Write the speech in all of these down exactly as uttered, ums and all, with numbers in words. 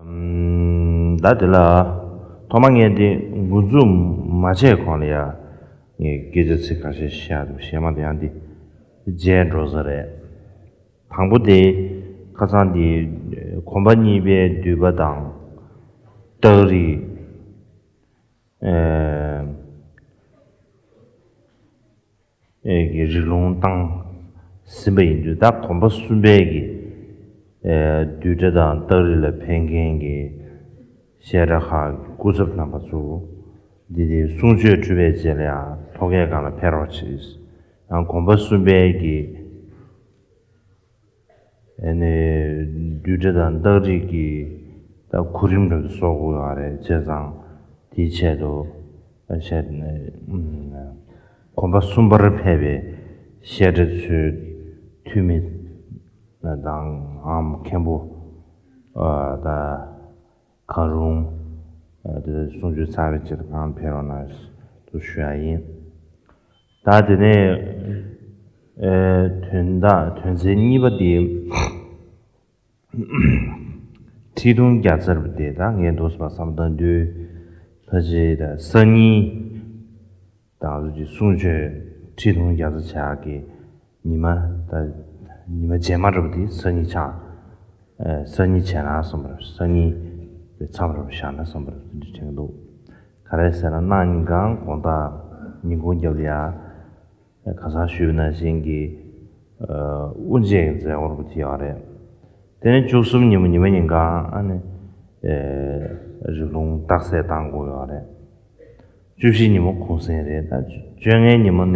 ཨམ། ད་དེ་ལ་ཐོག་མ་ངས་འདི་འགོ་འཛུགས་མ་བྱས་གོང་ལ་ཡ། ངས་སྐད་ཆ་ཚིག་ཁ་ཤས་བཤད་འདུག་བཤད་མ་འདུག་ཡང་འདི་བརྗེད་འགྲོ་ས་རེད། དང་པོ་དེ་ཁ་སང་འདི་གོམ་པ་གཉིས་པའི་མདུད་པ་དང་སྟག་རིས། ཨེ། ཨེ་གི་རིགས་ལུང་བཏང་ཟིན་པ་ཡིན་དུས། ད་གོམ་པ་གསུམ་པའི་གི་ཨེ་བདུད་དགྲ་དང་སྟག་རིས་ལ་ཕན་མཁན་གྱི་བཤད་གྲྭ་ཁག་གི་སྐུ་ཚབ་རྣམ་པ་ཚོ་འདི་དེ་གསུང་ཆོས་གྲུབ་པའི་རྗེས་ལ་ཡང་ཐོག་ཁའི་སྒང་ལ་ཕེབས་རོགས་གྱིས། ཡང་གོམ་པ་གསུམ་པའི་གི་ཨ་ནི་བདུད་དགྲ་དང་སྟག་རིས་ཀྱི་ད་གོ་རིམ་རུ་སོགས་དགོས་ཡོད་རེད། བྱས་ཙང་དེའི་ཆེད་དུ་བཤད་ནས་གོམ་པ་གསུམ་པར་ཕེབས་པའི་བཤད་གྲྭ་ཚོའི་འཐུས་མི་དང་ཨམ་མཁན་པོ་ད། གང་རུང་། ཨ་དེ་གསུང་ཆོས་ཚར་བའི་ཆེད་དུ་གང་ཕེབས་རོགས་གནང་དུ་ཞུ་ཡ་ཡིན། ད་དེ་ནས་ཨེ་དོན་དག་དོན་ཚན་གཉིས་པ་དེ་ཁྲི་སྟོང་བརྒྱ་རྩ་རུ་དེ་ད་ངས་འདུག་སེ་བསམ་བཏང་དུས་ཕལ་ཆེར་ད་སང་ཉིན་དང་ང་ཚོ་གི་གསུང་ཆོས་ཁྲི་སྟོང་བརྒྱ་རྩ་བྱ་གི་ཉི་མ་ད་ཉི་མ་རྗེས་མ་འདྲ་པོ་དེ་སང་ཉིན་ཆགས། ཨེ་སང་ཉིན་བྱས་ན་བསམ་པ་རེད། སང་ཉིན་པའི་མཚམས་འདྲ་པོ་བཞག་ན་བསམ་པ་རེད། དེ་འདྲ་དྲན་གྱི་འདུག་ག་རེ་ཟེར་ན་གནངས་ཉིན་གང་དགོང་དག་ཉིན་གུང་རྒྱབ་ལ་ཡ། ཁ་སང་ཞུས་པ་ནང་བཞིན་གྱི་ཨ་དབུ་འབྱེད་ཀྱི་མཛད་སྒོ་འདྲ་པོ་དེ་ཡོད་རེད། དེ་ནས་བཅུ་གསུམ་ཉིན་མོ་ཉི་མ་ཉིན་གང་ཨ་ནི་ཨེ་རིགས་ལུང་རྟགས་གསལ་བཏང་དགོས་ཡོད་རེད། བཅུ་བཞི་ཉིན་མོ་གུང་སེང་རེད། ད་བཅོ་ལྔའི་ཉིན་མོ་ནས་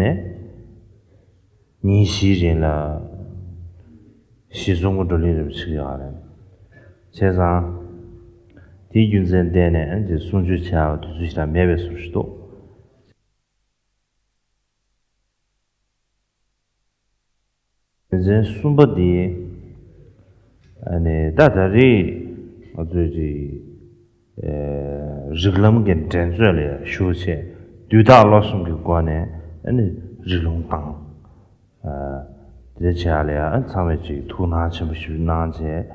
ཉིན་བཞིའི་རིང་ལ་གཞི་གསུམ་གྱི་བགྲོ་གླེང་རེ་བྱེད་ཀྱི་ཡོད་རེད། བྱས་ཙང་དེའི་རྒྱུ་མཚན་བརྟེན་ནས་ཨ་ནི་གསུང་ཆོས་བྱ་བ་དུས་ཚོད་ཞིག་ལ་མེད་པའི་བཟོ་ཞིག་འདུག་དོན་ཚན་གསུམ་པ་འདི་ཨ་ནི་ད་ད་རེས་ང་ཚོས་ཀྱི་ཨེ་རིགས་ལམ་གྱི་འགྲན་རྩོད་ལ་ཞུགས་བྱས། དུས་རྟགས་བློ་གསུམ་གྱི་སྒོ་ནས་ཨ་ནི་རིགས་ལུང་བཏང་། ཨ་དེ་བྱས་ལ་ཡང་ཚང་མས་ཅིག་ཐུགས་སྣང་ཆེན་པོ་ཞིག་གནང་བྱས།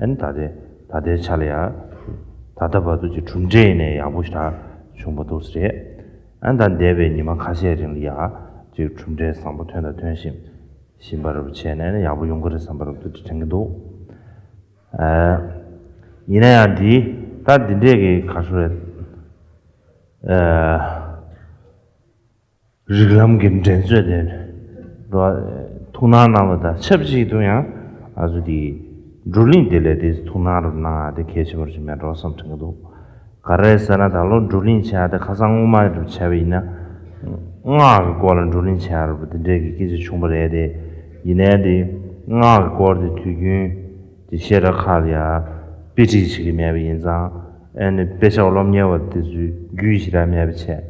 ཨ་ནི་ད་ལྟའི་ད་ལྟའི་ཆ་ལ་ཡང་ད་ལྟ་བར་དུ་ཅིག་གྲུབ་འབྲས་ནས་ཡག་པོ་ཞིག་ད་བྱུང་བ་འདུག་ཟེར། ཨ་ནི་ད་འདས་པའི་ཉི་མ་ཁ་ཤས་རིང་ལ་ཡང་ཅིག་གྲུབ་འབྲས་བཟང་པོ་ཐོན་དང་ཐོན་བཞིན་བཞིན་པ་རུ་བྱས་ནས་ཨ་ནི་ཡག་པོ་ཡོང་གི་རེད་བསམ་པ་རུ་དུ་དྲན་གྱི་འདུག་ཨ་ཡིན་ན་ཡང་འདི་ད་འདི་འདྲས་ཀྱི་ག་རེ་ཟེར་རེད། ཨ། རིགས་ལམ་གྱི་འགྲན་རྩོད་དེ་འགྲོ་བ་ཐུགས་སྣང་གནང་བ་དང་ཆབས་ཅིག་ཏུ་ཡང་ང་ཚོ་དེ་བགྲོ་གླེང་དེ་ལས་དེ་ཐུགས་སྣང་རུ་གནང་ཡ་དེ་གལ་ཆེན་པོ་ཞིག་མེད་འགྲོ་བསམ་དྲན་གྱི་འདུག་ག་རེ་ཟེར་ན་ད་ལོ་བགྲོ་གླེང་བྱས་ཏེ་ཁ་སང་སྔོན་མ་རུ་བྱས་པ་ཡིན་ན་སྔགས་ཀྱི་སྐོར་ལ་བགྲོ་གླེང་བྱས་རུ་དེ་འདྲའི་གི་སྐད་ཆ་བྱུང་བ་རེད་དེ། ཡིན་ནའི་དེ་སྔགས་ཀྱི་སྐོར་དེ་དུས་རྒྱུན་དེ་བཤད་གྲྭ་ཁག་ལ་ཡ་དཔེ་ཁྲིད་བྱེད་ཀྱི་མེད་པ་ཡིན་ཙང་ཨ་ནི་དཔེ་ཆ་སློབ་གཉེར་བ་དེ་ཚོའི་རྒྱུས་ཞེ་དྲག་མེད་པ་བྱས།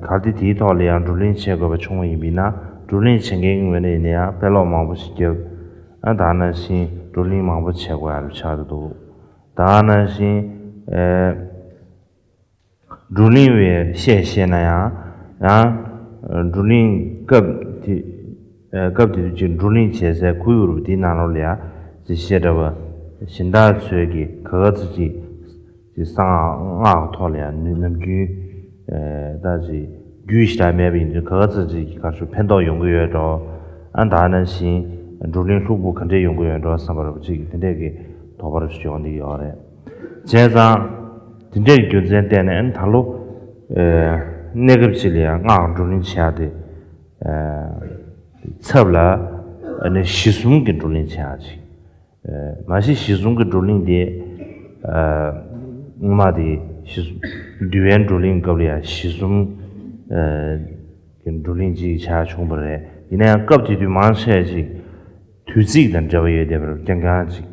གལ་ཏེ་དེའི་ཐོག་ལ་ཡང་བགྲོ་གླེང་བྱེད་དགོས་པ་བྱུང་བ་ཡིན་པས་ན། བགྲོ་གླེང་བྱེད་མཁན་ངོས་ནས་ཡིན་ན་ཡང་དཔེ་ཀློག་མང་པོ་ཞིག་བརྒྱབ། ཨ་ད་ནང་བཞིན་བགྲོ་གླེང་མང་པོ་བྱེད་དགོས་ཡ་རུ་ཆགས་ཀྱི་འདུག་ད་ནང་བཞིན་ཨེ་བགྲོ་གླེང་བའི་བཤད་བཤད་ན་ཡང་ཡང་བགྲོ་གླེང་སྐབས་དེ་ཨེ་སྐབས་དེ་དུས་ཀྱི་བགྲོ་གླེང་བྱེད་སའི་ཁོར་ཡུག་རུ་དེའི་ནང་ལོགས་ལ་ཡང་ཅིག་བཤད་གྲྭ་པ་གཞན་དག་ཚོས་ཀྱི་ག་ག་ཚོད་ཅིག་ཅིག་གསང་སྔགས་ཀྱི་ཐོག་ལ་ཡང་ནུས་ནམ་རྒྱུན་ཨེ་ད་ཅིག་རྒྱུས་ཞེ་དྲག་མེད་པ་ཡིན་དུས་ག་ག་ཚོད་ཅིག་ག་ཚོད་ཕན་ཐོགས་ཡོང་གི་ཡོད་འགྲོ། ཨ་ད་ནང་བཞིན་བགྲོ་གླེང་ལྷུག་པོ་ག་འདྲས་ཡོང་གི་ཡོད་འགྲོ་བསམ་པ་རུ་ཅིག་དེ་འདྲས་ཀྱི་དོགས་པ་རུ་ཅིག་ཡོང་གི་ཡོད་རེད། བྱས་ཙང་དེ་འདྲས་ཀྱི་རྒྱུ་མཚན་བརྟེན་ནས་ཨ་ནི་ད་ལོ་ཨེ་གནས་སྐབས་ཅིག་ལ་ཡང་སྔགས་བགྲོ་གླེང་བྱེད་ཡ་དེ་ཨེ་ཚབ་ལ་ཨ་ནི་གཞི་གསུམ་གྱི་བགྲོ་གླེང་བྱེད་ཡ་ཅིག་མ་གཞི་གཞི་གསུམ་གྱི་བགྲོ་གླེང་དེ་སྔོན་མ་དེ་གཞི་གསུམ་འདུལ་བའི་བགྲོ་གླེང་སྐབས་ལ་ཡང་གཞི་གསུམ་གྱི་བགྲོ་གླེང་ཅིག་བྱ་བྱུང་བ་རེད། ཡིན་ན་ཡང་སྐབས་དེ་དུས་མང་ཆེ་ཅིག་དུས་ཚིགས་དང་འབྲེལ་བ་ཡོད་བསྡད་པ་རེད། རྐྱང་རྐྱང་ཅིག་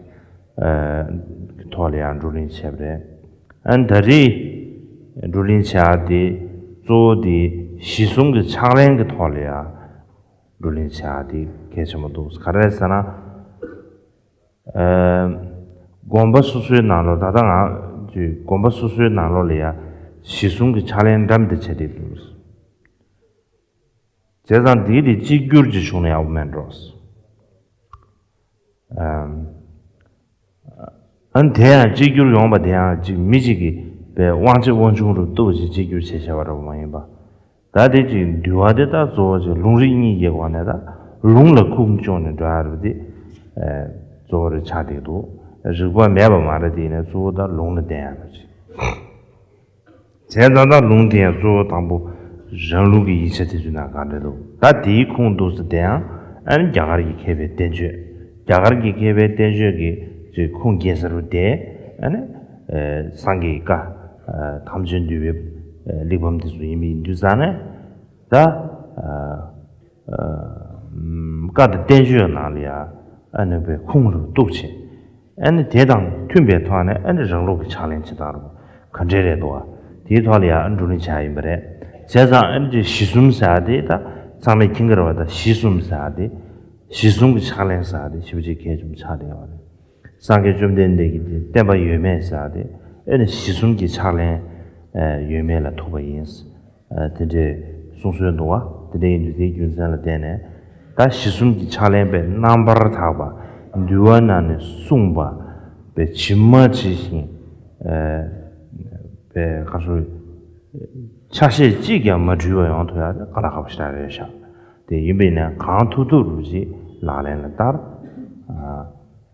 གི་ཐོག་ལ་ཡང་བགྲོ་གླེང་བྱས་པ་རེད། ཨ་ནི་ད་རེས་བགྲོ་གླེང་བྱ་དེ་གཙོ་བོ་དེ་གཞི་གསུམ་གྱི་ཕྱག་ལེན་གྱི་ཐོག་ལ་ཡང་བགྲོ་གླེང་བྱ་དེ་གལ་ཆེན་པོ་འདུག་ག་རེ་ཟེར་ན། ཨ་དགོན་པ་སོ་སོའི་ནང་ལོགས་ད་ལྟ་ང་ཚོའི་དགོན་པ་སོ་སོའི་ནང་ལོགས་ལ་ཡ་གཞི་གསུམ་གྱི་ཕྱག་ལེན་འགྲམ་དུ་བྱས་ཏེ་འདུག་བྱས་ཙང་འདི་དེ་གཅིག་གྱུར་གྱི་བྱུང་ན་ཡག་པོ་མེད་འགྲོ། ཨ་ ཨ་ནི་དེ་ཡང་གཅིག་གྱུར་ཡོང་པ་དེ་ཡང་ཅིག་མི་གཅིག་གིས་པའི་དབང་ཆེ་དབང་ཆུང་རུ་གཏུག་ཅིག་གཅིག་གྱུར་བྱས་བྱས་པ་རེད་མ་ཡིན་པ། ད་དེ་ཅིག་འདུལ་བ་དེ་ད་གཙོ་བོ་ཅིག་ལུང་རིགས་གཉིས་ཀྱི་སྒོ་ནས་ད་ལུང་ལ་ཁུངས་བཅངས་ནས་འགྲོ་ཡ་རེད་པ་དེ་གཙོ་བོ་རེད་ཆགས་བསྡད་འདུག་རིགས་པ་མེད་པ་མ་རེད་དེ་ཡིན་ན་གཙོ་བོ་ད་ལུང་ལ་བརྟེན་ཡ་རེད་ཅིག་བྱས་ཙང་ད་ལུང་དེ་ཡང་གཙོ་བོ་དང་པོ་རང་ལུགས་ཀྱི་ཡིག་ཆ་དེ་ཚོའི་ནང་ག་འདྲ་འདུག་ད་དེའི་ཁུངས་འདུག་ཟེར་དེ་ཡང་ཨ་ནི་རྒྱ་གར་གྱི་མཁས་པའི་བསྟན་བཅོས། རྒྱ་གར་གྱི་མཁས་པའི་བསྟན་བཅོས་ཀྱི་ཅིག་ཁུངས་སྐྱེལ་ས་རུ་དེ་ཨ་ནི་སངས་རྒྱས་ཀྱི་བཀའ་དམ་ཆོས་འདུལ་བའི་གླེགས་བམ་དེ་ཚོ་ཡིན་པ་ཡིན་དུས་ཙང་ནས་ད། བཀའ་དང་བསྟན་བཅོས་ནང་ལ་ཡང་ཨ་ནི་པའི་ཁུངས་རུ་གཏུགས་བྱས། ཨ་ནི་དེ་དང་མཐུན་པའི་ཐོག་ནས་ཨ་ནི་རང་ལུགས་ཀྱི་ཕྱག་ལེན་བྱེད་སྟངས་རུ་ག་འདྲས་རེད་འདུག་བ། དེའི་ཐོག་ལ་ཡང་བགྲོ་གླེང་བྱ་ཡ་ཡིན་པ་རེད། བྱས་ཙང་ཨ་ནི་གཞི་གསུམ་ཟེར་ཡ་དེ་ད་ཚང་མས་མཁྱེན་གྱི་རེད་བ། ད་གཞི་གསུམ་ཟེར་ཡ་དེ་གཞི་གསུམ་གྱི་ཕྱག་ལེན་ཟེར་ཡ་དེ་ཞེ་པོ་ཅིག་གལ་ཆེན་པོ་ཆགས་བསྡད་ཡོད་རེད། སངས་རྒྱས་བཅོམ་ལྡན་འདས་ཀྱི་བསྟན་པ་ཡོད་མེད་ཟེར་ཡ་དེ་ཨ་ནི་གཞི་གསུམ་གྱི་ཕྱག་ལེན་ཡོད་མེད་ལ་ཐུག་པ་ཡིན། དེ་འདྲའི་གསུང་སྲོལ་འདུག་བ། དེ་འདྲ་ཡིན་དུས་དེའི་རྒྱུ་མཚན་ལ་བརྟེན་ནས་ད་གཞི་གསུམ་གྱི་ཕྱག་ལེན་པའི་རྣམ་པར་དག་པ་འདུལ་བ་ནང་ནས་གསུངས་པ་པའི་ཇི་མ་ཇི་བཞིན་པའི་ག་ཚོད་ཆ་ཤས་གཅིག་ཀྱང་མ་འཁྲུལ་བ་ཡོང་ཐུབ་ཡ་དེ་དཀའ་ལས་ཁག་པོ་ཞེ་དྲག་རེད་ཤག་དེ་ཡིན་པས་ན་གང་ཐུབ་ཐུབ་རུ་ཅིག་ལག་ལེན་ལ་བསྟར།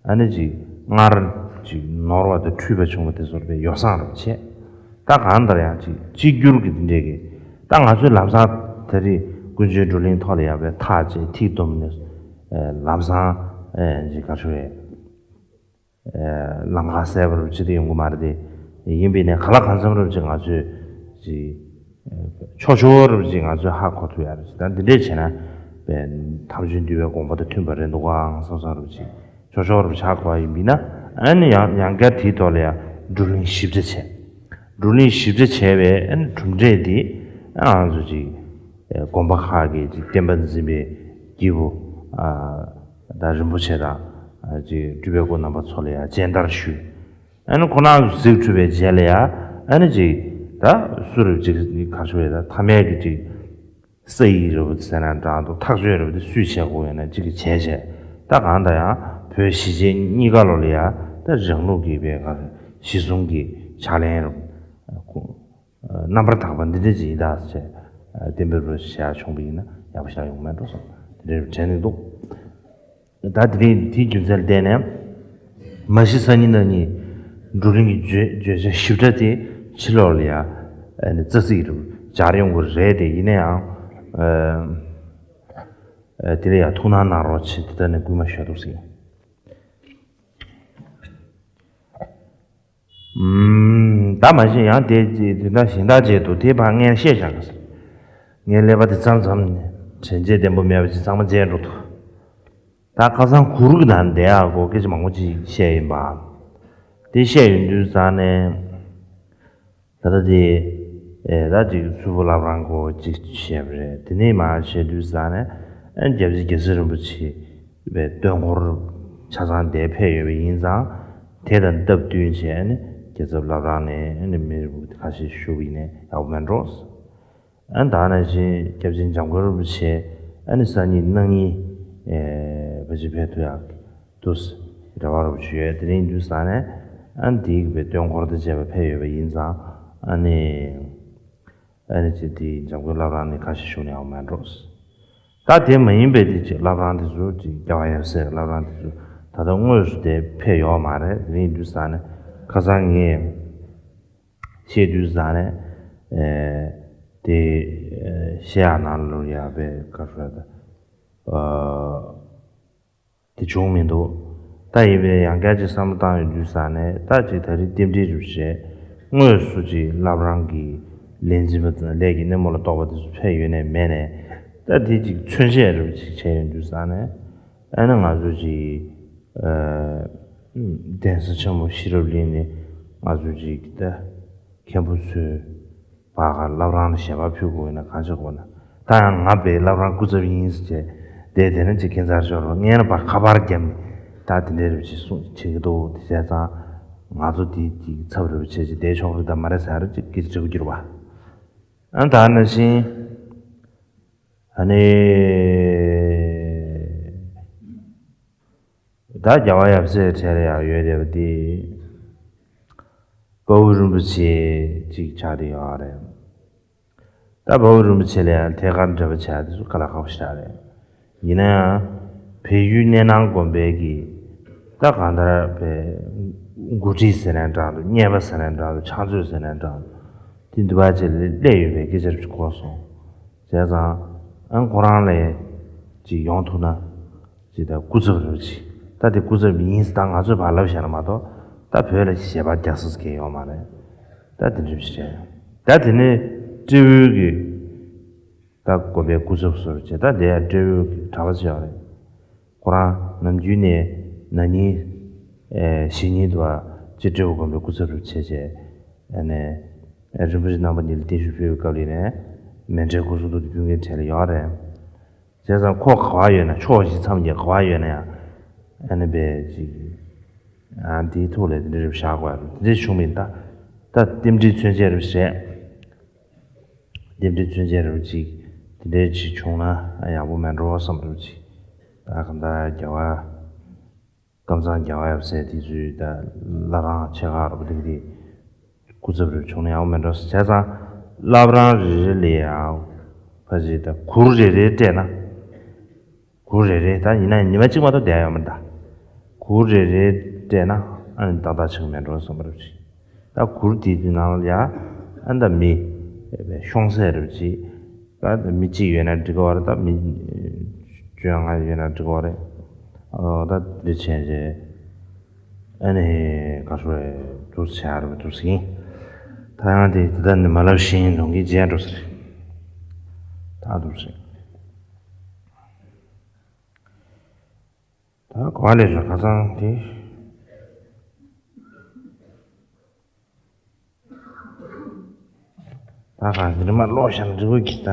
ཨ་ནི་ཅིག་སྔར་ཅིག་ནོར་བ་དང་འཁྲུལ་པ་བྱུང་བ་དེ་ཚོར་པའི་ཡོ་བསྲང་རུ་བྱས། ད་གང་ལྟར་ཡང་ཅིག་གཅིག་གྱུར་གྱི་འདི་འདྲས་ཀྱི་ད་ང་ཚོའི་ལམ་སང་ད་རེས་ཀུན་སྤྱོད་བགྲོ་གླེང་ཐོག་ལ་ཡང་པའི་ཐག་བཅད་ཐིག་བསྡོམས་ནས་ལམ་སང་ཅིག་ག་ཚོད་རེད། ལམ་ཁ་གསལ་པོ་རུ་ཅི་དེ་ཡོང་གི་མ་རེད་དེ། ཡིན་པས་ནས་ག་ལ་གང་འཚམ་རུ་ཅིག་ང་ཚོས་ཅིག་ཆོག་ཆོག་རུ་ཅིག་ང་ཚོས་ཧ་གོ་ཐུབ་ཡ་རེད། ད་འདི་འདྲས་བྱས་ན་པའི་དམ་ཆོས་འདུལ་བའི་དགོངས་པ་དང་མཐུན་པ་རེད་འདུག་ག་བསམ་བསམ་རུ་ཅིག་ཆོག་ཆོག་རུ་ཆགས་དགོས་ཡིན་པས་ན། ཨ་ནི་ཡང་ཡང་བསྐྱར་དེའི་ཐོག་ལ་ཡང་བགྲོ་གླེང་ཞིབ་ཕྲ་བྱས། བགྲོ་གླེང་ཞིབ་ཕྲ་བྱས་པའི་ཨ་ནི་གྲུབ་འབྲས་དེ་ང་ཚོ་ཅིག་དགོན་པ་ཁག་གི་ཅིག་བསྟན་པ་འཛིན་པའི་སྐྱེས་བུ་དང་རིན་པོ་ཆེ་དང་ཅིག་སྤྲུལ་པའི་སྐུ་རྣམ་པ་ཚོ་ལ་ཡང་སྦྱིན་བདག་ཞུས། ཨ་ནི་ཁོ་རང་ཚོ་གཟིགས་ཚུད་པའི་རྗེས་ལ་ཡང་ཨ་ནི་ཅིག་ད་སུ་རུ་ཅིག་ག་ཚོད་རེད། ད་ཐ་མལ་གྱི་ཅིག་ས་ཡིག་རུ་ཟེར་ན་འདྲ་འདུག་ཐག་གཅོད་རུ་དེ་སུས་བྱེད་དགོས་ཡོད་ན་གཅིག་གིས་བྱས་བྱས། ད་གང་ལྟར་ཡང་བོད་གཞིས་བྱེས་གཉིས་ཀ་ལོ་ལ་ཡང་ད་རང་ལུགས་ཀྱི་བའི་ག་གཞི་བཟུང་གི་ཕྱག་ལེན་རུ་རྣམ་པར་དག་པ་འདི་འདྲ་ཅིག་ཡིན་ད་ཟེར་བསྟན་པའི་རུ་བྱ་བྱུང་བ་ཡིན་ན་ཡག་པོ་ཞིག་ཡོང་མེད་འགྲོ་བསམ་དེ་འདྲའི་དྲན་ནས་འདུག་ད་དེ་རིང་དེའི་རྒྱུ་མཚན་ལ་བརྟེན་ནས་མ་གཞི་སང་ཉིན་གནངས་ཉིན་བགྲོ་གླེང་གི་བརྗོད་བརྗོད་བྱ་ཞིབ་ཕྲ་དེ་ཕྱི་ལོགས་ལ་ཡ་ཨ་ནི་རྩ་ཚིག་རུ་སྦྱར་ཡོང་གི་རེད་དེ། ཡིན་ན་ཡང་ཨ་ཨ་དེ་ལ་ཡ་ཐུགས་སྣང་གནང་རོགས་བྱེད། དེ་ལྟར་ནས་སྐུལ་མ་ཞུ་འདུག་ཟེར། ཨུམ། ད་མ་གཞི་ཡང་དེ་དེ་འདྲ་གཞན་དག་བྱས་འདུག་དེ་ཕར་ངས་བཤད་བཞག་གི་ཟེར། ངའི་ཀླད་པ་དེ་མཚམས་མཚམས་ནས་དྲན་རྗེས་བདེ་པོ་མེད་པ་ཅིག་གཙང་མ་བརྗེད་འགྲོ་འདུག་ད་ཁ་སང་གུ་རུ་གི་ནང་བསྡད་ཡག་གོ་སྐད་ཆ་མང་པོ་ཅིག་བཤད་ཡིན་པ། དེ་བཤད་ཡོང་དུས་ཙང་ནས་ད་ལྟ་དེ་ད་ཅིག་མཚུར་ཕུ་བླ་བྲང་གོ་ཅིག་བཤད་པ་རེད། དེ་ནས་མར་བཤད་དུས་ཙང་ནས་ཨ་རྒྱལ་བ་རྒྱལ་སྲས་རིན་པོ་ཆེ་བའི་སྟོན་འཁོར་ཆ་ཚང་དེ་ཕེབས་ཡོད་པ་ཡིན་ཙང་དེ་དང་སྟབས་བསྟུན་བྱས་ནས་རྒྱལ་ཚབ་བླ་བྲང་ནས་ཨ་ནི་མི་རིན་པོ་ཆེ་ཁ་ཤས་བཞུགས་པ་ཡིན་ནས་ཡག་པོ་མེད་འགྲོ། ཨ་ནི་ད་ནང་བཞིན་སྐྱབས་རྗེ་འཇམ་མགོན་རིན་པོ་ཆེ་ཨ་ནི་སང་ཉིན་གནངས་ཉིན་ཨེ་ཕལ་ཆེར་ཕེབས་ཐུབ་ཡག་འདུག་རེ་བ་རིན་པོ་ཆེ་ཡོད། དེ་རིང་དུས་ཙང་ནས་ཨ་ནི་དེའི་བའི་སྟོན་འཁོར་དང་བཅས་པ་ཕེབས་ཡོད་པ་ཡིན་ཙང་ཨ་ནི་ཨ་ནི་ཅིག་དེ་འཇམ་མགོན་བླ་བྲང་ནས་ཁ་ཤས་བཞུགས་ནས་ཡག་པོ་མེད་འགྲོ། ད་དེ་མ་ཡིན་པའི་དེ་ཅིག་བླ་བྲང་དེ་ཚོ་ཅིག་རྒྱལ་བ་ཡབ་སྲས་བླ་བྲང་དེ་ཚོ་ད་ལྟ་དངོས་སུ་དེ་ཕེབས་ཡོད་མ་རེད། དེ་རིང་དུས་ཙང་ནས་ཁ་སང་ངས་བཤད་དུས་ཙང་ནས་ཨེ་དེ་ཨེ་བཤད་ཡག་ནང་ལོགས་ཡག་པའི་བཀའ་ཤོག་ད་ཨ་དེ་བྱུང་མི་འདུག་ད་ཡིན་པའི་ཡང་བསྐྱར་ཅིག་བསམ་བློ་བཏང་ཡོང་དུས་ཙང་ནས་ད་ཅིག་ད་རེས་རྟེན་འབྲེལ་རུ་བྱས་དངོས་སུ་ཅིག་བླ་བྲང་གི་ལས་འཛིན་པ་དང་ལས་ཀྱི་སྣེ་མོ་ལ་གཏོགས་པ་དེ་ཚོ་ཕེབས་ཡོད་ནས་མེད་ནས་ད་དེ་ཅིག་མཚོན་བྱེད་རུ་ཅིག་བྱས་ཡོང་དུས་ཙང་ནས་ཨ་ནི་ང་ཚོ་ཅིག་ཨ་གདན་ས་ཆེན་མོ་ཤེས་རབ་གླིང་ནས་ང་ཚོ་ཅིག་ད་མཁན་པོ་ཚོས་བར་ག་བླ་བྲང་ལ་ཞལ་པར་ཕུལ་དགོས་ན་གང་བྱེད་དགོས་ན། ད་ཡང་ང་པའི་བླ་བྲང་སྐུ་ཚབ་ཡིན་ཟེར་བྱས་བསྡད་དེ་ན་ཅིག་ཁྱེད་ཚར་ཤོར་རོགས་ངས་ན་ཕར་ཁ་པར་བརྒྱབ་ནས་ད་དེ་འདྲའི་རུ་ཅིག་གསུངས་བྱེད་ཀྱི་འདུག་དེ་བྱས་ཙང་ང་ཚོ་དེ་ཅིག་ཚབ་རུ་བྱས་ཅིག་བསྡད་ཆོག་རེད་དམ་མ་རེད་ཟེར་ཅིག་སྐད་ཆ་དྲི་གི་གྱུར་པ། ཨ་ད་ནང་བཞིན་ཨ་ནི་ད་རྒྱལ་བ་ཡབ་སྲས་གྲས་ལ་ཡང་ཡོད་བསྡད་པ་དེ། དཔའ་བོ་རིན་པོ་ཆེ་གཅིག་ཆགས་བསྡད་ཡོད་རེད། ད་དཔའ་བོ་རིན་པོ་ཆེ་ལ་ཡང་ཐད་ཀར་འབྲེལ་བ་བྱས་དེ་ཚོ་དཀའ་ལས་ཁག་པོ་ཞིག་རེད། ཡིན་ན་ཡང་བལ་ཡུལ་གནས་ནང་དགོན་པའི་གི་ད་གང་ལྟར་བའི་འགོ་ཁྲིད་ཟེར་ནའི་འདྲ་འདུག་གཉེར་པ་ཟེར་ནའི་འདྲ་འདུག་ཕྱག་མཛོད་ཟེར་ནའི་འདྲ་འདུག་དེ་འདི་བ་ཅིག་ལ་སླེབས་ཡོད་པའི་སྐད་ཆ་རེ་གོ་སོང་། བྱས་ཙང་ཨ་ཁོ་རང་ལ་ཅིག་ཡོང་ཐུབ་ན། ཅིག་ད་སྐུ་ཚབ་རེད་ཅིག་ད་དེ་སྐུ་ཚབ་ཡིན་ཟེར་ད་ང་ཚོས་ཕར་ལབ་བཞག་ན་མ་གཏོགས་ད་བོད་ལ་ཞལ་པར་རྒྱག་ས་གང་ཡོད་མ་རེད། ད་དེ་འདྲ་ཞིག་རེད། ད་དེ་ནས་སྤྲེའུ་གི་ད་དགོན་པའི་སྐུ་ཚབ་ཟུར་བྱས་ད་དེ་ཡང་སྤྲེའུ་གི་གྲྭ་པ་ཅིག་ཡོད་རེད། ཁོ་རང་ནམ་རྒྱུན་ནས་ན་ནིང་ཨེ་གཞེས་ནིང་དུ་བ་ཅིག་སྤྲེའུ་དགོན་པའི་སྐུ་ཚབ་རུ་བྱས་བྱས་ཨ་ནས་རིན་པོ་ཆེ་རྣམ་པ་གཉིས་ལ་བརྟན་བཞུགས་ཕུལ་བའི་སྐབས་ལ་ནས་མཎྜལ་སྐུ་གསུང་ཐུགས་དེ་ཕུལ་མཁན་གྲས་ལ་ཡོད་རེད། བྱས་ཙང་ཁོ་ག་བ་ཡོད་ན་ཕྱོགས་བཞི་མཚམས་ཀྱི་ག་བ་ཡོད་ན་ཡང་ཨ་ནི་བས་ཅིག་ཨ་འདིའི་ཐུགས་ལ་དེ་འདྲ་རེ་བཞག་དགོས་རེད། དེ་འདྲ་བྱུང་མིན་ད་ད་རྟེན་འབྲེལ་མཚོན་བྱེད་རེ་བྱས། རྟེན་འབྲེལ་མཚོན་བྱེད་རེ་ཅིག་དེ་འདྲའི་ཅིག་བྱུང་ན་ཡག་པོ་མེད་འགྲོ་བསམ་རེ་ཅིག་ད་གང་ལྟར་རྒྱལ་བ། ཀམ་ཚང་རྒྱལ་བ་ཡབ་སྲས་དེ་ཚོའི་ད་བླ་བྲང་ཆེ་ཁག་རུ་དེ་དེ་སྐུ་ཚབ་རུ་བྱུང་ན་ཡག་མེད་འགྲོ་ཟེར་བྱས་ཙང་བླ་བྲང་རེ་རེ་ལ་ཡང་ཕ་ཅིག་ད་གུར་རེ་རེ་སྤྲད་ན་གུར་རེ་རེ་ད་ཡིན་ན་ཉི་མ་གཅིག་མ་གཏོགས་བསྡད་ཡོད་མ་རེད་ད། གུར་རེ་རེ་སྤྲད་ན་ཨ་ནི་ཏག་ཏག་ཆགས་མེད་འགྲོ་བསམ་པ་རེ་ཅིག་ད་གུར་དེ་དེ་ནང་ལ་ཡང་ཨ་ད་མི་ཤོང་ཚད་རེ་ཅིག་ད་མི་གཅིག་ཡོད་ན་འགྲིག་གི་རེད། ད་མི་བཅོ་ལྔ་ཡོད་ན་འགྲིག་གི་རེད། ཨོ་ད་འདི་བྱས་རྗེས་ཨ་ནི་ག་ཚོད་རེད་འདུག་བྱ་རེད་འདུག་ཟིན། ད་ཡང་དེ་དེ་ད་ནི་མ་ལབ་བཞིན་གདོང་གི་རྗེས་འགྲོ་ཟེར། ད་འདུག་ཟིན། ད་གོ་བ་ལས་སུ་ཁ་སང་དེ། ད་ག་འདིར་མ་ཀློག་བཞག་ན་འགྲིག་གི་ད།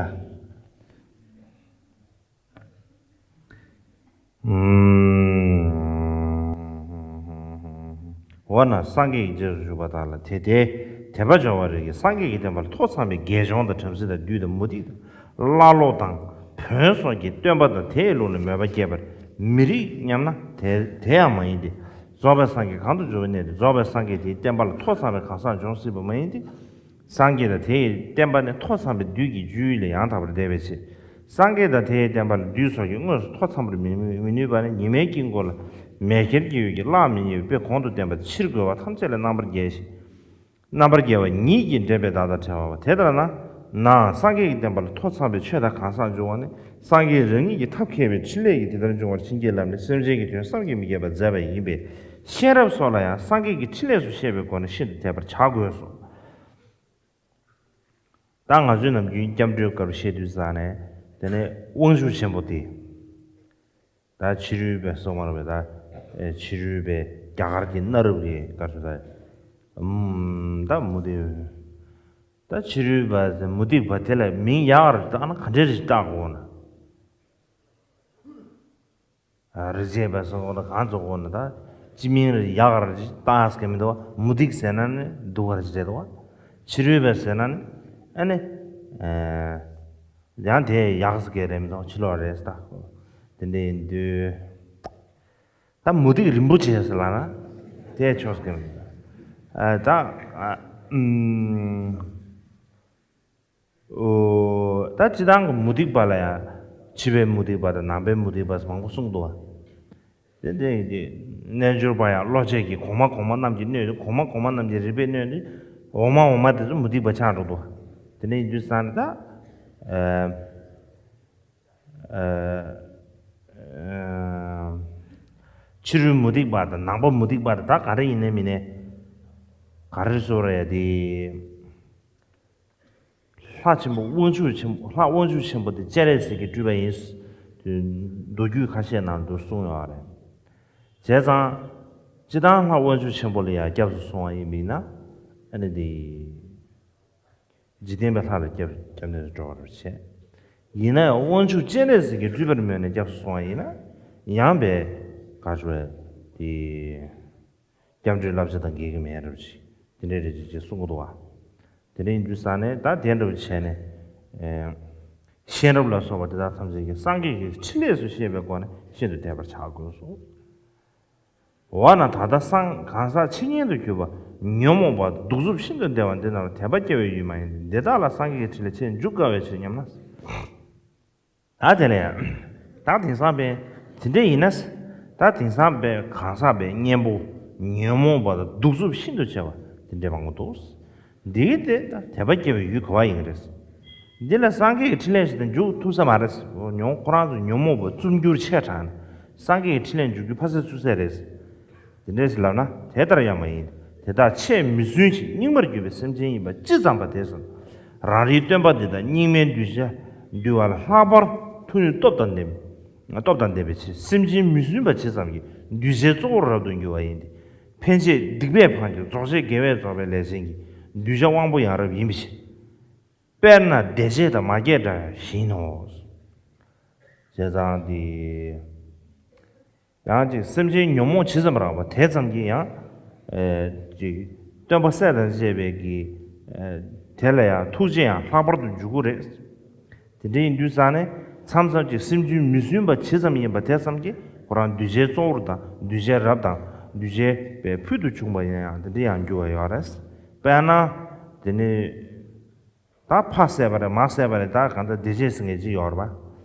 འོ་ན་སངས་རྒྱས་ཀྱི་རྗེས་སུ་ཞུགས་པ་དག་ལ་དེ་ལྟའི་དད་པ་འབྱོར་བ་རིགས་ཀྱིས་སངས་རྒྱས་ཀྱི་བསྟན་པ་ལ་ཐོག་འཚམ་པའི་དགེ་སྦྱོང་དང་བྲམ་ཟེ་དང་བདུད་དང་མུ་སྟེགས་དང་ཀླ་ཀློ་དང་བོན་སོགས་ཀྱི་སྟོན་པ་དང་དེའི་ལུགས་ལ་མོས་པ་སྐྱེས་པར་མི་རིགས་སྙམ་ན་དེ་དེ་ཡང་མ་ཡིན་ཏེ། རྫོགས་པའི་སངས་རྒྱས་གང་དུ་གྱུར་པའི་གནས་དེ་རྫོགས་པའི་སངས་རྒྱས་དེའི་བསྟན་པ་ལ་ཐོག་འཚམ་པའི་གང་ཟག་འབྱུང་སྲིད་པ་མ་ཡིན་ཏེ། སངས་རྒྱས་དང་དེ་ཡི་བསྟན་པ་ནི་ཐོག་འཚམ་པའི་བདུད་ཀྱི་སྤྱོད་ཡུལ་ལས་ཡང་དག་པར་འདས་པའི་ཕྱིར། སངས་རྒྱས་དང་དེ་ཡི་བསྟན་པ་ལ་བདུད་སོགས་ཀྱིས་དངོས་སུ་ཐོག་འཚམ་པར་མི་མི་ནུས་པ་ནི་ཉི་མའི་དཀྱིལ་འཁོར་ལ་མེ་ཁྱེར་གྱི་འོད་ཀྱིས་གླགས་མི་རྙེད་པའི་དཔེ་གོང་དུ་བསྟན་པ་ཕྱིར་རྒོལ་བ་ཐམས་ཅད་ལ་རྣམ་པར་རྒྱལ་ཞིང་། རྣམ་པར་རྒྱལ་བ་ཉིད་ཀྱིས་འདྲེན་པའི་བདག་དང་བྲལ་བ་དེ་ལྟར་ན། ནའང་སངས་རྒྱས་ཀྱི་བསྟན་པ་ལ་ཐོག་འཚམ་པའི་ཆོས་དང་གང་ཟག་འབྱུང་བ་ནི་སངས་རྒྱས་རང་ཉིད་ཀྱི་ཐབས་མཁས་པའི་ཕྲིན་ལས་ཀྱིས་དེ་ལྟར་འབྱུང་བར་བྱིན་གྱིས་བརླབས་ནས་སེམས་ཅན་གྱི་དོན་བསམ་གྱིས་མི་ཁྱབ་པ་མཛད་པ་ཡིན་པས། ཤེས་རབ་སོགས་ལ་ཡང་སངས་རྒྱས་ཀྱི་ཕྲིན་ལས་སུ་བཤད་པའི་སྒོ་ནས་ཤིན་ཏུ་དད་པར་བྱ་དགོས་སོ། ད་ང་ཚོས་ནམ་རྒྱུན་སྐྱབས་འགྲོའི་སྐབས་བཤད་དུས་ཙང་ནས་དེ་ནས་དབང་ཕྱུག་ཆེན་པོ་དེ། ད་ཕྱི་རོལ་པའི་སོགས་མ་རུང་བའི་ད་ཕྱི་རོལ་པའི་རྒྱ་གར་གྱི་གནའ་རབས་ཀྱི་སྐབས་སུ་ད་ད་མུ་སྟེགས། ད་ཕྱི་རོལ་པ་མུ་སྟེགས་པ་དེ་ལ་མིང་ཡག་རུ་བཏགས་ན་ག་འདྲ་རེ་བཏགས་དགོས་ན། རིག་བྱེད་པ་སོགས་ལ་གང་ཚོགས་དགོས་ན་ད་སྤྱི་མིང་རེ་ཡག་རེ་བཏགས་ཀྱི་མི་འདུག་བ། མུ་སྟེགས་ཟེར་ན་ནི་སྡུག་ག་རེ་རེད་འདུག་བ། ཕྱི་རོལ་པ་ཟེར་ན་ནི་ཨ་ནི། ཡང་དེ་ཡག་ཟེར་གི་རེད་མི་འདུག་ཕྱི་ལོགས་རེད་ཟེར་ད། དེ་འདྲ་ཡིན་དུས། ད་མུ་སྟེགས་རིན་པོ་ཆེ་ཟེར་ལབ་ན། དེ་ཆོག་ཟེར་གི་མི་འདུག་ཨ་ད། ཨ། ཨུམ། ཨོ། ད་སྤྱིར་བཏང་གི་མུ་སྟེགས་པ་ལ་ཡང་ཕྱི་པའི་མུ་སྟེགས་པ་དང་ནང་པའི་མུ་སྟེགས་པ་ཟེར་མང་པོ་གསུངས་འདུག་བ། དེ་དེ་དེ་རྣལ་འབྱོར་པ་ཡང་བློ་ཆེ་གི་གོང་མ་གོང་མ་རྣམས་ཀྱི་སྣོད་དུ་གོང་མ་གོང་མ་རྣམས་ཀྱི་རིག་པའི་སྣོད་དུ་འོག་མ་འོག་མ་དེ་ཚོ་མུ་སྟེགས་པ་ཆགས་འགྲོ་འདུག་དེ་ནས་ཡིན་དུས་ཙང་ནས་ད་ཨ་ཨ་ཕྱི་རོལ་མུ་སྟེགས་པ་དང་ནང་པ་མུ་སྟེགས་པ་དང་ད་ག་རེ་ཡིན་ནའི་མིན་ནའི་ག་རེ་བཟོ་ར་ཡ་དེ། ལྷ་ཆེན་པོ་དབང་ཕྱུག་ཆེན་པོ་ལྷ་དབང་ཕྱུག་ཆེན་པོ་དེ་སྤྱན་རས་གཟིགས་ཀྱི་སྤྲུལ་པ་ཡིན། དེ་མདོ་རྒྱུད་ཁ་ཤས་ནང་དུ་གསུངས་ཡོད་རེད། བྱས་ཙང་། སྤྱིར་བཏང་ལྷ་དབང་ཕྱུག་ཆེན་པོ་ལ་ཡང་སྐྱབས་སུ་སོང་བ་ཡིན་པས་ན། ཨ་ནི་དེ། འཇིག་རྟེན་པའི་ལྷ་ལ་སྐྱབས་སྐྱབས་གནས་སུ་འགྲོ་བར་བྱེད། ཡིན་ན་ཡང་དབང་ཕྱུག་སྤྱན་རས་གཟིགས་ཀྱི་སྤྲུལ་པར་མོས་ནས་སྐྱབས་སུ་སོང་བ་ཡིན་ན། ཡང་པའི་ག་ཞུ་བའི་དེ། སྐྱབས་འགྲོའི་བསླབ་བྱ་དང་འགལ་གྱི་མེད་རབས་ཅིག་དེ་འདྲའི་རེ་ཅིག་ཅེས་གསུང་གི་འདུག་བ། དེ་འདྲ་ཡིན་དུས་ས་ནས་ད་དེ་འདྲ་བྱས་ནས། ཨེ། ཤེས་རབ་ལ་སོགས་པ་དེ་དག་ཐམས་ཅད་ཀྱིས་སངས་རྒྱས་ཀྱི་ཕྲིན་ལས་སུ་ཤེས་པའི་སྒོ་ནས་ཤིན་ཏུ་དད་པར་བྱ་དགོས་སོ། འོ་ན་ད་ལྟ་སངས་གང་ཟག་འཆི་ཉེན་དུ་གྱུར་པ་ ཉོན་མོངས་པ་གདུག་རྩུབ་ཤིན་ཏུ་ལྡན་པ་འདི་རྣམས་ལ་དད་པ་སྐྱེ་བའི་ཡུལ་མ་ཡིན་ཏེ། འདི་དག་ལ་སངས་རྒྱས་ཀྱི་ཕྲིན་ལས་ཆེས་འཇུག་དཀའ་བའི་ཕྱིར་སྙམ་ན། ད་དེ་ལས་ད་དེང་སང་བས་དེ་འདྲ་ཡིན་ན། ད་དེང་སང་བས་གང་ཟག་པའི་གཉེན་པོ་ཉོན་མོངས་པ་དང་གདུག་རྩུབ་ཤིན་ཏུ་ཆེ་བ་དེ་འདྲ་མང་པོ་འདུག། འདི་གི་དེ་ད་དད་པ་སྐྱེ་བའི་ཡུལ་ག་བ་ཡིན་རེད། འདི་ལ་སངས་རྒྱས་ཀྱི་ཕྲིན་ལས་ཞིག་དང་འཇུག་ཐུབ་ས་མ་རེད། ཉོན་ཁོ་རང་ཚོ་ཉོན་མོངས་པ་རྩུབ་འགྱུར་ཆེ་དྲགས་ནས་སངས་རྒྱས་ཀྱི་ཕྲིན་ལས་འཇུག་རྒྱུ་ཕ་སེ་ཚུ་སེ་རེད། དེ་འདྲས་ལབ་ན་དེ་ལྟར་ཡང་མ་ཡིན། དེ་དག་ཆེས་མི་བསྲུན་ཞིང་སྙིགས་མར་གྱུར་པའི་སེམས་ཅན་ཡིན་པ་ཇི་ཙམ་པ་དེ་ཙམ། རང་རིག་སྟོན་པ་འདི་དག་སྙིགས་མའི་གདུལ་བྱ་འདུལ་བ་ལ་ལྷག་པར་ཐུགས་ནུས་སྟོབས་དང་ལྡན་སྟོབས་དང་ལྡན་པའི་ཕྱིར། སེམས་ཅན་མི་བསྲུན་པ་ཇི་ཙམ་གྱིས་གདུལ་བྱའི་གཙོ་བོར་རབ་ཏུ་འགྱུར་བ་ཡིན་ཏེ། ཕན་བྱེད་སྡིག་པས་འཕངས་ཀྱང་རྫོགས་བྱེད་དགེ་བས་རྫོགས་པའི་ལས་ཅན་གྱི་གདུལ་བྱ་དབང་པོ་ཡང་རབ་ཡིན་པའི་ཕྱིར། དཔེར་ན་བདེ་བྱེད་དང་མ་སྐྱེས་དགྲ་བཞིན་ནོ། བྱས་ཙང་དེ། ཡང་ཅིག་སེམས་ཅན་ཉོན་མོངས་ཇི་ཙམ་རགས་པ་དེ་ཙམ་གྱིས་ཡང་། ཅིག་སྟོན་པ་སྲས་དང་བཅས་པའི་གི། དེ་ལ་ཡང་ཐུགས་རྗེ་ཡང་ལྷག་པར་དུ་འཇུག་གི་རེད། དེ་འདྲ་ཡིན་དུས་ཙང་ནས་མཚམས་མཚམས་ཅིག་སེམས་ཅན་མི་བསྲུན་པ་ཇི་ཙམ་ཡིན་པ་དེ་ཙམ་གྱིས་ཁོ་རང་གདུལ་བྱའི་གཙོ་བོར་དང་གདུལ་བྱའི་རབ་དང་གདུལ་བྱའི་བའི་ཕུལ་དུ་བྱུང་བ་ཡིན་ཡང་དེ་འདྲ་ཡང་འགྱུར་བ་ཡོད་རེད། དཔེར་ན། དེ་ནི། ད་ཕ་བསད་པ་རེད་མ་བསད་པ་རེད། ད་གང་ལྟར་བདེ་བྱེད་ཟེར་མཁན་ཅིག་ཡོད་རེད་པ།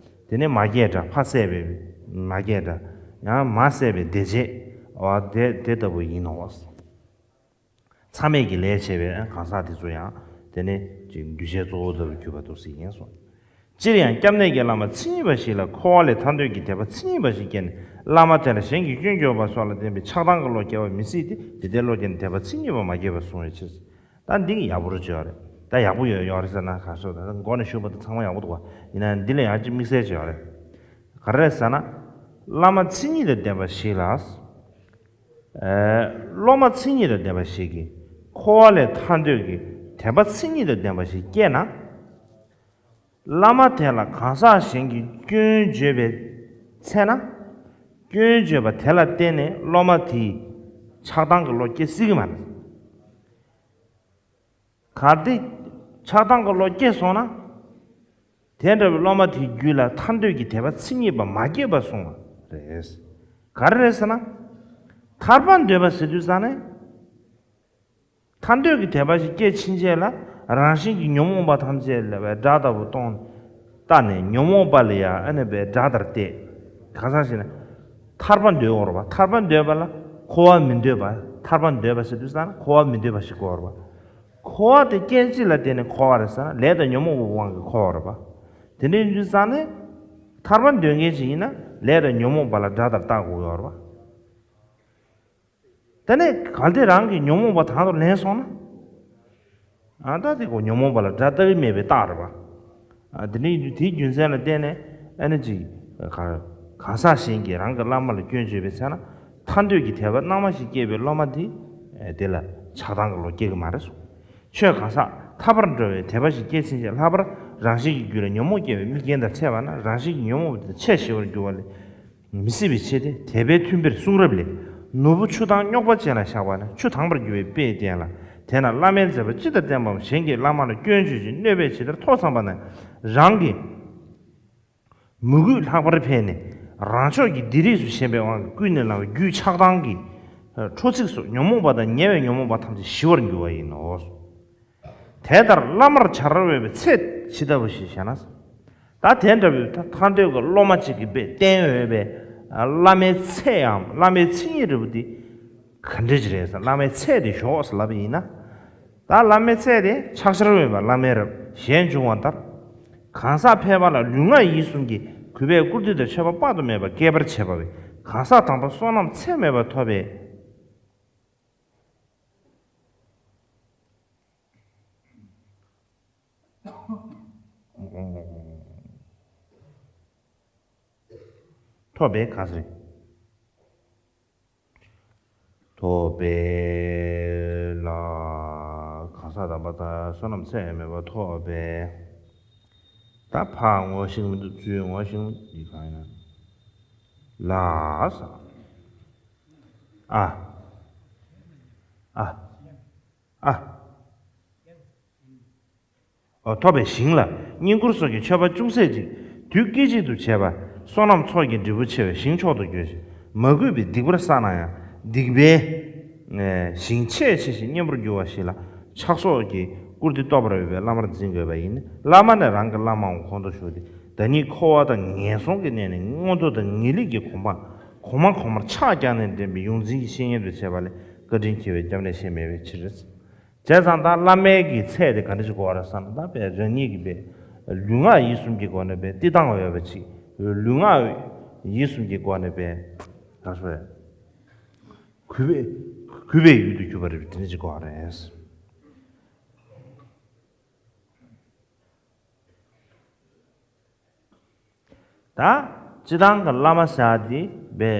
དེ་ནས་མ་སྐྱེས་དགྲ་ཕ་བསད་པའི་མ་སྐྱེས་དགྲ། ཡང་མ་བསད་པའི་བདེ་བྱེད། འོ་དེ་དེ་ལྟ་བུ་ཡིན་ནོ། མཚམས་མེད་ཀྱི་ལས་བྱས་པའི་གང་ཟག་དེ་ཚོ་ཡང་དེ་ནས་ཅིག་གདུལ་བྱའི་གཙོ་བོ་ལྟ་བུ་གྱུར་པ་འདུག་ཟེར་ཡིན་སོང་། སྤྱིར་ཡང་སྐྱབས་གནས་ཀྱི་བླ་མ་མཚན་ཉིད་པ་ཞིག་ལ་འཁོར་བ་ལས་ཐར་འདོད་ཀྱི་དད་པ་མཚན་ཉིད་པ་ཞིག་སྐྱེས་ནས་བླ་མ་དེ་ལ་གཞན་གྱི་སྐྱོན་བརྗོད་པ་སོགས་ལ་བརྟེན་པའི་ཆགས་སྡང་གི་བློ་སྐྱེ་བ་མི་སྲིད་དེ། དེ་ལྟའི་བློ་སྐྱེས་ནས་དད་པ་མཚན་ཉིད་པ་མ་སྐྱེས་པར་གསུངས་པའི་ཕྱིར། ད་འདི་ཡག་པོ་རུ་བརྗོད་རེད། ད་ཡག་པོ་ཡོད་ཡོད་རེད་ཟེར་ན་ག་སོ། ད་མགོ་ནས་ཞུས་པ་དེ་ཚང་མ་ཡག་པོ་འདུག་བ། ཡིན་ན་འདི་ལ་ཡང་ཅིག་དམིགས་བསལ་ཅིག་ཡོད་རེད། ག་རེ་རེད་ཟེར་ན། བླ་མ་མཚན་ཉིད་དང་ལྡན་པ་ཞིག་ལ། ཨེ། སློབ་མ་མཚན་ཉིད་དང་ལྡན་པ་ཞིག་གིས་འཁོར་བ་ལས་ཐར་འདོད་ཀྱི་དད་པ་མཚན་ཉིད་དང་ལྡན་པ་ཞིག་སྐྱེས་ན། བླ་མ་དེ་ལ་གང་ཟག་གཞན་གྱི་སྐྱོན་བརྗོད་པའི་ཚེ་ན། སྐྱོན་བརྗོད་པ་དེ་ལ་བརྟེན་ནས་སློབ་མ་དེས་ཆགས་སྡང་གི་བློ་སྐྱེ་སྲིད་ཀྱི་མ་རེད། གལ་ཏེ་ཆགས་སྡང་གི་བློ་སྐྱེས་སོང་ན། དེ་འདྲ་བའི་སློབ་མ་དེའི་རྒྱུད་ལ་ཐར་འདོད་ཀྱི་དད་པ་མཚན་ཉིད་པ་མ་སྐྱེས་པར་གསུངས་པ་རེད། ག་རེ་རེད་ཟེར་ན། ཐར་པ་འདོད་པ་ཟེར་དུས་ཙང་ནས། ཐར་འདོད་ཀྱི་དད་པ་ཞིག་སྐྱེས་ཕྱིན་ཆད་ལ་རང་བཞིན་གྱིས་ཉོན་མོངས་པ་ཐམས་ཅད་ལ་བའི་དགྲ་ལྟ་བུ་གཏོང་། ལྟ་ནས་ཉོན་མོངས་པ་ལ་ཡང་ཨ་ནི་བའི་དགྲ་ལྟར་བལྟས། གང་ཟག་ཞིག་ནི་ཐར་པ་འདོད་འོར་བ། ཐར་པ་འདོད་པ་ལ་འཁོར་བ་མི་འདོད་པ། ཐར་པ་འདོད་པ་ཟེར་དུས་ཙང་ན་འཁོར་བ་མི་འདོད་པ་ཞིག་དགོས་འོར་བ། འཁོར་བ་དེ་སྐྱེ་འཆི་ལ་བརྟེན་ནས་འཁོར་བ་རེད་ཟེར་ན་ལས་དང་ཉོན་མོངས་པའི་དབང་གིས་འཁོར་བ་རེད་པ། དེ་འདྲ་ཡིན་དུས་ཙང་ནས་ཐར་པ་འདོད་མཁན་ཞིག་ཡིན་ན་ལས་དང་ཉོན་མོངས་པ་ལ་དགྲ་ལྟར་བལྟ་དགོས་འོར་བ། དེ་ནས་གལ་ཏེ་རང་གི་ཉོན་མོངས་པ་དང་དུ་ལེན་སོང་ན། ཨ་ད་དེ་ཁོ་ཉོན་མོངས་པ་ལ་དགྲ་ལྟ་གི་མེད་པའི་རྟགས་རེད་པ། ཨ་དེ་ནས་དེའི་རྒྱུ་མཚན་ལ་བརྟེན་ནས་ཨ་ནི་ཅིག་གང་གང་ཟག་གཞན་གྱིས་རང་གི་བླ་མ་ལ་སྐྱོན་བརྗོད་པའི་ཚེ་ན་ཐར་འདོད་ཀྱི་དད་པ་སྣང་མ་ཞིག་སྐྱེས་པའི་སློབ་མ་དེ་དེ་ལ་ཆགས་སྡང་གི་བློ་སྐྱེ་གི་མ་རེད་གསུངས། ཆོས་གང་ཟག་ཐར་པར་འགྲོ་བའི་དད་པ་ཞིག་སྐྱེས་ཕྱིན་ཆད་ལྷག་པར་རང་བཞིན་གྱི་རྒྱུད་ལ་ཉོན་མོངས་སྐྱེ་བའི་དམིགས་རྐྱེན་དང་ཕྲད་པ་ན་རང་བཞིན་གྱི་ཉོན་མོངས་པ་དེ་ཆད་ཞི་བར་འགྱུར་བ་ལས། མི་སྲིད་པའི་ཕྱིར་ཏེ། དད་པའི་མཐུན་དཔེར་གསུང་རབ་ལས། ནོར་བུ་ཆུ་དྭངས་རྙོག་པ་ཅན་ལ་བཞག་པ་ན་ཆུ་དྭངས་པར་འགྱུར་བའི་དཔེས་བསྟན་ལ། དེས་ན་བླ་མའི་མཛད་པ་ཅི་དང་ལྡན་པའམ་གཞན་གྱིས་བླ་མ་ལ་སྐྱོན་བརྗོད་ཅིང་གནོད་པས་ཇི་ལྟར་ཐོག་འཚམས་པ་ན། རང་གི་མོས་གུས་ལྷག་པར་འཕེལ་ནས་རང་ཕྱོགས་ཀྱི་སྡིག་རིས་སུ་ཞེན་པའི་དབང་གིས་ཀུན་ནས་བསླངས་པའི་རྒྱུད་ཆགས་སྡང་གི་ཁྲོ་ཚིགས་སོགས་ཉོན་མོངས་པ་དང་ཉེ་བའི་ཉོན་མོངས་པ་ཐམས་ཅད་ཞི་བར་འགྱུར་བ་ཡིན་ནོ། དེ་ལྟར་བླ་མར་བྱ་ར་བའི་ཚེ་ཇི་ལྟ་བུ་ཞིག་བྱས་ན། ད་དེ་འདྲ་བའི་ཐར་འདོད་ཀྱི་སློབ་མ་གཅིག་གིས་དཔེ་བསྟེན་འོས་པའི་བླ་མའི་ཚེ་ཡང་བླ་མའི་མཚན་ཉིད་འདྲ་བོ་དེ་ག་འདྲ་ཅིག་རེད་ཟེར། བླ་མའི་ཚེ་དེ་ཞོག་ཟེར་ལབ་པ་ཡིན་ན། ད་བླ་མའི་ཚེ་དེ་ཕྱག་བྱར་འོས་པ་བླ་མའི་རབ་གཞན་འབྱུང་བ་ལྟར། གང་ཟག་ཕལ་པ་ལ་ལུས་ངག་ཡིད་གསུམ་གྱི་གུས་པས་བཀུར་སྟི་དང་མཆོད་པ་དཔག་ཏུ་མེད་པ་བསྐྱེད་པར་བྱེད་པ་བས་གང་ཟག་དམ་པ་བསོད་ནམས་ཚད་མེད་པ་ཐོབ་པས། ཐོབ་པའི་ག་ཟེར། ཐོབ་པའི་ལ་གང་ཟག་དམ་པ་དང་བསོད་ནམས་ཚད་མེད་པ་ཐོབ་པའི། ད་ཕ་ངོ་ཤེས་མི་འདུག་ཚུལ་ངོ་ཤེས་མི་འདུག་གང་ཡིན་ན། ལ་ས། ཨ། ཨ། ཨ། ཨོ། ཐོབ་པའི་ཞིང་ལ་བསྙེན་བཀུར་སོགས་ཀྱི་མཆོད་པ་ཅུང་ཟད་ཅིག་དུས་སྐད་ཅིག་ཏུ་བྱས་པ་བསོད་ནམས་ཚོགས་ཀྱི་འབྲས་བུ་ཆེ་བས་ཞིང་མཆོག་ཏུ་གྱུར་ཞིང་མ་གུས་པའི་སྡིག་པར་བསགས་ན་ཡང་སྡིག་པའི་ ཞིང་ཆེས་ཆེ་ཞིང་གཉན་པོར་གྱུར་པ་ཞིག་ལ་ཕྱག་སོགས་ཀྱི་བཀུར་སྟི་སྟོབས་ར་ཡོད་པའི་བླ་མར་འཛིན་དགོས་པ་ཡིན། བླ་མ་ནི་རང་གི་བླ་མའམ་གོང་དུ་ཞུས་ཏེ། བདག་ཉིད་འཁོར་བ་དང་ངན་སོང་གི་གནས་ནས་མངོན་མཐོ་དང་ངེས་ལེགས་ཀྱི་གོ་འཕང་གོང་མ་གོང་མར་ཕྱག་བརྐྱངས་ནས་འདྲེན་པའི་ཡོངས་འཛིན་གྱི་བཤེས་གཉེན་དུ་བྱས་པ་ལས་བཀའ་དྲིན་ཆེ་བའི་སྐྱབས་གནས་གཞན་མེད་པའི་ཕྱིར། བྱས་ཙང་ད་བླ་མའི་གི་ཚད་དེ་ག་འདྲ་ཞིག་དགོས་རེད་བསམ་ན། ད་དཔེ་རང་ཉིད་ཀྱི་དཔེ་ལུས་ངག་ཡིད་གསུམ་གྱི་སྒོ་ནས་དཔེ་བསྟི་སྟངས་ཡོད་པ་ཅིག་ལུས་ངག་ཡིད་གསུམ་གྱི་སྒོ་ནས་དཔེ་ག་རེ་ཞུ་དགོས་རེད། གུས་པས་གུས་པའི་ཡུལ་དུ་གྱུར་པ་རེད། དེ་འདྲ་ཞིག་དགོས་རེད། ད་སྤྱིར་བཏང་གི་བླ་མ་ཟེར་ཡ་དེ་དཔེ་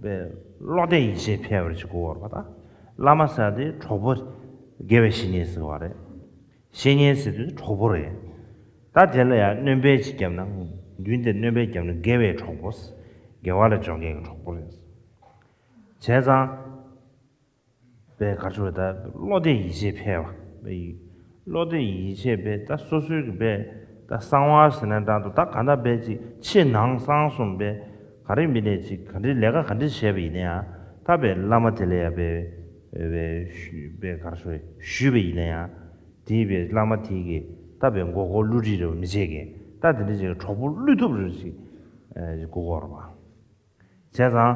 དཔེ་བློ་གཏད་ཡིད་ཆེས་འཕེར་བ་ཅིག་དགོས་པ་རེད་པ། ད་བླ་མ་ཟེར་ཡ་དེ་གྲོགས་པོ། དགེ་བའི་བཤེས་གཉེན་ཟེར་བ་རེད། བཤེས་གཉེན་ཟེར་དུས་གྲོགས་པོ་རེད། ད་དེ་ལ་ཡང་སྣོན་པ་ཅིག་བརྒྱབ་ན། མདུན་དེར་སྣོན་པ་བརྒྱབ་ན་དགེ་བའི་གྲོགས་པོ། དགེ་བ་ལ་སྦྱོང་མཁན་གྱི་གྲོགས་པོ་རེད། བྱས་ཙང་དཔེ་ག་རེ་ཞུ་དགོས་རེད། ད་བློ་གཏད་ཡིད་ཆེས་འཕེར་བ། བློ་གཏད་ཡིད་ཆེས་དཔེ་ད་སོ་སོའི་གི་དཔེ་ད་གསང་བ་ཟེར་ན་འདྲ་འདུག་ད་གང་ལྟར་དཔེ་ཅིག་ཕྱི་ནང་གསང་གསུམ་དཔེ་ག་རེ་མི་ལས་ཅིག་ག་འདྲའི་ལས་ཀ་ག་འདྲ་བྱས་པ་ཡིན་ན་ཡང་། ད་དཔེ་བླ་མ་དེ་ལ་ཡང་དཔེ་དཔེ་དཔེ་ག་རེ་ཞུ་དགོས་རེད། ཞུས་པ་ཡིན་ན་ཡང་། དེའི་དཔེ་བླ་མ་དེའི་གི་ད་དཔེ་མགོ་སྐོར་བསླུ་བྲིད་རེད་པ་མི་བྱེད་མཁན། ད་དེ་འདྲ་ཅིག་གྲོགས་པོ་བློས་ཐུབ་རེད་ཅིག་ཨེ་དགོས་ཀྱི་ཡོད་རེད་པ། བྱས་ཙང་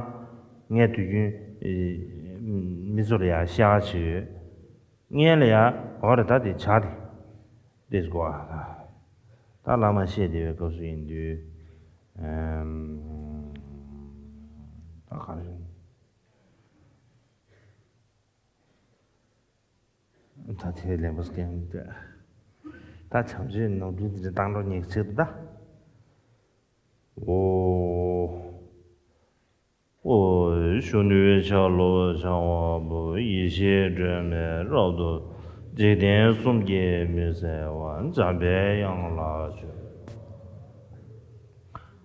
ངས་དུས་རྒྱུན་ཨེ་མི་ཚོ་ལ་ཡང་བཤད་ཡག་ཅིག་ཡོད། སྔོན་ལ་ཡང་འོ་རེད། ད་དེ་བྱ་དེ་འདྲ་དགོས་ཨ། ད་བླ་མ་བཤད་བསྡད་པའི་སྐབས་སུ་ཡིན་དུས་ཨེམ། ད་ག་རེ། ད་དེ་ལེན་པ་སྐྱེ་འདི། ད་བྱམས་ཆོས་ནོར་བུ་འདི་བཏང་འགྲོ་ཉེག་ཆེད་དུ་ད། ཨོ། ཨོ། གཞོན་ནུའི་ཆ་ལུགས་འཆང་བ་པོ། ཡེ་ཤེས་སྒྲོན་མེ་རབ་ཏུ། འཇིག་རྟེན་གསུམ་གྱི་མུན་སེལ་བ། འཇམ་པའི་དབྱངས་ལ་མཆོད།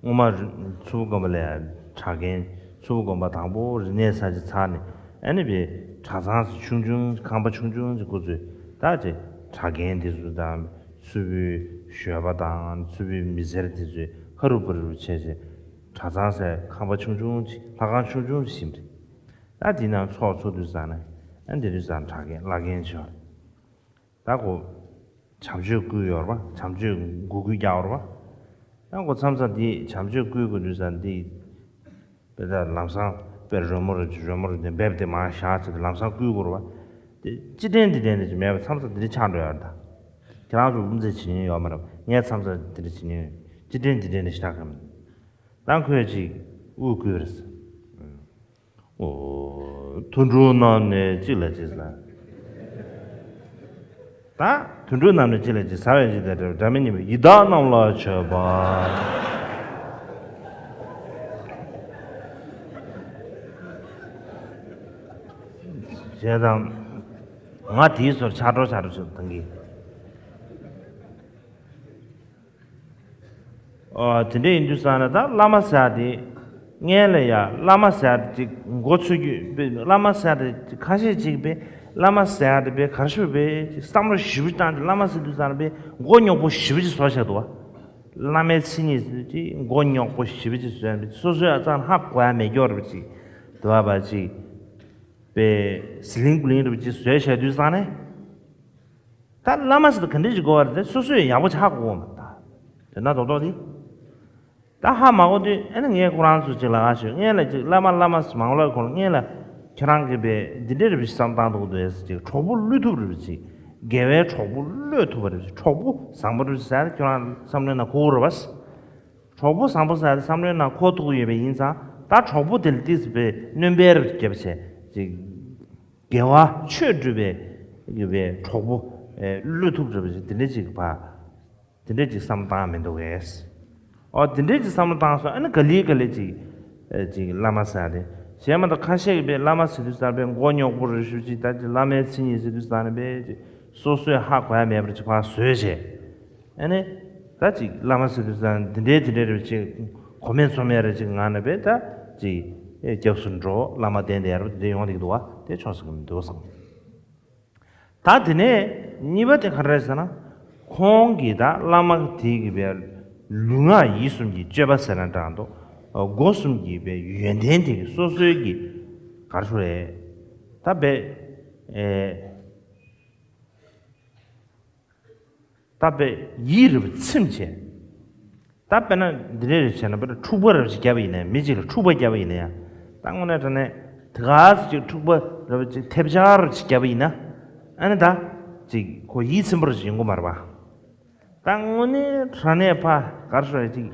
སྔོན་མ་མཚུར་ཕུ་དགོན་པ་ལ་ཡང་གྲྭ་རྒན། མཚུར་ཕུ་དགོན་པ་དང་པོ་རིག་གནས་གསར་བརྗེ་ཚར་ནས། ཨ་ནི་དཔེ་གྲྭ་ཚང་ཆུང་ཆུང་ཁང་པ་ཆུང་ཆུང་ཅིག་ཁོ་ཚོས་ད་ཅིག་གྲྭ་རྒན་དེ་ཚོ་དང་མཚུར་ཕུའི་ཞོལ་པ་དང་མཚུར་ཕུའི་མི་སེར་དེ་ཚོས་ཧ་རུ་པ་རུ་བྱས་བྱས་གྲྭ་ཚང་ཟེར་ཁང་པ་ཆུང་ཆུང་ཅིག་ལྷ་ཁང་ཆུང་ཆུང་ཞིག་བཞེངས་རེད། ད་དེ་ནང་ཚོགས་འཚོགས་དུས་ཙང་ནས། ཨ་ནི་དེ་དུས་ཙང་གྲྭ་རྒན་བླ་རྒན་བྱས་པ་རེད། ད་ཁོ་བྱམས་ཆོས་བསྐུལ་ཡོད་རེད་པ། བྱམས་ཆོས་འགོ་ཁུལ་རྒྱག་ཡོད་རེད་པ། ཡང་ཁོ་མཚམས་མཚམས་འདི་བྱམས་ཆོས་བསྐུལ་དགོས་དུས་ཙང་འདི་དཔེ་ད་ལམ་སང་དཔེ་རོལ་མོ་རེད། རོལ་མོ་རེད། འདི་འབེབས་ཏེ་མར་བཞག་ཚེ་ལམ་སང་བསྐུལ་དགོས་རེད་པ། དེ་ཅི་དྲན་འདི་དྲན་ནས་ཅི་མེད་པ་མཚམས་མཚམས་འདི་འདྲ་ཆགས་འགྲོ་ཡོད་རེད་ད། ཁྱེད་རང་ཚོ་དབུ་མཛད་བྱེད་མྱོང་ཡོད་མ་རེད་པ། ངས་མཚམས་མཚམས་འདི་འདྲ་བྱེད་མྱོང་ཡོད། ཅི་དྲན་འདི་དྲན་ནས་ཞེ་དྲག་གམ། ད་ཁོས་ཅིག་དབུ་བསྐུལ་རེད། ཨོ། དུད་འགྲོ་རྣམས་ནི་གཅིག་ལ་གཅིག་ལ། ད་དུད་འགྲོ་རྣམས་ནི་གཅིག་ལ་གཅིག་ཟ་བའི་གཅིག་དང་འདྲ་བའི་སྒྲ་མི་སྙན་པའི་ཡི་དྭགས་རྣམས་ལ་མཆོད་པ། བྱས་ཙང་ང་དེའི་ཚོར་ཆགས་འགྲོ་ཆགས་འགྲོ་བྱེད་དང་གི། ཨོ། དེ་འདྲ་ཡིན་དུས་ཙང་ནས་ད་བླ་མ་ཟེར་ཡ་དེ། སྔོན་ལ་ཡ་བླ་མ་ཟེར་ཡ་དེ་ཅིག་མགོ་ཚོས་རྒྱུ། བླ་མ་ཟེར་ཡ་དེ་ཅིག་ཁ་ཤས་ཅིག་དཔེ་བླ་མ་ཟེར་ཡ་དེ་དཔེ་ག་རེ་ཞུ་དཔེ་ཅིག་བསམ་བློ་ཞེ་པོ་བཏང་སྟེ་བླ་མ་ཟེར་དུས་ཙང་ནས་དཔེ་མགོ་རྙོག་པོ་ཞེ་པོ་ཅིག་བཟོ་བཞག་འདུག་བ། བླ་མའི་མཚན་ཉིད་ཟེར་དུས་ཅིག་མགོ་རྙོག་པོ་ཞེ་པོ་ཅིག་བཟོས་ནས་སོ་སོའི་ཨ་ཙང་ཧ་གོ་ཡ་མེད་སྐྱོ་རེ་བ་ཅིག་འདུག་བ། པ་ཅིག་དཔེ་ཟི་ལིང་གུ་ལིང་རེ་བ་ཅིག་བཟོས་བཞག་དུས་ཙང་ནས། ད་བླ་མ་ཟེར་དུས་ག་འདྲ་ཞིག་དགོས་པ་རེད་དེ། སོ་སོས་ཡག་པོ་ཆགས་དགོས་པ་མ་རེད་ད། དེ་ན་རྡོག་རྡོག་དེ། ད་ཧ་མ་གོ་དུས་ཨ་ནི་ངས་ཁོ་རང་ཚོ་ཅིག་ལ་ཨ་ཞོད་སྔོན་ལ་ཅིག་བླ་མ་བླ་མ་ཟེར་མང་ལོག་ཁོང་སྔོན་ལ་ཁྱེད་རང་གིས་དཔེ་འདི་འདྲ་རེ་བ་ཞིག་བསམ་བཏང་འདུག་འདུག་ཟེར་ཅིག་གྲོགས་པོ་བློས་ཐུབ་རེ་བ་ཅིག་དགེ་བའི་གྲོགས་པོ་བློས་ཐུབ་པ་རེ་བ་ཅིག་གྲོགས་པོ་བཟང་པོ་རེ་བ་ཟེར་ཁྱོད་རང་བསམ་བློའི་ནང་འཁོར་རེ་བ། གྲོགས་པོ་བཟང་པོ་ཟེར་བསམ་བློའི་ནང་འཁོར་ཐུབ་ཀྱི་ཡོད་པ་ཡིན་ཙང་། ད་གྲོགས་པོ་དེ་ལ་ཏིག་ཙམ་དཔེ་སྣོན་པའི་རེ་བ་བརྒྱབ་བྱས་ཅིག་དགེ་བ་ཆོས་སྒྲུབ་པའི་གི་བའི་གྲོགས་པོ་ཨེ་བློས་ཐུབ་འདྲ་བ་ཞིག་དེ་འདྲ་ཅིག་བ། དེ་འདྲ་ཅིག་བསམ་བཏང་མི་འདུག་གས། ཨོ། དེ་འདྲ་ཅིག་བསམ་བློ་བཏང་སོང་། ཨ་ནི་ག་ལེ་ག་ལེ་ཅིག་ཨེ་ཅིག་བླ་མ་ཟེར་ཏེ། གཞན་མ་གཏོགས་ཁ་ཤས་ཀྱིས་དཔེ་བླ་མ་ཟེར་དུས་ཙང་དཔེ་མགོ་རྙོག་པོ་རེ་ཞུ་ཅིག་ད་ཅིག་བླ་མའི་མཚན་ཉིད་ཟེར་དུས་ཙང་ནས་དཔེ་ཅིག་སོ་སོས་ཧ་གོ་ཡ་མེད་པ་ཅིག་ཕར་བཟོས་བྱས། ཨ་ནི། ད་ཅིག་བླ་མ་ཟེར་དུས་ཙང་འདི་འདྲའི་དེ་འདྲའི་རེ་བ་ཅིག་གོ་མེད་ཚོར་མེད་རེ་ཅིག་ངང་ནས་དཔེ་ད་ཅིག་ཨེ་སྐྱབས་སུ་འགྲོ། བླ་མ་བསྟེན་བསྡད་ཡ་རེ་བ་དེ་འདྲ་ཡོང་བསྡད་ཀྱི་འདུག་བ། དེ་ཆོག་ས་གི་མི་འདུག་བསམ། ད་དེ་ནས་གཉིས་པ་དེ་ག་རེ་རེད་ཟེར་ན། ཁོང་གིས་ད་བླ་མ་དེ་གི་དཔེ་ལུས་ངག་ཡིད་གསུམ་གྱི་སྤྱོད་པ་ཟེར་ན་འདྲ་འདུག་སྒོ་གསུམ་གྱི་དཔེ་ཡོན་ཏན་དེ་གི་སོ་སོའི་གི་ག་རེ་ཞུ་རེད། ད་དཔེ་ཨེ། ད་དཔེ་ཡིད་རེ་བ་ཚིམ་བྱས། ད་དཔེར་ན་འདི་འདྲས་རེ་བྱས་ན། དཔེར་ན་འཁྲུག་པ་རེ་བ་ཅིག་བརྒྱབ་པ་ཡིན་ན། མི་གཅིག་ལ་འཁྲུག་པ་བརྒྱབ་པ་ཡིན་ན་ཡང་། ད་དངོས་གནས་དྲང་གནས་དེ་ག་ཚོད་ཅིག་འཁྲུག་པ་རེ་བ་ཅིག་ཐེབས་ཆག་རེ་བ་ཅིག་བརྒྱབ་པ་ཡིན་ན། ཨ་ནི་ད་ཅིག་ཁོ་ཡིད་ཚིམ་པོ་རེ་ཅིག་ཡོང་གི་མ་རེད་པ། ད་དངོས་གནས་དྲང་གནས་ཕ་གར་ཤོར་ཅིག་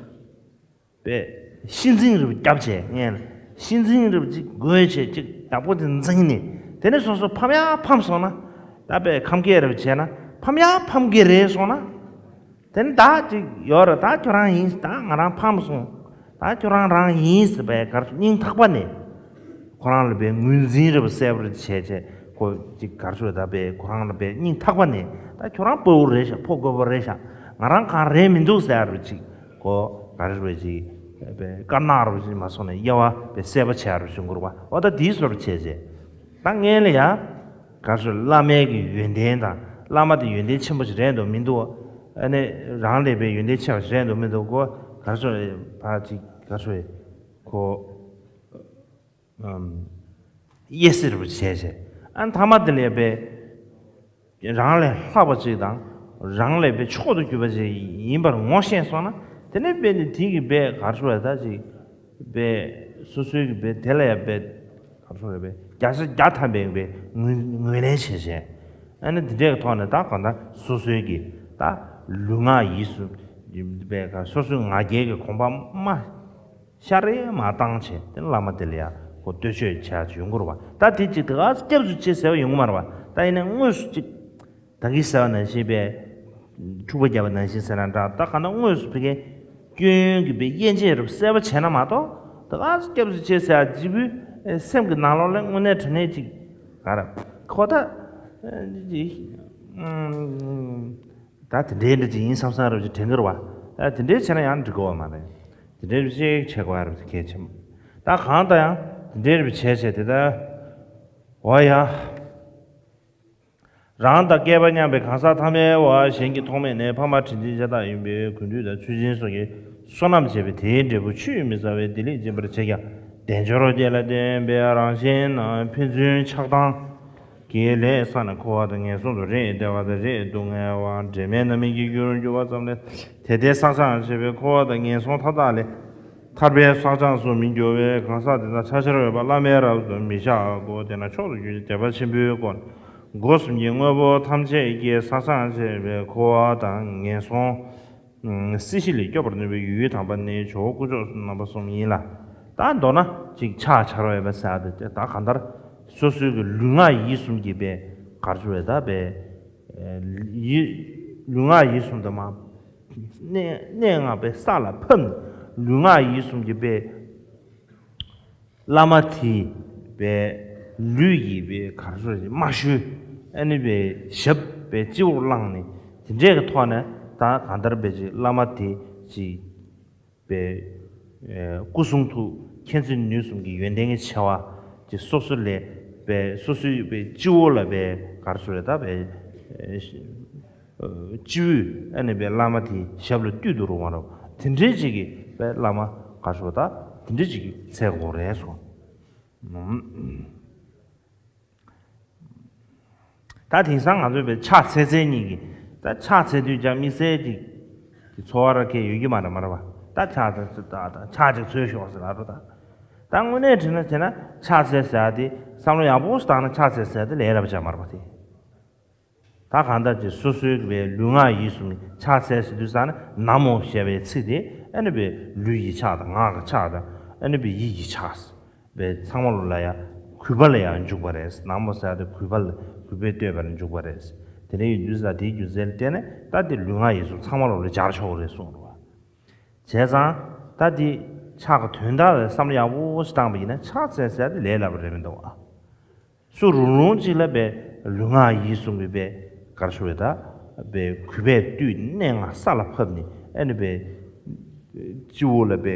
པས་གཤིན་རྫུན་རེ་བ་བརྒྱབ་བྱས། ངས་གཤིན་རྫུན་རེ་བ་ཅིག་དགོས་བྱས། ཅིག་ཡག་པོ་དེ་འཛིང་ནས། དེ་ནས་སོ་སོ་ཕམ་ཡ་ཕམ་སོང་ན། ད་དཔེ་ཁམས་སྐད་རེ་བ་བྱས་ན་ཕམ་ཡ་ཕམ་གི་རེད་སོང་ན། དེ་ནི་ད་ཅིག་ཡོད་རེད། ད་ཁྱོད་རང་ཡིན། ད་ང་རང་ཕམ་སོང་། ད་ཁྱོད་རང་རང་ཡིན་ཟེར་བས་གར་སྙིང་ཐག་པ་ནས་ཁོ་རང་ལ་དཔེ་ངོས་འཛིན་རེ་བ་གསལ་པོ་རེ་བྱས་བྱས། ཁོ་ཅིག་གར་ཤོར། ད་དཔེ་ཁོ་རང་ལ་དཔེ་སྙིང་ཐག་པ་ནས། ད་ཁྱོད་རང་དཔའ་བོ་རེད་ཤག། ཕོ་རྒོད་པོ་རེད་ཤག། ང་རང་གང་རེད་མི་འདུག་ཟེར་རེ་བ་ཅིག། ཁོ་གར་ཤོར་བས་ཅིག་དཔེ་དཀར་ནག་རེ་བ་ཅིག་མ་སོང་ནས་དབྱེ་བ་དཔེ་གསལ་པོ་བྱས་རེ་བ་བྱུང་དགོས་རེད་པ། འོ་ད་དེའི་བཟོ་འདྲ་བྱས་བྱས། ད་ངས་ལ་ཡ་གར་ཤོར་བླ་མའི་གི་ཡོན་ཏན་དང་། བླ་མ་དེ་ཡོན་ཏན་ཆེན་པོ་ཞིག་རེད་འདུག་མི་འདུག། ཨ་ནི་རང་ལས་དཔེ་ཡོན་ཏན་ཆེ་བ་ཞིག་རེད་འདུག་མི་འདུག། ཁོ་གར་ཤོར་ཕ་ཅིག་གར་ཤོར་ཁོ་ཨམ་དབྱེ་ཟེར་བ་བྱས་བྱས། ཨ་ནི་ཐ་མ་དེ་ལས་དཔེ་རང་ལས་ལྷག་པ་ཅིག་དང་། རང་ལས་དཔེ་མཆོག་ཏུ་གྱུར་པ་ཅིག་ཡིན་པར་ངོ་ཤེས་སོང་ན། དེ་ནས་དཔེ་ནི་དེ་གི་དཔེ་གར་ཤོར་བས་ད་ཅིག་དཔེ་སོ་སོའི་གི་དཔེ་དེ་ལ་ཡ་དཔེ་གར་ཤོར་བས་དཔེ་བརྒྱ་ཆ་བརྒྱ་ཐམ་པའི་དཔེ་ངོས་ངོས་ལེན་བྱས་བྱས། ཨ་ནི་དེ་འདྲའི་གི་ཐོག་ནས་ད་གང་ལྟར་སོ་སོའི་གི་ད་ལུས་ངག་ཡིད་གསུམ་དཔེ་ག་སོ་སོའི་ང་རྒྱལ་གི་གོམ་པ་མ་ཤར་རེ་མ་བཏང་བྱས། དེ་བླ་མ་དེ་ལ་ཡ་ཁོ་བསྟོད་ཆོས་བྱ་ཡོང་གི་རེད་པ། ད་དེ་ཅིག་དེ་ག་སྐྱབས་སུ་མཆི་ཟེར་བ་ཡོང་གི་མ་རེད་པ། ད་ཡིན་ནའི་དངོས་སུ་ཅིག་ད་གིན་ཟེར་བ་ནང་བཞིན་དཔེ་འཁྲུག་པ་བརྒྱབ་པ་ནང་བཞིན་ཟེར་ན་འདྲ། ད་གང་ལྟར་དངོས་སུ་ཕ་གིའི་སྐྱོན་གྱི་དཔེ་དབྱེ་འབྱེད་རེ་གསལ་པོ་བྱས་ན་མ་གཏོགས། དེ་ག་སྐྱབས་སུ་མཆི་ཟེར་བ་ཅིག་པུས་སེམས་ཀྱི་ནང་ལོགས་ལ་དངོས་གནས་དྲང་གནས་ཅིག་ག་རེ་ཁོ་ད་ད་དེ་འདྲའི་འདྲ་ཅིག་ཡིན་བསམ་བསམ་རེ་བ་ཅིག་དྲན་གི་རེད་པ། ད་དེ་འདྲའི་བྱས་ན་ཡང་འགྲིག་གི་ཡོད་མ་རེད། དེ་འདྲའི་ཅིག་བྱེད་དགོས་ཡ་རེ་བ་ཅིག་གལ་ཆེན་པོ། ད་གང་ལྟར་ཡང་དེ་འདྲའི་རེ་བ་བྱས་བྱས་དེ་ལྟར། འོ་ཡ། རང་དང་བསྐལ་པ་མཉམ་པའི་གང་ཟག་ཐ་མའི་བར། གཞན་གྱིས་མཐོང་མེད་ནས། ཕ་མ་དྲིན་ཅན་ཤ་སྟག་ཡིན་པས། གུས་འདུད་དང་མཆོད་སྦྱིན་སོགས་ཀྱི་བསོད་ནམས་བྱས་པས། དེའི་འབྲས་བུ་ཆུད་མི་ཟ་བས། བདེ་ལེགས་སྦྱིན་པར་བྱེད་ཀྱང་། དལ་འབྱོར་བརྒྱད་ལ་བརྟེན་པའི་རང་བཞིན་ནི། ཕན་ཚུན་ཆགས་སྡང་གི་ལས་བསགས་ནས། འཁོར་བ་དང་ངན་སོང་དུ་རེས་བདེ་བ་དང་རེས་སྡུག་བསྔལ་བ། འབྲལ་མེད་རྣམ་སྨིན་གྱི་རྒྱུར་འགྱུར་བ་ཙམ་ལས། དེ་ལྟར་བསགས་སྦྱངས་བྱས་པའི་འཁོར་བ་དང་ངན་སོང་མཐའ་དག་ལས་ཐར་པའི་བསགས་སྦྱངས་སུ་མི་འགྱུར་བའི་གང་ཟག་དེ་དག་ཕྱག་ཆེར་འོས་པ་བླ་མའི་རབ་ཏུ་མི་བཞག་གོ། དེས་ན་མཆོག་ཏུ་གྱུར་ཅིང་དད་པ་ཆེན་པོའི་སྒོ་ནས། སྒོ་གསུམ་གྱི་དངོས་པོ་ཐམས་ཅད་ཀྱིས་བསགས་སྦྱངས་བྱས་པའི་འཁོར་བ་དང་ངན་སོང་སྲིད་ཞི་ལས་སྐྱོབ་པར་ནུས་པའི་ཡུལ་དམ་པ་ནི་ཇོ་བོ་དཀོན་མཆོག་རྣམ་པ་གསུམ་ཡིན་ལ། ད་མདོར་ན་ཅིག་ཕྱག་ཕྱར་བས་པ་ཟེར་ཡ་དེ་ད་གང་ལྟར་སོ་སོའི་གི་ལུས་ངག་ཡིད་གསུམ་གྱི་དཔེ་གར་བྱུང་བས་ད་དཔེ་ཡིད་ལུས་ངག་ཡིད་གསུམ་དུ་མ་གནས་གནས་ལྔ་པའི་ས་ལ་ཕབ་ནས། ལུས་ངག་ཡིད་གསུམ་གྱི་དཔེ་བླ་མ་དེས་པའི་ལུས་ཀྱི་པའི་གར་སོ་ཞིག་རྨ་ཤུལ་ཨ་ནི་པའི་ཞབས་པའི་སྤྱི་བོར་བླངས་ནས། དེ་འདྲའི་གི་ཐོག་ནས་ད་གང་ལྟར་པའི་ཅིག་བླ་མ་དེ་ཅིག་པའི་སྐུ་གསུང་ཐུགས་མཁྱེན་བརྩེ་ནུས་གསུམ་གྱི་ཡོན་ཏན་གྱི་ཆེ་བ་ཅིག་སོ་སོ་ལས་པའི་སོ་སོའི་པའི་སྤྱི་བོ་ལ་པའི་གར་སོ་རེ་ད་པའི་སྤྱི་བོས་ཨ་ནི་པའི་བླ་མ་དེའི་ཞབས་ལ་བཏུད་དུ་རུང་བ་རོ། དེ་འདྲའི་ཅིག་གིས་པའི་བླ་མ་གར་སོ་ད་དེ་འདྲའི་ཅིག་གིས་འཚལ་དགོས་རེད་སོ། ད་དེང་སང་ང་ཚོས་པའི་ཕྱག་འཚལ་འཚལ་གཉིས་ཀྱིས་ད་ཕྱག་འཚལ་དུས་ཀྱང་དམིགས་བསལ་ཅིག་གི་ཚོར་བ་ར་གས་ཡོད་ཀྱི་མ་རེད་མ་རེད་པ། ད་ཕྱག་ད་ད་ད་ཕྱག་ཅིག་འཚལ་ཤོག་ཟེར་ལ་རོ། ད་ད་དངོས་གནས་དྲིས་ན་བྱས་ན་ཕྱག་འཚལ་ཟེར་ཡ་དེ་བསམ་བློ་ཡག་པོ་ཞིག་བཏང་ན་ཕྱག་འཚལ་ཟེར་ཡ་དེ་ལས་སླ་པོ་ཅིག་མ་རེད་པ་དེ། ད་གང་ལྟར་ཅིག་སོ་སོའི་པའི་ལུས་ངག་ཡིད་གསུམ་ཕྱག་འཚལ་ཟེར་དུས་ཙ་ན་ན་མོ་ཞེས་པའི་ཚིག་དེ་ཨ་ནི་པའི་ལུས་ཀྱི་ཕྱག་དང་ངག་གི་ཕྱག་དང་ཨ་ནི་པའི་ཡིད་ཀྱི་ཕྱག་པའི་ཚང་མ་ལོ་ལ་ཡང་གུས་པ་ལ་ཡང་འཇུག་པ་རེད། ན་མོ་ཟེར་ཡ་དེ་གུས་པ་ལ་གུས་པས་བསྟོད་པར་འཇུག་པ་རེད། དེ་འདྲ་ཡིན་དུས་ཙ་དེའི་རྒྱུ་མཚན་ལ་བརྟེན་ནས་ད་དེ་ལུས་ངག་ཡིད་གསུམ་ཚང་མ་ལོ་ལ་སྦྱར་ཆོག་རེད་གསུངས་རེད་བ། བྱས་ཙང་ད་དེ་ཕྱག་གི་དོན་དག་ལ་བསམ་བློ་ཡག་པོ་ཞིག་བཏང་པ་ཡིན་ན་ཕྱག་འཚལ་ཟེར་ཡ་དེ་ལས་སླ་པོ་རེད་མི་འདུག་བ། སུ་རུང་རུང་ཅིག་ལ་པའི་ལུས་ངག་ཡིད་གསུམ་གྱི་པའི་གར་ཞུ་བའི་ད་པའི་གུས་པས་བཏུད་གནས་ལྔ་ས་ལ་ཕབ་ནས་ཨ་ནི་པའི་སྤྱི་བོ་ལ་པའི་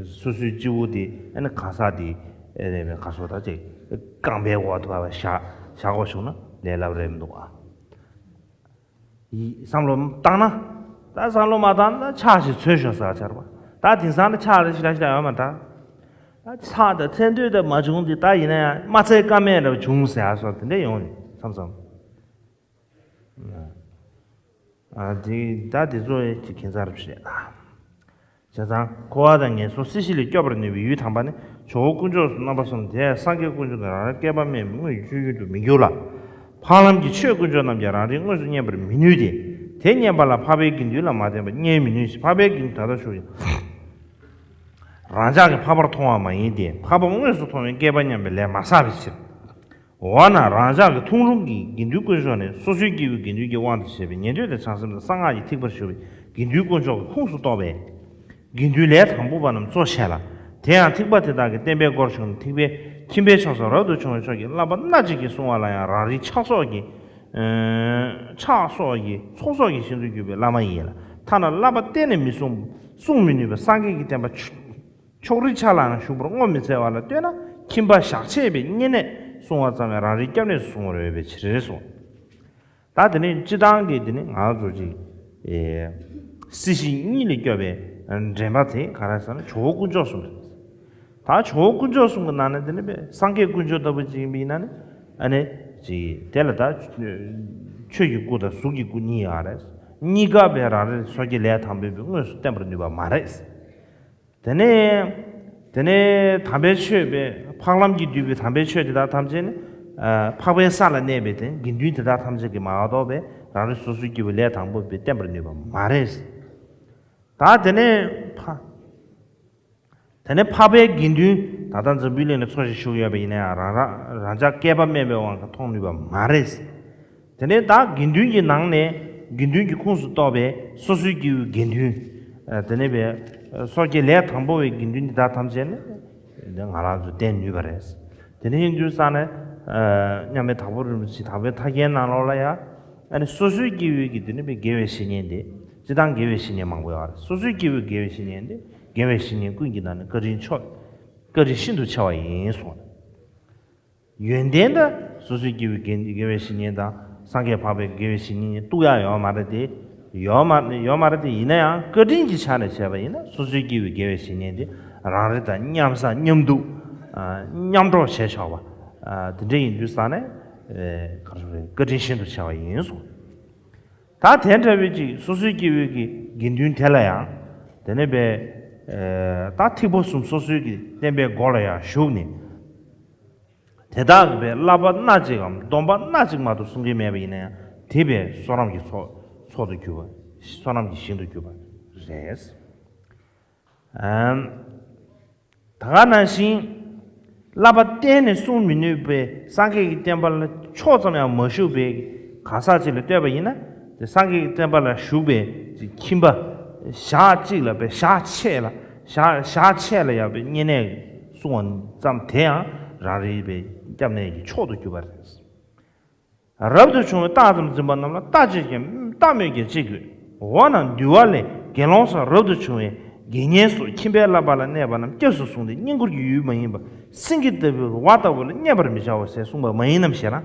སོ་སོའི་སྤྱི་བོ་དེ་ཨ་ནི་གང་ཟག་དེ་ཨ་ནི་པའི་གར་ཞུ་ད་ཅིག་རྐང་པའི་འོག་ཏུ་བ་བཞག་བཞག་དགོས་བྱུང་ན་ལས་སླ་པོ་རེད་མི་འདུག་ཨ། ཡིད་བསམ་བློ་བཏང་ན། ད་བསམ་བློ་མ་བཏང་ན་ཕྱག་ཅིག་འཚལ་ཤོག་ཟེར་བ་ཆར་བ། ད་དེང་སང་ནི་ཕྱག་རེ་ཞིག་ར་ཞིག་ར་ཡོད་མ་ད། ཚགས་དང་ཚད་འདོད་དང་མ་བྱུང་སྟེ། ད་ཡིན་ན་ཡང་མ་ཚད་ཀ་མེད་རབ་བྱུང་ཟེར་ཡ་སོགས་དེ་འདྲ་ཡོང་ནས་མཚམས་མཚམས། ཨ་དེ་ད་དེ་ཚོ་ཡི་ཁྱད་མཚར་རེད་ཤག་བྱས་ཙང་འཁོར་བ་དང་ངན་སོང་སྲིད་ཞི་ལས་སྐྱོབ་པར་ནུས་པའི་ཡུལ་དམ་པ་ནི་ཇོ་བོ་དཀོན་མཆོག་གསུམ་རྣམ་པ་གསུམ་དེ་སངས་རྒྱས་དཀོན་མཆོག་དང་རང་རང་བསྐལ་པ་དམན་པའི་དངོས་ཀྱི་སྤྱོད་ཡུལ་དུ་མི་འགྱུར་ལ། འཕགས་ལམ་གྱི་ཆོས་དཀོན་མཆོག་རྣམས་ཀྱང་རང་རིག་དངོས་སུ་བརྙེས་པར་མི་ནུས་ཏེ། དེ་བརྙེས་པ་ལ་འཕགས་པའི་དགེ་འདུན་ལ་མ་བརྟེན་པར་བརྙེས་མི་ནུས་ཤིང་། འཕགས་པའི་དགེ་འདུན་ད་ལྟ་ཞུ་ཡི། རང་ཅག་གིས་འཕགས་པར་མཐོང་བ་མ་ཡིན་ཏེ། འཕགས་པ་དངོས་སུ་མཐོང་བའི་བསྐལ་པ་མཉམ་པའི་ལས་མ་བསགས་པའི་ཕྱིར། འོ་ན་རང་ཅག་གི་མཐོང་རུང་གི་དགེ་འདུན་དཀོན་མཆོག་ནི་སོ་སོའི་སྐྱེ་བོའི་དགེ་འདུན་གྱི་དབང་དུ་བྱས་པའི་ཉན་ཐོས་དང་བྱང་སེམས་དང་གསང་སྔགས་ཀྱི་ཐེག་པར་ཞུགས་པའི་དགེ་འདུན་དཀོན་མཆོག་གི་ཁོངས་སུ་གཏོགས་པའི་དགེ་འདུན་ལས་དང་པོ་པ་རྣམས་གཙོ་བྱས་ལ། དེ་ཡང་ཐེག་པ་དེ་དག་གི་བསྟན་པའི་སྒོར་ཞུགས་ནས་ཐེག་པའི་ཁྱིམ་པའི་ཕྱོགས་སུ་རབ་ཏུ་བྱུང་བའི་ཕྱོགས་ཀྱི་བསླབ་པ་སྣ་གཅིག་གིས་བསྲུང་བ་ལ་ཡང་རང་རིག་ཕྱག་སོགས་ཀྱི་ཕྱག་སོགས་ཀྱི་ཚོགས་གསོག་གི་ཞིང་དུ་གྱུར་པའི་བླ་མ་ཡིན་ལ། ཐ་ན་བསླབ་པ་གཏན་ནས་མི་བསྲུང་བསྲུང་མི་ནུས་པའི་སངས་རྒྱས་ཀྱི་བསྟན་པ་ཕྱོགས་རིས་ཆ་ལའང་ཞུགས་པར་བསྔོ་མི་འཚལ་བ་ལ་ལྟོས་ན། ཁྱིམ་པ་ཞག་ཆད་པའི་བསྙེན་གནས་བསྲུང་བ་ཙམ་ཡང་རང་རིག་སྐྱབས་གནས་སུ་བསྲུང་བར་འོས་པའི་ཕྱིར་གསུངས། ད་དེ་ནས་སྤྱི་བཏང་གི་དེ་ནི་ང་ཚོ་ཅིག་ཨེ་སྲིད་ཞི་གཉིས་ལས་སྐྱོབ་པའི་འདྲེན་པ་དེ་ག་རེ་ཟེར་ན་ཇོ་བོ་དཀོན་མཆོག་གསུམ་རེད། ད་ཇོ་བོ་དཀོན་མཆོག་གསུམ་གྱི་ནང་ནས་དེ་ནི་སངས་རྒྱས་དཀོན་མཆོག་ལྟ་བུ་ཅིག་ཡིན་པ་ཡིན་ན་ནི། ཨ་ནི་ཅིག་དེ་ལ་ད་ཆོས་ཀྱི་སྐུ་དང་གཟུགས་ཀྱི་སྐུ་གཉིས་ཡོད་རེད། གཉིས་ཀ་བས་རང་རེ་སོ་སྐྱེ་ལས་དང་པོའི་དངོས་སུ་བསྟན་པར་ནུས་པ་མ་རེད། དེ་ནས་དེ་ནས་དམ་པའི་ཆོས་པའི་འཕགས་ལམ་གྱིས་བསྡུས་པའི་དམ་པའི་ཆོས་དེ་དག་ཐམས་ཅད་ནི། ཨ་འཕགས་པའི་ས་ལ་གནས་པའི་དེ་དགེ་འདུན་དེ་དག་ཐམས་ཅད་ཀྱིས་མ་གཏོགས་པའི་རང་རེ་སོ་སོའི་སྐྱེ་བོའི་ལས་དང་པོ་པའི་བསྟན་པར་ནུས་པ་མ་རེད། ད་དེ་ནས་ཕ། དེ་ནས་འཕགས་པའི་དགེ་འདུན་ད་ལྟ་འཛམ་བུའི་གླིང་ལ་འཚོ་ཞིང་བཞུགས་ཡོད་པ་ཡིན་ན་ཡང་། རང་རང་རང་ཅག་བསྐལ་པ་དམན་པའི་དབང་གིས་མཐོང་ནུས་པ་མ་རེད། དེ་ནས་ད་དགེ་འདུན་གྱི་ནང་ནས་དགེ་འདུན་གྱི་ཁོངས་སུ་གཏོགས་པའི་སོ་སོའི་སྐྱེ་བོའི་དགེ་འདུན། ཨ་དེ་ནས་པའི་སོ་སྐྱེ་ལས་དང་པོ་བའི་དགེ་འདུན་འདི་དག་ཐམས་ཅད་ནི། འདི་ང་རང་ཚོས་བསྟེན་ནུས་པ་རེད། དེ་ནས་ཡིན་དུས་ཙང་ནས། ཨ་མཉམ་མེད་དྭགས་པོ་རིན་པོ་ཆེ་དྭགས་པོའི་ཐར་རྒྱན་ནང་ལོགས་ལ་ཡང་། ཨ་ནི་སོ་སོའི་སྐྱེ་བོའི་གི་དེ་ནི་པའི་དགེ་བའི་བཤེས་གཉེན་དེ། སྤྱིར་བཏང་དགེ་བའི་བཤེས་གཉེན་མང་པོ་ཡོད་རེད། སོ་སོའི་སྐྱེ་བོའི་དགེ་བའི་བཤེས་གཉེན་དེ་དགེ་བའི་བཤེས་གཉེན་ཀུན་གྱི་ནང་ནས་བཀའ་དྲིན་ཆོ། བཀའ་དྲིན་ཤིན་ཏུ་ཆེ་བ་ཡིན་གསུངས། ཡོན་ཏན་ད་སོ་སོའི་སྐྱེ་བོའི་དགེ་དགེ་བའི་བཤེས་གཉེན་དང་སངས་རྒྱས་འཕགས་པའི་དགེ་བའི་བཤེས་གཉེན་གཉིས་གཏུག་ཡག་ཡོད་མ་རེད་དེ། ཡོད་མ་ཡོད་མ་རེད་དེ། ཡིན་ན་ཡང་བཀའ་དྲིན་གྱི་ཆ་ནས་བྱས་པ་ཡིན་ན་སོ་སོའི་སྐྱེ་བོའི་དགེ་བའི་བཤེས་གཉེན་དེ་རང་རེ་དང་མཉམ་ཟ་མཉམ་འདུག་ཨ་མཉམ་གྲོགས་བྱས་ཆོག་པ། ཨ་དེ་འདྲ་ཡིན་དུས་ཙང་ནས། ཨེ་ག་རེ་རེད། བཀའ་དྲིན་ཤིན་ཏུ་ཆེ་བ་ཡིན་གསུངས། ད་དེ་འདྲ་བའི་ཅིག་སོ་སོའི་སྐྱེ་བོའི་གི་དགེ་འདུན་དེ་ལ་ཡང་། དེ་ནས་པའི་ཨེ་ད་ཐེག་པ་གསུམ་སོ་སོའི་གི་བསྟན་པའི་སྒོ་ལ་ཡང་ཞུགས་ནས། དེ་དག་གི་པའི་བསླབ་པ་སྣ་གཅིག་གམ་སྡོམ་པ་སྣ་གཅིག་མ་གཏོགས་བསྲུང་གི་མེད་པ་ཡིན་ན་ཡང་། དེ་པའི་བསོད་ནམས་ཀྱི་ཚོགས་ཚོགས་སུ་གྱུར་པ། བསོད་ནམས་ཀྱི་ཞིང་དུ་གྱུར་པ་རེད། ཨམ། ད་ག་ནང་བཞིན་བསླབ་པ་གཏན་ནས་བསྲུང་མི་ནུས་པའི་སངས་རྒྱས་ཀྱི་བསྟན་པ་ལ་ཕྱོགས་ཙམ་ཡང་མ་ཞུགས་པའི་གང་ཟག་ཅིག་ལ་ལྟོས་པ་ཡིན་ན། དེ་སངས་རྒྱས་ཀྱི་བསྟན་པ་ལ་ཞུགས་པའི་ཁྱིམ་པ་ཞག་གཅིག་ལ་པའི་ཞག་ཕྱེད་ལ་ཞག་ཞག་ཕྱེད་ལ་ཡང་པའི་བསྙེན་གནས་བསྲུང་བ་ཙམ་དེ་ཡང་རང་རེའི་པའི་སྐྱབས་གནས་ཀྱི་མཆོག་ཏུ་གྱུར་པ་རེད། རབ་ཏུ་བྱུང་བའི་རྟགས་ཙམ་འཛིན་པ་རྣམས་ལ་ལྟ་ཅི་སྨོས། ལྟ་སྨོས་ཀྱང་ཅི་དགོས། འོ་ན་འདུལ་བ་ལས་དགེ་སློང་སོགས་རབ་ཏུ་བྱུང་བའི་དགེ་བསྙེན་སོགས་ཁྱིམ་པའི་བསླབ་པ་ལ་གནས་པ་རྣམས་སྐྱབས་སུ་བཟུང་སྟེ་བསྙེན་བཀུར་གྱི་ཡུལ་མ་ཡིན་པ་སེང་གེ་ལྟ་བུའི་བ་ལྟ་བུ་ལ་བསྙེན་པར་མི་བྱའོ་ཞེས་གསུངས་པ་མ་ཡིན་ནམ་ཞེ་ན།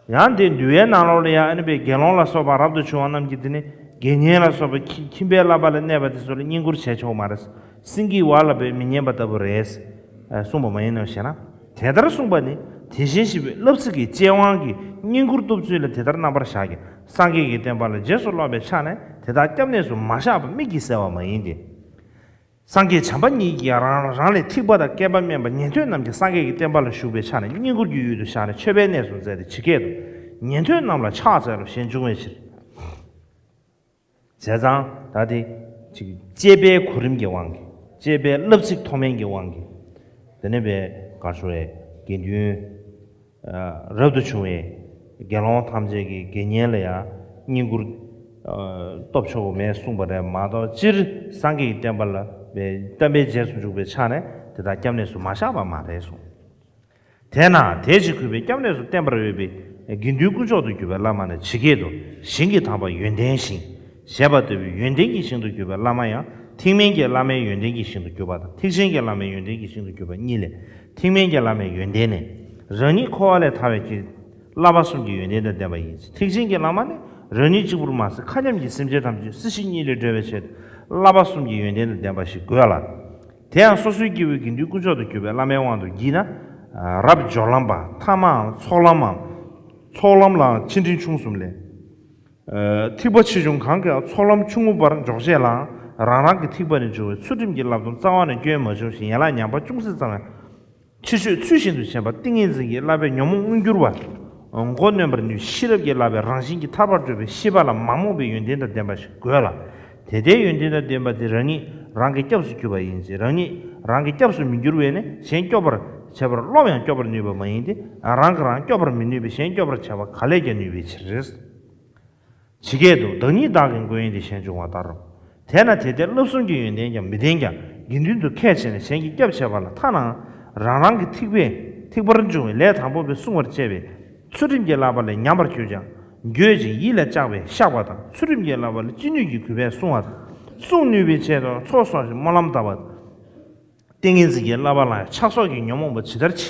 ཡང་དེ་འདུལ་བའི་ནང་ལོགས་ལ་ཡང་ཨ་ནི་པའི་དགེ་སློང་ལ་སོགས་པ་རབ་ཏུ་བྱུང་བ་རྣམས་ཀྱིས་དེ་ནི་དགེ་བསྙེན་ལ་སོགས་པ་ཁྱི་ཁྱིམ་པའི་བསླབ་པ་ལ་གནས་པ་དེ་ཚོ་ལ་བསྙེན་བཀུར་བྱས་ཆོག་མ་རེད། སེང་གེའི་བ་ལ་པའི་མི་ཉན་པ་ལྟ་བུ་རེད། ཨ་གསུངས་པ་མ་ཡིན་ནམ་ཞེ་ན། དེ་ལྟར་གསུངས་པ་ནི་དེ་བཞིན་གཤེགས་པའི་བསླབ་ཚིག་གི་བཅས་དབང་གིས་བསྙེན་བཀུར་སྟོབས་ཚུལ་ལ་དེ་ལྟར་རྣམ་པར་བཞག་གི། སངས་རྒྱས་ཀྱི་བསྟན་པ་ལ་རྗེས་སུ་སློབ་པའི་ཆ་ནས་དེ་དག་སྐྱབས་གནས་སུ་མ་བཞག་པ་དམིགས་ཀྱིས་བསལ་བ་མ་ཡིན་ཏེ། སངས་རྒྱས་བྱམས་པ་ཉིད་ཀྱིས་རང་རང་ལས་ཐེག་པ་དང་བསྐལ་པ་དམན་པ་ཉན་ཐོས་རྣམས་ཀྱིས་སངས་རྒྱས་ཀྱི་བསྟན་པ་ལ་ཞུགས་པའི་ཆ་ནས་བསྙེན་བཀུར་གྱི་ཡུལ་དུ་བཞག་ནས་མཆོད་པའི་གནས་སུ་མཛད་དེ་ཇི་སྐད་དུ། ཉན་ཐོས་རྣམས་ལ་ཕྱག་འཚལ་ལོ་ཞེས་འབྱུང་བའི་ཕྱིར། བྱས་ཙང་ད་དེ་ཅིག་བཅས་པའི་གོ་རིམ་གྱི་དབང་གིས། བཅས་པའི་བསླབ་ཚིག་མཐོ་དམན་གྱི་དབང་གིས། དེ་ནས་པའི་གར་ཞུ་བའི་དགེ་འདུན། ཨ་རབ་ཏུ་བྱུང་བའི་དགེ་སློང་ཐམས་ཅད་ཀྱིས་དགེ་བསྙེན་ལ་ཡང་བསྙེན་བཀུར་ཨ་སྟོབས་ཆེན་པོ་མེད་གསུངས་པ་རེད་མ་གཏོགས། སྤྱིར་སངས་རྒྱས་ཀྱི་བསྟན་པ་ལ་པའི་བསྟན་པའི་རྗེས་སུ་འཇུག་པའི་ཆ་ནས་དེ་དག་སྐྱབས་གནས་སུ་མ་བཞག་པ་མ་རེད་གསུངས། དེས་ན་དེ་ཕྱིར་གུས་པས་སྐྱབས་གནས་སུ་བསྟེན་པར་འོས་པའི་དགེ་འདུན་དཀོན་མཆོག་ཏུ་གྱུར་པའི་བླ་མ་ནི་ཇི་སྐད་དུ། ཞིང་གི་དམ་པ་ཡོན་ཏན་ཞིང་། ཞེས་པ་ལྟ་བུའི་ཡོན་ཏན་གྱི་ཞིང་དུ་གྱུར་པའི་བླ་མ་ཡང་ཐེག་དམན་གྱི་བླ་མའི་ཡོན་ཏན་གྱི་ཞིང་དུ་གྱུར་པ་དང་། ཐེག་ཆེན་གྱི་བླ་མའི་ཡོན་ཏན་གྱི་ཞིང་དུ་གྱུར་པ་གཉིས་ལས། ཐེག་དམན་གྱི་བླ་མའི་ཡོན་ཏན་ནི། རང་ཉིད་འཁོར་བ་ལས་ཐར་བའི་ཕྱིར། བསླབ་པ་གསུམ་གྱི་ཡོན་ཏན་དང་ལྡན་པ་ཡིན། ཐེག་ཆེན་གྱི་བླ་མ་ནི་རང་ཉིད་གཅིག་པུར་མ་ཟད་མཁའ་མཉམ་གྱི་སེམས་ཅན་ཐམས་ཅད་སྲིད་ཞི་གཉིས་ལས་སྒྲོལ་བའི་ཆེད་དུ་བསླབ་པ་གསུམ་གྱི་ཡོན་ཏན་དང་ལྡན་པ་ཞིག་དགོས་ལ། དེ་ཡང་སོ་སོའི་སྐྱེ་བོའི་དགེ་འདུན་དཀོན་མཆོག་ཏུ་གྱུར་པའི་བླ་མའི་དབང་དུ་བགྱིས་ན། རབ་སྦྱོར་ལམ་པ་ཐ་མའམ་ཚོགས་ལམ་མམ། ཚོགས་ལམ་ལའང་ཆེ་འབྲིང་ཆུང་གསུམ་ལས། ཐེག་པ་ཆེ་ཆུང་གང་གིའང་ཚོགས་ལམ་ཆུང་ངུ་བར་འཇོག་བྱེད་ལའང་རང་རང་གི་ཐེག་པ་ནས་འབྱུང་བའི་ཚུལ་ཁྲིམས་ཀྱི་བསླབ་སྡོམ་རྩ་བ་ནས་སྐྱོན་མ་བྱུང་ཞིང་ཡན་ལག་ཉམས་པ་ཅུང་ཟད་ཙམ་ཡང་ཕྱི་ཆོས་ཚུལ་བཞིན་དུ་བྱས་པ་ཏིང་ངེ་འཛིན་གྱི་བསླབ་པའི་ཉོན་མོངས་མངོན་གྱུར་བ། མགོ་གནོན་པར་ནུས་ཤེས་རབ་ཀྱི་བསླབ་པའི་རང་བཞིན་གྱིས་ཐར་པར་འགྲོ་བའི་ཤེས་པ་ལ་མ་རྨོངས་པའི་ཡོན་ཏན་དང་ལྡན་པ་ཞིག་དགོས་ལ། དེ་ལྟའི་ཡོན་ཏན་དང་ལྡན་པ་དེ་རང་ཉིད་རང་གི་སྐྱབས་སུ་གྱུར་པ་ཡིན་ཞིང་། རང་ཉིད་རང་གི་སྐྱབས་སུ་མི་འགྱུར་བས་ནི་གཞན་སྐྱོབ་པར་བྱེད་པར་རློམ་ཡང་སྐྱོབ་པར་ནུས་པ་མ་ཡིན་ཏེ། རང་གིས་རང་སྐྱོབ་པར་མི་ནུས་པས་གཞན་སྐྱོབ་པར་བྱ་བ་ག་ལས་ཀྱང་ནུས་པའི་ཕྱིར། ཇི་སྐད་དུ། བདག་ཉིད་བདག་གི་མགོན་ཡིན་ཏེ་ཞེས་འབྱུང་བ་ལྟར་རོ། དེས་ན་དེ་ལྟའི་བསླབ་གསུམ་གྱི་ཡོན་ཏན་ཀྱང་མི་ལྡན་ཀྱང་། དགེ་འདུན་དུ་ཁས་འཆེ་ནས་གཞན་གྱི་སྐྱབས་བྱེད་པ་ལ་ཐ་ནའང་། རང་རང་གི་ཐེག་པས་ཐེག་པར་འབྱུང་བའི་ལས་དང་པོ་པས་བསྲུང་བར་བྱ་བའི་ཚུལ་ཁྲིམས་ཀྱི་བསླབ་པ་ལས་ཉམས་པར་གྱུར་ཀྱང་། འགྱོད་ཅིང་ཡིད་ལ་གཅགས་པས་བཤགས་པ་དང་། ཚུལ་ཁྲིམས་ཀྱི་བསླབ་པ་ལས་ཅི་ནུས་ཀྱིས་གུས་པས་བསྲུང་བ་དང་། བསྲུང་ནུས་པའི་ཆེད་དུ་ཚོགས་བསགས་ཤིང་སྨོན་ལམ་བཏབ་པ། ཏིང་ངེ་འཛིན་གྱི་བསླབ་པ་ལ་ཡང་ཆགས་སོགས་ཀྱི་ཉོན་མོངས་པ་ཇི་ལྟར་ཆེ་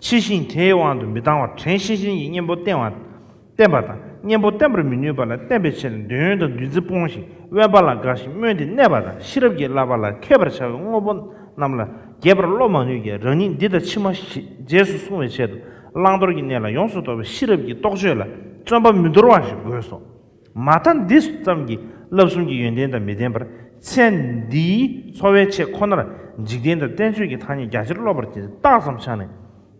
ཆེ་ཞིང་དེའི་དབང་དུ་མི་བཏང་བར་དྲན་ཤེས་བཞིན་གྱི་གཉེན་པོ་བསྟེན་པ། བསྟེན་པ་དང་། གཉེན་པོ་བསྟེན་པར་མི་ནུས་པ་ལ་བསྟེན་པའི་ཆེད་དུ་འདོད་ཡོན་དང་འདུ་འཛི་སྤོང་ཞིང་དབེན་པ་ལ་དགའ་ཞིང་སྨོན་འདིས་གནས་པ་དང་། ཤེས་རབ་ཀྱི་བསླབ་པ་ལ་མཁས་པར་བྱ་བའི་དངོས་པོ་རྣམས་ལ་རྒྱས་པར་བློ་མ་ནུས་ཀྱང་། རང་ཉིད་འདི་དང་ཕྱི་མ་རྗེས་སུ་བསྲུང་བའི་ཆེད་དུ་བླང་དོར་གྱི་གནས་ལ་ཡོངས་སུ་རྟོག་པའི་ཤེས་རབ་ཀྱི་རྟོག་དཔྱོད་ལ་བརྩོན་པ་མི་འདོར་བ་ཞིག་དགོས་སོ། མ་མཐའ་འདི་ཙམ་གྱིས་བསླབ་གསུམ་གྱི་ཡོན་ཏན་དང་མི་ལྡན་པར། ཚེ་འདིའི་འཚོ་བའི་ཆེད་ཁོ་ནར་འཇིག་རྟེན་དང་བསྟན་བཅོས་ཀྱི་ཐ་སྙད་རྒྱ་ཆེར་སློབ་པར་བྱེད་རྟགས་ཙམ་ཆགས་ནས།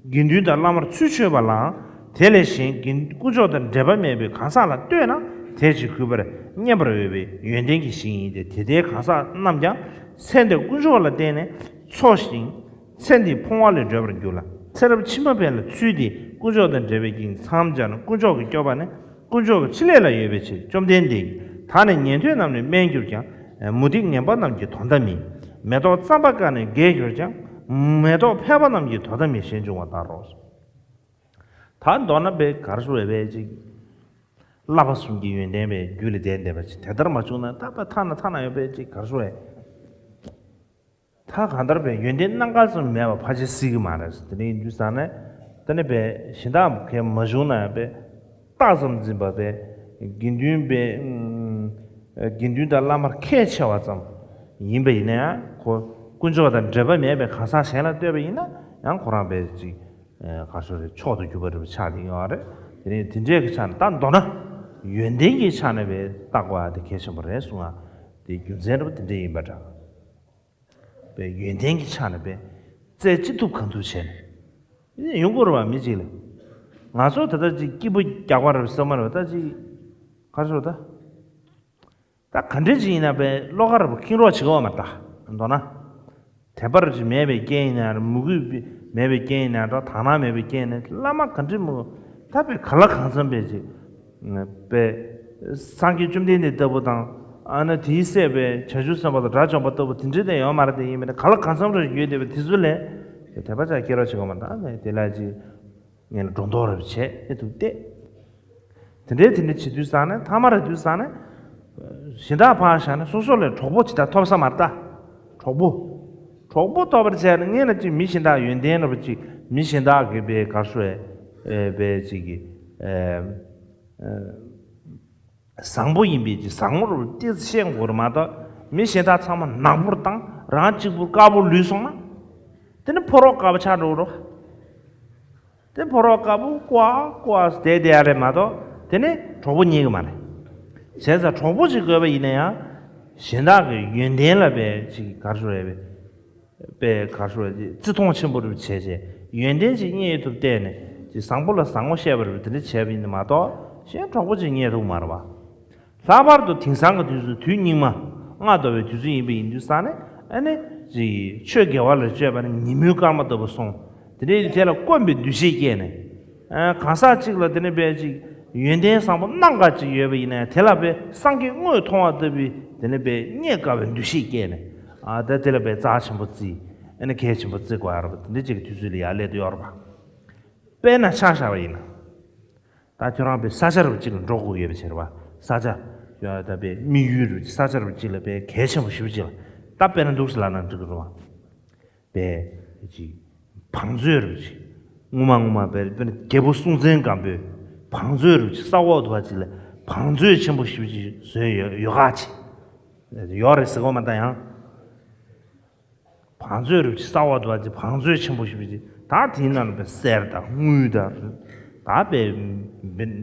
དགེ་འདུན་དང་བླ་མར་ཚུལ་འཆོས་པ་ལའང་། དེ་ལས་གཞན་དཀོན་མཆོག་དང་འབྲེལ་པ་མེད་པའི་གང་ཟག་ལ་ལྟོས་ན་དེ་ཅིག་གུས་པར་མཉན་པར་འོས་པའི་ཡོན་ཏན་གྱི་ཞིང་ཡིན་ཏེ། དེ་ལྟའི་གང་ཟག་རྣམས་ཀྱང་ཚེ་འདིར་དཀོན་མཆོག་ལ་བརྟེན་ནས་འཚོ་ཞིང་། ཚེ་འདིའི་ཕུང་བ་ལས་གྲོལ་བར་འགྱུར་ལ། ཚེ་རབས་ཕྱི་མ་ཕན་ལ་ཚུལ་དེ་དཀོན་མཆོག་དང་འབྲེལ་བའི་རྐྱེན་གྱིས་མཚམས་སྦྱར་ན། དཀོན་མཆོག་གི་སྐྱོབ་པ་ནི་དཀོན་མཆོག་གི་ཕྲིན་ལས་ལ་ཡོད་པའི་ཕྱིར། བཅོམ་ལྡན་འདས་ཀྱིས་ད་ནི་ཉན་ཐོས་རྣམས་ནི་དམན་གྱུར་ཀྱང་། མུ་སྟེགས་ངན་པ་རྣམས་ཀྱི་དོན་དག་མིན། མེ་ཏོག་བརྩམ་པ་ཀ་ནི་རྒས་གྱུར་ཀྱང་། མེ་ཏོག་ཕལ་པ་རྣམས་ཀྱི་དོན་དག་མིན་ཞེས་འབྱུང་བ་ལྟར་རོ། ད་མདོར་ན་པའི་གར་སོ་བའི་ཅིག་བསླབ་པ་གསུམ་གྱི་ཡོན་ཏན་པའི་རྒྱུད་ལ་ལྡན་བསྡད་པ་ཅིག་དེ་ལྟར་མ་བྱུང་ན། ད་པའི་ཐ་ན་ཐ་ན་ཡོད་པའི་ཅིག་གར་སོ་བའི། ད་གང་ལྟར་བའི་ཡོན་ཏན་རྣམ་དཀར་ཙམ་མེད་པ་ཕལ་ཆེར་སྲིད་ཀྱི་མ་རེད། དེ་ནས་ཡིན་དུས་ཙང་ནས་ད་ནི་བའི་གཞན་དག་གས་མ་བྱུང་ན་ཡང་བའི་རྟགས་ཙམ་འཛིན་པ་བའི་དགེ་འདུན་བའི་དགེ་འདུན་དང་བླ་མར་ཁས་འཆེ་བ་ཙམ་ཡིན་པ་ཡིན་ན་ཡང་། ཁོ་དཀོན་མཆོག་དང་འབྲེལ་པ་མེད་པའི་གང་ཟག་གཞན་ལ་ལྟོས་པ་ཡིན་ན་ཡང་ཁོ་རང་བའི་ཅིག་ག་ཤོ་རེ་མཆོག་ཏུ་གྱུར་པ་རེད་པ་ཆགས་ཏེ་ཡོད་རེད། དེ་ནས་དེ་འདྲའི་གི་ཆ་ནས་ད་མདོར་ན་ཡོན་ཏན་གྱི་ཆ་ནས་བའི་བརྟག་པ་དེ་གལ་ཆེན་པོ་རེད་གསུང་ང་། དེ་རྒྱུ་མཚན་རེད་པ་དེ་འདྲ་ཡིན་པ་འདྲ། པའི་ཡོན་ཏན་གྱི་ཆ་ནས་པའི་རྩལ་ཅི་ཐུབ་གང་ཐུབ་བྱས་ནས་ཡོང་དགོས་རེད་བ། མི་གཅིག་ལ་ང་ཚོ་ད་ལྟ་ཅིག་སྐྱིད་པོ་རྒྱག་པ་རེད་བསམ་མ་རེད་བ། ད་ཅིག་ག་རེ་ཟེར་བ་ད། ད་ག་འདྲ་ཅིག་ཡིན་ན་པའི་བློ་དཀར་བ་ཁེངས་རོགས་བྱེད་དགོས་མ་རེད། ད་མདོར་ན་དད་པ་རེ་ཅིག་མེད་པའི་རྐྱེན་ཡིན་ན་རེད། མོས་གུས་མེད་པའི་རྐྱེན་ཡིན་ན་འདྲ། དག་སྣང་མེད་པའི་རྐྱེན་ཡིན་ན། བླ་མ་ག་འདྲ་མོ་ད་པའི་ག་ལ་གང་འཚམ་པའི་ཅིག་པའི་སངས་རྒྱས་བཅོམ་ལྡན་འདས་ལྟ་བུ་དང་། ཨ་ན་དེའི་སྲས་པའི་བྱང་ཆུབ་སེམས་དཔའ་དང་དགྲ་བཅོམ་པ་ལྟ་བུ་དེ་འདྲ་དེ་ཡོད་མ་རེད། དེ་ཡིན་མིན་ན་ག་ལ་གང་འཚམ་རེ་ཡོད་བསྡད་པའི་དེ་ཚོ་ལས་དེ་དད་པ་ཅག་སྐྱེ་རོགས་བྱེད་དགོས་མ་རེད། ད་དེ་ལ་ཅིག་ངས་ལ་སྒྲོ་འདོགས་རེ་བྱས་ཨེ་ཐུབ་བལྟས། དེ་འདྲའི་དེ་འདྲ་བྱེད་དུས་ཙང་ནས་ཐ་མ་རེ་དུས་ཙང་ནས། གཞན་དག་ཕར་བཞག་ནས་སོ་སོ་ལས་གྲོགས་པོ་ཇི་ལྟར་ཐོབ་ས་མ་རེད་ད། གྲོགས་པོ། གྲོགས་པོ་ཐོབ་པར་བྱས་ནས་ངས་ལ་ཅིག་མི་གཞན་དག་ཡོན་ཏན་རེ་བ་ཅིག་མི་གཞན་དག་གི་པའི་གར་སོ་ཨེ་པའི་ཅིག་གི་ཨེ་ཨེ་བཟང་པོ་ཡིན་པའི་ཅིག་བཟང་པོ་རེ་བ་ཏོག་ཙམ་ཤེས་དགོས་རེད་མ་གཏོགས། མི་གཞན་དག་ཚང་མ་ནག་པོ་རེ་བཏང་རང་གཅིག་པུ་དཀར་པོ་ལུས་སོང་ན། དེ་ནི་ཕོ་རོག་དཀར་པོ་ཆགས་འགྲོ་གི་རེད། དེ་ཕོ་རོག་དཀར་པོ་ཀོ་ཨ་ཀོ་ཨ་བསྡད་བསྡད་ཡ་རེད་མ་གཏོགས། དེ་ནས་གྲོགས་པོ་རྙེད་ཀྱི་མ་རེད། བྱས་ཙང་གྲོགས་པོ་ཅིག་དགོས་པ་ཡིན་ན་ཡང་། གཞན་དག་གི་ཡོན་ཏན་ལ་བས་ཅིག་ག་རེ་ཟེར་རེད་པས། ག་རེ་ཟེར་རེད། བརྩི་མཐོང་ཆེན་པོ་རེ་བྱས་བྱས་ཡོན་ཏན་ཅིག་རྙེད་ཐུབ་བལྟས་ནས་ཅིག་བཟང་པོ་ལ་བཟང་ངོ་བཤད་པ་རེད། དེ་འདྲ་བྱས་པ་ཡིན་ན་མ་གཏོགས་གཞན་གྲོགས་པོ་ཅིག་རྙེད་ཐུབ་ཀྱི་མ་རེད་པ། ལྷག་པར་དུ་དེང་སང་གི་དུས་སུ་དུས་སྙིགས་མ་ལྔ་བདོ་བའི་དུས་ཚོད་ཡིན་པ་ཡིན་དུས་ཙང་ནས། ཨ་ནི་ཅིག་ཆོས་དགེ་བ་ལ་སྤྱོད་པ་ནི་ཉིན་མོའི་སྐར་མ་ལྟ་བུ་སོང་། དེ་འདྲའི་དེ་ལ་སྐོམ་པའི་འདུ་ཤེས་སྐྱེས་ནས། ཨ་གང་ཟག་ཅིག་ལ་དེ་ནི་པས་ཅིག་ཡོན་ཏན་བཟང་པོ་སྣ་འགའ་ཅིག་ཡོད་པ་ཡིན་ན་ཡང་། དེ་ལ་པས་སངས་རྒྱས་དངོས་མཐོང་བ་ལྟ་བུའི་དེ་ནི་པས་རྙེད་དཀའ་བའི་འདུ་ཤེས་སྐྱེས་ནས། ཨ་ད་དེ་ལ་པས་རྩ་ཆེན་པོ་བརྩི། ཨ་ནི་གལ་ཆེན་པོ་བརྩི་དགོས་ཡ་རེད་པ། དེ་འདྲ་ཅིག་གི་དུས་ཚོད་ལ་ཡར་སླེབས་བསྡད་ཡོད་རེད་པ། དཔེར་ན་ཆ་བཞག་པ་ཡིན་ན། ད་ཁྱོད་རང་པའི་ས་ཆ་རུ་གཅིག་ལ་འགྲོ་དགོས་ཡོད་པ་བྱས་རེད་པ། ས་ཆ་ཡོད་ད་པའི་དམིགས་ཡུལ་རུ་ས་ཆ་རུ་གཅིག་ལ་པའི་གལ་ཆེན་པོ་ཞེ་པོ་ཅིག་ལ། ད་དཔེར་ན་འདུག་སེ་ལབ་ན་འགྲིག་གི་རེད་པ། པའི་ཅིག་བང་མཛོད་རུ་ཅིག་ངོ་མ་ངོ་མ་པའི་དཔེར་ན་རྒྱལ་པོ་སྲོང་བཙན་སྒམ་པོའི་བང་མཛོད་རུ་ཅིག་ས་འོག་ཏུ་བ་ཅིག་ལ་བང་མཛོད་ཆེན་པོ་ཞེ་པོ་ཅིག་བཟོས་ཡོད་ཡོད་ག་ཅིག་ཡོད་རེད་ཟེར་གོ་མ་ད་ཡང་། བང་མཛོད་རུ་ཅིག་གསར་བ་འདུག་པ་ཅིག་བང་མཛོད་ཆེན་པོ་ཞིག་བྱས་ཅིག་ད་དེའི་ནང་ལ་པའི་གསེར་དང་དངུལ་དང་། ད་པའི་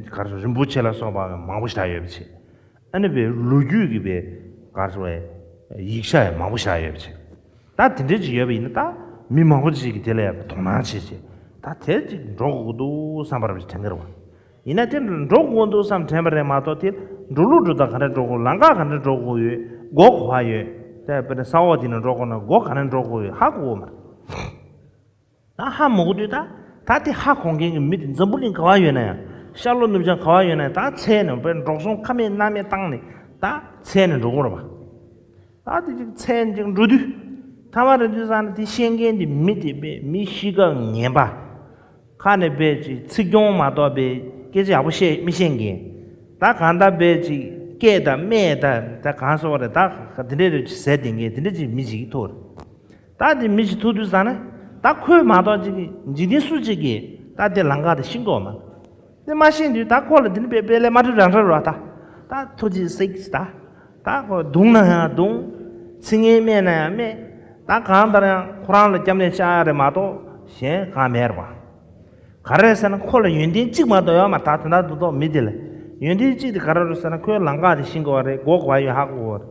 ག་རེ་ཟེར། རིན་པོ་ཆེ་ལ་སོགས་པ་མང་པོ་ཞིག་ད་ཡོད་པ་བྱས། ཨ་ནི་པའི་ལོ་རྒྱུས་ཀྱི་པའི་ག་རེ་ཟེར་བའི་ཡིག་ཆ་ཡང་མང་པོ་ཞིག་ཡོད་པ་བྱས། ད་དེ་འདྲ་ཅིག་ཡོད་པ་ཡིན་ན་ད་མི་མང་པོ་ཅིག་གིས་དེ་ལ་ཡང་དོ་སྣང་བྱེད་བྱས། ད་དེ་ཅིག་འགྲོ་དགོས་འདུག་བསམ་པ་རེ་བ་ཅིག་དྲན་གྱི་རེད་བ། ཡིན་ན་དེ་འགྲོ་དགོས་འདུག་བསམ་དྲན་པ་རེད་མ་གཏོགས། དེ་འགྲོ་ལུགས་འགྲོ་སྟངས་ག་འདྲ་འགྲོ་དགོས། ལམ་ཁ་ག་འདྲ་འགྲོ་དགོས་ཡོད། སྒོ་ག་པར་ཡོད། དེ་དཔེར་ན་ས་འོག་དེ་ནས་འགྲོ་དགོས་ན་སྒོ་ག་ནས་འགྲོ་དགོས་ཡོད་ཧ་གོ་གི་མ་རེད། ད་ཧ་མ་གོ་དུས་ད། ད་དེ་ཧ་གོ་མཁན་གྱི་མི་དེ་འཛམ་བུ་གླིང་ག་པར་ཡོད་ན་ཡང་། ཤར་ལྷོ་ནུབ་བྱང་ག་པར་ཡོད་ན་ཡང་། ད་འཚོལ་ནས་དཔེར་འགྲོ་སོང་ཁ་མེད་སྣ་མེད་བཏང་ནས་ད་འཚོལ་ནས་འགྲོ་དགོས་རེད་པ། ད་དེ་ཅིག་འཚོལ་ཅིག་འགྲོ་དུས། ཐ་མ་རེ་དུས་ཙང་ནས་དེ་ཤེས་མཁན་དེ་མི་དེ་པའི་མི་གཤིས་ཀ་ངན་པ། ཁ་ནས་པའི་ཅིག་ཚིག་གྱོང་མ་གཏོགས་པའི་སྐད་ཆ་ཡག་པོ་བཤད་མི་ཤེས་མཁན། ད་གང་ལྟར་པའི་ཅིག་སྐད་དང་སྨད་དང་ད་གང་ཟེར་བ་རེད། ད་དེ་འདྲའི་རེ་ཟེར་བསྡད་མཁན་དེ་འདྲ་ཅིག་མི་ཅིག་ཐུག་རེད། ད་དེ་མི་ཅིག་ཐུག་དུས་ཙང་ནས། ད་ཁོས་མ་གཏོགས་ཅིག་འཇིག་རྟེན་སུ་གཅིག་གིས་ད་དེ་ལམ་ཁ་དེ་ཤེས་ཀྱི་ཡོད་མ་རེད། དེ་མ་ཤེས་དུས་ད་ཁོ་ལ་དེ་འདྲ་པའི་དཔེ་ལས་མ་འགྲུབ་རང་འགྲུབ་ར། ད་ད་ཐུགས་རྗེ་གཟིགས་ད། ད་ཁོ་རྡུང་ན་ཡང་རྡུང་། ཚིག་ངན་སྨྲས་ན་ཡང་སྨྲས། ད་གང་ལྟར་ཡང་ཁོ་རང་ལ་སྐྱབས་གནས་བཅག་ཡ་རེད་མ་གཏོགས་གཞན་གང་མེད་རེད་པ། ག་རེ་ཟེར་ན་ཁོ་ལ་ཡོན་ཏན་གཅིག་མ་གཏོགས་ཡོད་མ་རེད། ད་དོན་དག་ཏུ་གཏོགས་མི་དེ་ལ་ཡོན་ཏན་གཅིག་དེ་ག་རེ་རེད་ཟེར་ན། ཁོའི་ལམ་ཁ་དེ་ཤེས་དགོས་པ་རེད། སྒོ་ག་པར་ཡོད་ཧ་གོ་དགོས་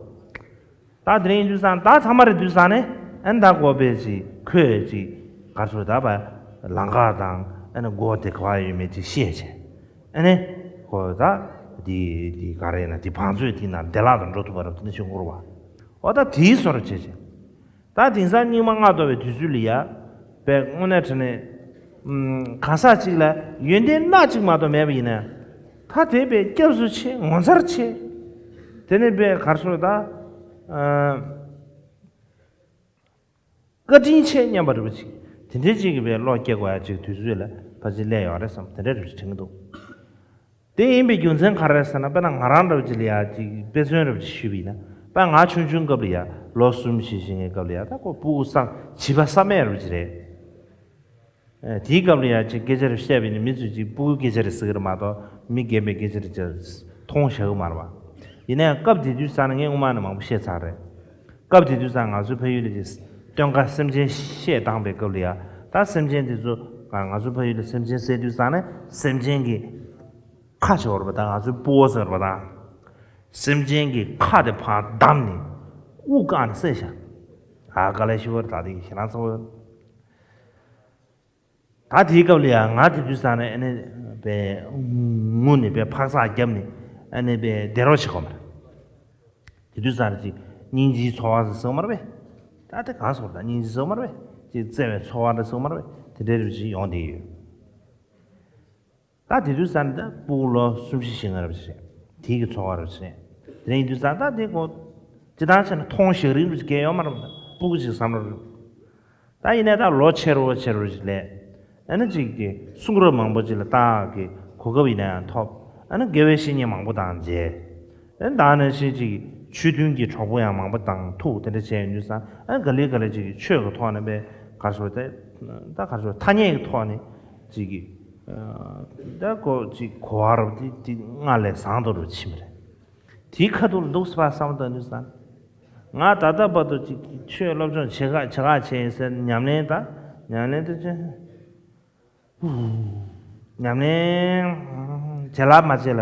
པ་རེད། ད་དེ་རིང་ཡིན་དུས་ཙང་ད་ཚང་མ་རེད་དུས་ཙང་ནས། ཨ་ནི་ད་སྒོ་པའི་ཅིག་ཁོས་ཅིག་ག་རེ་ཟེར། ད་པ་ལམ་ཁ་དང་ཨ་ནི་སྒོ་དེ་ག་པར་ཡོད་མེད་ཅིག་ཤེས་བྱས། ཨ་ནི་ཁོ་ད་དེ་དེ་ག་རེ་ཡིན་ན་དེ་བང་མཛོད་དེ་ནང་བདེ་བླག་ཏུ་འགྲོ་ཐུབ་པ་རེད། དེ་འདྲ་ཞིག་འགོར་བ། འོ་ད་དེའི་བཟོ་འདྲ་བྱས་བྱས། ད་དེང་སང་སྙིགས་མ་ལྔ་བདོ་བའི་དུས་ཚོད་ལ་ཡ། པའི་དངོས་གནས་དྲང་གནས། ཨམ། གང་ཟག་ཅིག་ལ་ཡོན་ཏན་སྣ་གཅིག་མ་གཏོགས་མེད་པ་ཡིན་ན། ད་དེ་པའི་སྐྱབས་སུ་མཆི། ངོ་མཚར་ཆེ། དེ་ནས་པའི་ག་རེ་ཟེར། ད་ཨ། བཀའ་དྲིན་ཆེ་སྙམ་པ་འདྲ་པོ་ཅིག་དེ་འདྲའི་ཅིག་གི་པའི་བློ་སྐྱེ་དགོས་ཡ་ཅིག་དུས་ཚོད་ལ་ཕལ་ཆེར་སླེབས་ཡོད་རེད་བསམ། དེ་འདྲ་འདྲ་པོ་ཅིག་དྲན་གྱི་འདུག་དེ་ཡིན་པའི་རྒྱུ་མཚན་ག་རེ་རེད་ཟེར་ན། དཔེར་ན་ང་རང་འདྲ་པོ་ཅིག་ལ་ཡ་ཅིག་དཔེ་མཚོན་འདྲ་པོ་ཅིག་ཞུས་པ་ཡིན་ན། དཔེར་ང་ཆུང་ཆུང་སྐབས་ལ་ཡ་ལོ་གསུམ་བཞི་བཞི་ལྔའི་སྐབས་ལ་ཡ། ད་ཁོ་སྤུ་གུ་བསམ་བྱིས་པ་བསམ་ཡས་འདྲ་པོ་ཅིག་རེད། ཨ། དེའི་སྐབས་ལ་ཡ་ཅིག་སྐད་ཆ་རེ་བཤད་པ་ཡིན་ན་མི་ཚོས་ཅིག་སྤུ་གུའི་སྐད་ཆ་རེད་ཟེར་གྱི་རེད་མ་གཏོགས། མི་རྒན་པའི་སྐད་ཆ་རེད་ཅེས་མཐོང་བཞག་གི་མ་རེད་པ། ཡིན་ན་ཡང་སྐབས་དེ་དུས་ཙང་ནས་ངས་སྔོན་མ་ནས་མང་པོ་བཤད་ཚར་རེད། སྐབས་དེ་དུས་ཙང་ང་ཚོའི་ཕ་ཡུལ་ལ་ཅིག་སྟོན་ཁ་སེམས་ཅན་བཤད་བཏང་པའི་སྐབས་ལ་ཡ། ད་སེམས་ཅན་དེ་ཚོ་ང་ཚོའི་ཕ་ཡུལ་ལ་སེམས་ཅན་ཟེར་དུས་ཙང་ནས་སེམས་ཅན་གྱི་ཁ་ཟེར་བ་རེད་པ། ད་ང་ཚོའི་སྤུ་གུ་ཟེར་བ་དང་། སེམས་ཅན་གྱི་ཁ་དེ་ཕར་བསྡམས་ནས་དབུགས་བཀག་ནས་བསད་བཞག་ཨ། དཀའ་ལས་ཞེ་པོ་རེད། ད་དེ་ཞེ་དྲག་ཚ་པོ་ཡོད། ད་དེའི་སྐབས་ལ་ཡང་ང་དེ་དུས་ཙང་ནས་ཨ་ནི་པའི་ངུ་ནས་པའི་འཕག་འཚག་བརྒྱབ་ནས་ཨ་ནི་པའི་བསྡད་རོགས་བྱེད་དགོས་མ་རེད། དེ་དུས་ཙང་ནས་ཅིག་སྙིང་རྗེའི་ཚོར་བ་ཟེར་སྲིད་མ་རེད་པས། ད་དེ་གང་ཟེར་དགོས་རེད། ད་སྙིང་རྗེ་ཟེར་སྲིད་མ་རེད་པས། ཅིག་བརྩེ་བའི་ཚོར་བ་ཟེར་སྲིད་མ་རེད་པས། དེ་འདྲའི་རིགས་ཅིག་ཡོང་བསྡད་ཡོད། ད་དེ་དུས་ཙང་ནས་ད་སྤུ་གུ་ལོ་གསུམ་བཞི་ཞིག་ང་རབས་ཅིག་རེད། དེའི་གི་ཚོར་བ་རབས་ཅིག་རེད། དེ་རིང་དུས་ཙང་ད་དེ་གོ་ཅི་ད་ཆ་ནས་མཐོང་བཞག་རིང་རུ་ཅིག་གས་ཡོད་མ་རེད་པ། སྤུ་གུ་ཅིག་བསམ་བློ་རུ། ད་ཡིན་ནའི་ད་ལོ་ཆེ་རུ་ཆེ་རུ་ཅིག་ལས། ཨ་ནི་ཅིག་གི་གསུང་རབ་མང་པོ་ཅིག་ལ་ལྟ་གི་གོ་སྐབས་ཡིན་ན་ཡང་ཐོབ། ཨ་ནི་དགེ་བའི་བཤེས་གཉེན་མང་པོ་དང་མཇལ། ཨ་ནི་ད་ནང་བཞིན་ཅིག་ཆོས་མཐུན་གྱི་གྲོགས་པོ་ཡང་མང་པོ་དང་ཐུག་དེ་འདྲ་བྱས་ཡོང་དུས་ཙང་། ཨ་ནི་ག་ལེ་ག་ལེ་ཅིག་གི་ཆོས་ཀྱི་ཐོག་ནས་པའི་ག་རེ་ཟེར་དགོས་རེད། ད་ག་རེ་ཟེར་དགོས་རེད། ཐ་སྙད་ཀྱི་ཐོག་ནས་ཅིག་གི་ད་གོ་ཅིག་གོ་བ་རུ་དེ་དེ་སྔར་ལས་བཟང་དུ་རུ་ཕྱིན་པ་རེད། དེའི་ཁ་ཐུག་ལ་འདུག་སེ་ཕར་བསམ་བློ་བཏང་དུས་ཙང་། ང་ད་ལྟ་བར་དུ་ཅིག་ཆོས་སློབ་སྦྱོང་བྱེད་ཁ་བྱེད་ཁ་བྱས་ཡིན་ཟེར་ཉམས་ལེན་ད་ཉམས་ལེན་དུ་ཅི། ཉམས་ལེན་བྱེད་ལ་མ་བྱེད་ལ་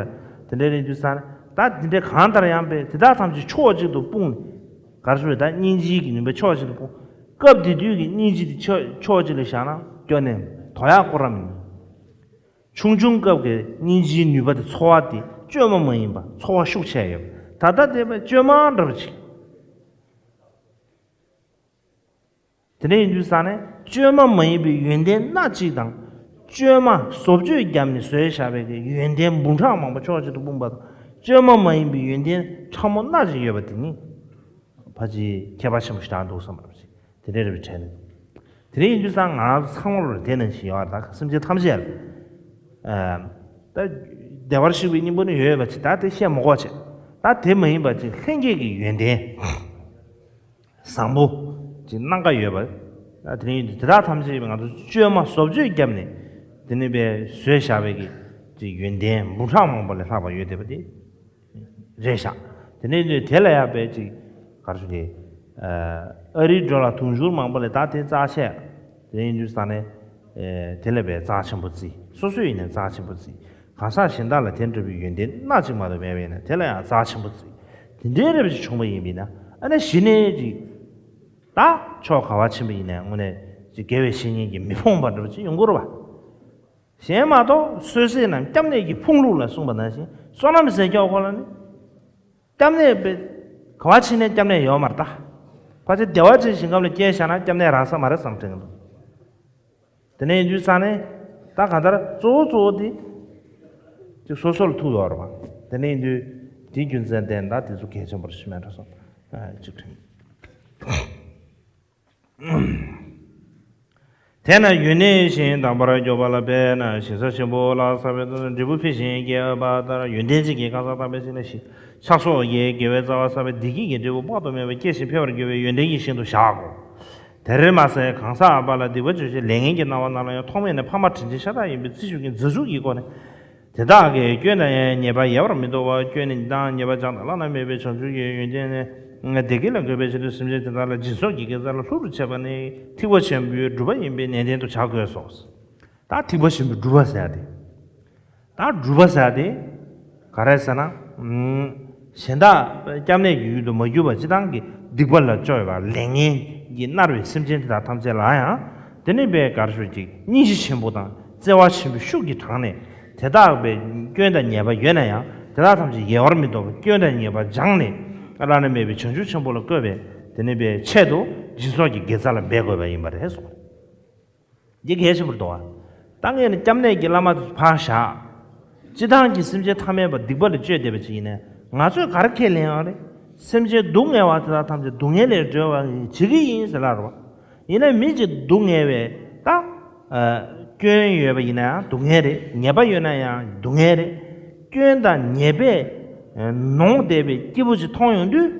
དེ་འདྲའི་རེད་དུས་ཙང་། ད་དེ་འདྲའི་གང་ལྟར་ཡང་པས་དེ་དག་ཐམས་ཅད་ཕྱོགས་གཅིག་ཏུ་སྤུངས་ནས། ག་རེ་ཞུ་རེད། ད་སྙིང་རྗེའི་གི་ནུས་པ་ཕྱོགས་གཅིག་ཏུ་སྤུངས། སྐབས་དེ་དུས་ཀྱི་སྙིང་རྗེ་དེ་ཕྱོགས་ཕྱོགས་གཅིག་ལ་བཞག་ན་སྐྱོ་ནས་དོ་ཡག་ཁོ་རང་མིན། ཆུང་ཆུང་སྐབས་ཀྱི་སྙིང་རྗེའི་ནུས་པ་དེ་ཚོར་བ་དེ་བཅོས་མ་མ་ཡིན་པ་ཚོར་བ་ཤུགས་ཆེ་ཡོད། ད་ལྟ་དེ་བས་བཅོས་མ་འདྲ་པོ་ཅིག་དེ་འདྲ་ཡིན་དུས་ཙང་ནས་བཅོས་མ་མ་ཡིན་པའི་ཡོན་ཏན་སྣ་གཅིག་དང་། བཅོས་མ་བཟོ་བཅོས་བརྒྱབ་ནས་བཟོས་བཞག་པའི་གི་ཡོན་ཏན་འབུམ་ཕྲག་མང་པོ་ཕྱོགས་གཅིག་ཏུ་སྤུངས་པ་དང་། བཅོས་མ་མ་ཡིན་པའི་ཡོན་ཏན་ཕྲ་མོ་སྣ་གཅིག་ཡོད་པ་དེ་ནི་ཕལ་ཆེར་ཁྱད་པར་ཆེན་པོ་ཞིག་ཆགས་འདུག་བསམ་པ་རེད། དེ་འདྲ་རེ་བའི་གྲས་ནི། དེ་འདྲ་ཡིན་དུས་ཙང་ང་རང་ཚོ་ཚང་མ་ལ་དེ་ནང་བཞིན་ཡོད་རེད། ད་སེམས་ཅན་ཐམས་ཅད་ལ། ཨ། ད་བདེ་བར་གཤེགས་པའི་སྙིང་པོ་ནི་ཡོད་ཡོད་པ་ཅིག་ད་དེ་བཤད་མ་དགོས་བྱས། ད་དེ་མ་ཡིན་པ་ཅིག་ལྷན་སྐྱེས་ཀྱི་ཡོན་ཏན་བཟང་པོ་ཅིག་སྣ་འགའ་ཡོད་པ། ད་དེ་ནི་དེ་དག་ཐམས་ཅད་ང་ཚོ་བཅོས་མ་བཟོ་བཅོས་བརྒྱབ་ནས་དེ་ནི་པའི་བཟོས་བཞག་པའི་གི་ཅིག་ཡོན་ཏན་འབུམ་ཕྲག་མང་པོ་ལས་ལྷག་པ་ཡོད་བསྡད་པ་དེ་རེད་ཤག་དེ་ནི་དེ་ལ་ཡང་པའི་ཅིག་ག་རེ་ཞུ་དགོས་རེད། ཨ་རིའི་འགྲོ་ལ་དུང་ཕྱུར་མང་པོ་ལས་ད་དེ་རྩ་ཆེ། དེ་ཡིན་དུས་ཙང་ནས་དེ་ལས་པའི་རྩ་ཆེན་པོ་བརྩི། སོ་སོ་ཡིན་ནས་རྩ་ཆེན་པོ་བརྩི། གང་ཟག་གཞན་དག་ལ་དེ་འདྲ་བའི་ཡོན་ཏན་སྣ་གཅིག་མ་གཏོགས་མེད་པས་ན་དེ་ལ་ཡང་རྩ་ཆེན་པོ་བརྩི། དེ་འདྲའི་རབ་ཅིག་བྱུང་བ་ཡིན་པས་ན་ཨ་ནི་གཞི་ནས་ཅིག་ད་ཕྱོགས་ག་བ་ཕྱིན་པ་ཡིན་ནའི་དངོས་གནས་ཅིག་དགེ་བའི་བཤེས་གཉེན་གྱིས་མི་ཕོངས་པ་འདྲ་བ་ཅིག་ཡོང་གི་རེད་བ། གཞན་མ་གཏོགས་གསོད་བྱེད་རྣམས་སྐྱབས་གནས་ཀྱི་ཕུང་ལུགས་ལ་གསུངས་པ་ནང་བཞིན་བསོད་ནམས་ཟེར་ཀྱོག་ཁོ་ལ་ནི། སྐྱབས་གནས་པའི་ག་བ་ཕྱིན་ནས་སྐྱབས་གནས་ཡོད་མ་རེད་ད། ཕལ་ཆེར་བདེ་བ་ཅན་ཞིང་ཁམས་ལ་སྐྱེས་བཞག་ན་སྐྱབས་གནས་རག་ས་མ་རེད་བསམ་དྲན་གྱི་འདུག་དེ་ནས་ཡིན་དུས་ཙང་ནས་ད་གང་ལྟར་གཙོ་བོ་གཙོ་བོ་དེ་ཅིག་སོ་སོ་ལ་ཐུག་ཡོད་རེད་བ། དེ་ནས་ཡིན་དུས་དེའི་རྒྱུ་མཚན་བརྟེན་ད་དེ་ཚོ་གལ་ཆེན་པོ་རེད་ཤི་མེད་འགྲོ་སོང་། ཨ་ཅིག་དྲན། དེས་ན་ཡོན་གནས་གཞན་དམ་པར་འཇོག་པ་ལ་འབད་ན་ཞིང་ས་ཆེན་པོ་ལ་ས་བའི་འབྲས་བུ་འཕེལ་ཞིང་རྒྱས་པ་ལྟར་ཡོན་ཏན་ཅན་གྱི་གང་ཟག་དམ་པའི་ཞིང་ལ་ཞིག་ཕྱག་སོགས་ཀྱི་དགེ་བའི་རྩ་བ་བསགས་པའི་བདེ་སྐྱིད་ཀྱི་འབྲས་བུ་དཔག་ཏུ་མེད་པ་སྐྱེ་ཞིང་འཕེལ་བར་འགྱུར་བའི་ཡོན་ཏན་གྱི་ཞིང་དུ་བཞག་གོ། དེར་མ་ཟད་གང་ཟག་པ་ལ་སྡིག་པ་སྤྱོད་བྱེད་ལས་ངན་གྱི་སྣང་བ་རྣམས་ལ་ཡང་ཐོག་མེད་ནས་ཕ་མ་དྲིན་ཆེན་ཤ་སྟག་ཡིན་པའི་བརྩི་བཞུགས་ཀྱི་མཛའ་གཟུགས་ཀྱི་སྒོ་ནས། དེ་དག་གི་སྐྱོན་དང་ཉེས་པ་ཡལ་བར་མི་ཐོགས་པར་སྐྱོན་དང་ཉེས་པ་སྦྱངས་དང་བླ་ན་མེད་པའི་བྱང་ཆུབ་ཀྱི་ཡོན་ཏན་ནི་བདེ་སྐྱིད་ལ་འགོད་པའི་ཕྱིར་དུ་སེམས་ཅན་དེ་དག་ལ་སྦྱིན་སོགས་ཀྱི་དགེ་རྩ་ལ་ལྷུར་བྱེད་པ་ནི་ཐེག་པ་ཆེན་པོའི་སྒྲུབ་པ་ཡིན་པའི་ནན་ཏན་དུ་བྱ་དགོས་སོ། ད་ཐེག་པ་ཆེན་པོའི་སྒྲུབ་པ་ཟེར་ཏེ། ད་སྒྲུབ་པ་ཟེར་ཏེ། ག་རེ་ཟེར་ན། གཞན་དག་སྐྱབས་གནས་ཀྱི་ཡུལ་དུ་མ་གྱུར་པ་སྤྱིར་བཏང་གི་སྡིག་པ་ལ་སྤྱོད་པ་ལས་ངན་གྱིས་མནར་བའི་སེམས་ཅན་དེ་དག་ཐམས་ཅད་ལ་ཡང་། དེ་ནི་པའི་གར་ཤོད་ཅིག་སྙིང་རྗེ་ཆེན་པོ་དང་བརྩེ་བ་ཆེན་པོའི་ཤུགས་ཀྱིས་དྲངས་ནས། དེ་དག་པའི་སྐྱོན་དང་ཉེས་པ་ཡོད་ན་ཡང་དེ་དག་ཐམས་ཅད་ཡལ་བར་མི་ཐོགས་པར་སྐྱོན་དང་ཉེས་པ་སྦྱངས་ནས་བླ་ན་མེད་པའི་བྱང་ཆུབ་ཆེན་པོ་ལ་བཀོད་པའི་དེ་ནི་པའི་ཆེད་དུ་སྦྱིན་སོགས་ཀྱི་དགེ་རྩ་ལ་འབད་དགོས་པ་ཡིན་པ་རེད་གསུངས། འདི་གལ་ཆེན་པོ་རེད་འདུག་བ། ད་ངས་ནི་སྐྱབས་གནས་ཀྱི་བླ་མ་དེ་ཚོ་ཕར་བཞག་སྤྱིར་བཏང་གི་སེམས་ཅན་ཐ་མལ་པ་སྡིག་པ་ལ་སྤྱོད་བསྡད་པ་ཅིག་ཡིན་ན་ང་ཚོས་ག་རེ་ཁས་ལེན་ཡོང་རེད། སེམས་ཅན་སྡུག་བསྔལ་བ་དེ་དག་ཐམས་ཅད་སྡུག་བསྔལ་ལས་སྒྲོལ་བ་བྱེད་ཀྱི་ཡིན་ཟེར་ལབ་རེད་བ། ཡིན་ན་མི་གཅིག་སྡུག་བསྔལ་བས་ད། ཨ། སྐྱོན་ཡོད་པ་ཡིན་ན་ཡང་སྡུག་བསྔལ་རེད། ཉེས་པ་ཡོད་ན་ཡང་སྡུག་བསྔལ་རེད། སྐྱོན་དང་ཉེས་པས་ཨ་ནོངས་བསྡད་པའི་སྐྱེས་བུ་ཅིག་མཐོང་ཡོང་དུས།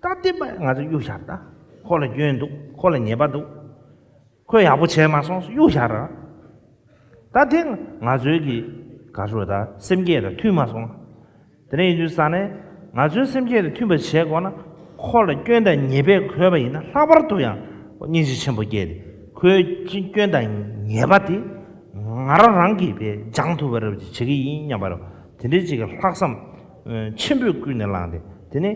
ད་དེ་པ་ང་ཚོ་གཡུག་བཞག་ད། ཁོ་ལ་སྐྱོན་འདུག་ཁོ་ལ་ཉེས་པ་འདུག་ཁོས་ཡག་པོ་བྱས་མ་སོང་གཡུག་བཞག་ར། ད་དེ་ང་ཚོའི་གི་ག་ཚོད་ད་སེམས་བསྐྱེད་དང་མཐུན་མ་སོང་། དེ་ནས་ཡིན་དུས་ས་ནས་ང་ཚོའི་སེམས་བསྐྱེད་དང་མཐུན་པ་བྱེད་དགོས་ན་ཁོ་ལ་སྐྱོན་དང་ཉེས་པས་གོས་པ་ཡིན་ན་ལྷག་པར་དུ་ཡང་སྙིང་རྗེ་ཆེན་པོ་སྐྱེས་ཏེ་ཁོའི་སྐྱོན་དང་ཉེས་པ་དེ་ང་རང་རང་གིས་པས་སྦྱང་ཐུབ་པ་རབ་ཅིག་བྱེད་ཀྱི་ཡིན་སྙམ་པ་རེད། དེ་འདྲའི་ཅིག་གི་ལྷག་བསམ་ཆེན་པོས་ཀུན་ནས་བསླངས་ཏེ་དེ་ནས་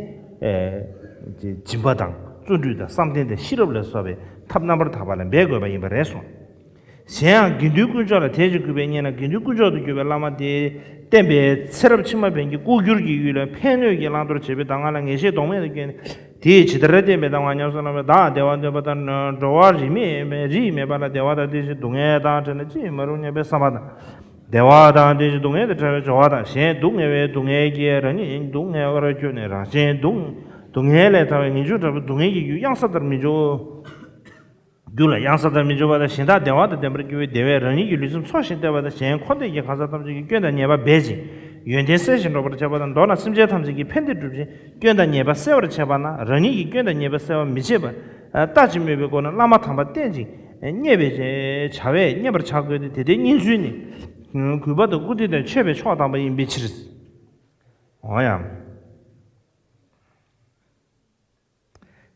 སྦྱིན་པ་དང་བརྩོན་འགྲུས་དང་བསམ་གཏན་དང་ཤེས་རབ་ལ་སོགས་པའི་ཐབས་རྣམ་པར་དག་པ་ལ་འབད་དགོས་པ་ཡིན་པ་རེད་གསུངས། གཞན་ཡང་དགེ་འདུན་དཀོན་མཆོག་ལ་དད་ཅིང་གུས་པས་མཉེས་ན་དགེ་འདུན་དཀོན་མཆོག་ཏུ་གྱུར་པའི་བླ་མ་དེས་བསྟན་པའི་ཚེ་རབས་ཕྱི་མ་ཕན་གྱི་ལྐོག་གྱུར་གྱི་ཡུལ་ལ་ཕན་གནོད་ཀྱི་བླང་དོར་བྱེད་པའི་གདམས་ངག་ལ་ངེས་ཤེས་ཟློག་མེད་དུ་བསྐྱེད་ནས། དེས་ཇི་ལྟར་བསྟན་པའི་གདམས་ངག་ཉམས་སུ་བླངས་པས་བདག་བདེ་བ་འདོད་པ་དང་འགྲོ་བ་རིས་མེད་རིས་མེད་པ་ལ་བདེ་བ་དང་བརྟེན་ཅིང་སྡུག་བསྔལ་དང་བྲལ་ནས་ཅི་ཡང་མ་རུང་སྙམ་པའི་བསམ་པ་དང་། བདེ་བ་དང་ལྡན་ཞིང་སྡུག་བསྔལ་དང་བྲལ་བའི་སྦྱོར་བ་དང་། གཞན་སྡུག་བསྔལ་བས་སྡུག་བསྔལ་སྐྱེ། རང་ཉིད་སྡུག་བསྔལ་བར་གྱུར་ནས་རང་གཞན་སྡུག་སྡུག་བསྔལ་ལས་ཐར་བའི་ངེས་འབྱུང་དྲག་པོས་སྡུག་བསྔལ་གྱི་རྒྱུ་གཡང་ས་ལྟར་མི་འཇོག་རྒྱུ་ལ་གཡང་ས་ལྟར་མི་འཇོག་པ་དང་། གཞན་དག་བདེ་བ་དང་ལྡན་པར་འགྱུར་བའི་བདེ་བས་རང་ཉིད་ཀྱི་ལུས་སེམས་འཚོ་ཞིང་བརྟན་པ་དང་། གཞན་འཁོར་འདས་ཀྱི་གང་ཟག་ཐམས་ཅད་ཀྱི་སྐྱོན་དང་ཉེས་པ་སྦས་ཤིང་ཡོན་ཏན་གསལ་ཞིང་སྒྲོག་པར་བྱེད་པ་དང་། མདོར་ན་སེམས་ཅན་ཐམས་ཅད་ཀྱི་ཕན་བདེ་སྒྲུབ་ཅིང་སྐྱོན་དང་ཉེས་པ་སེལ་བར་བྱེད་པ་ན། རང་ཉིད་ཀྱི་སྐྱོན་དང་ཉེས་པ་སེལ་བར་མི་བྱེད་པ་ལྟ་ཅི་སྨོས་པའི་སྒོ་ནས་བླ་མ་དམ་པ་བསྟེན་ཅིང་མཉེས་པའི་བྱ་བས་མཉེས་པར་བྱ་དགོས་ཏེ། དེ་ལྟའི་མཉེས་ཚུལ་ནི་གུས་པ་དང་བཀུར་སྟི་དང་མཆོད་པའི་མཆོག་དམ་པ་ཡིན་པའི་ཕྱིར། འོ་ཡང་།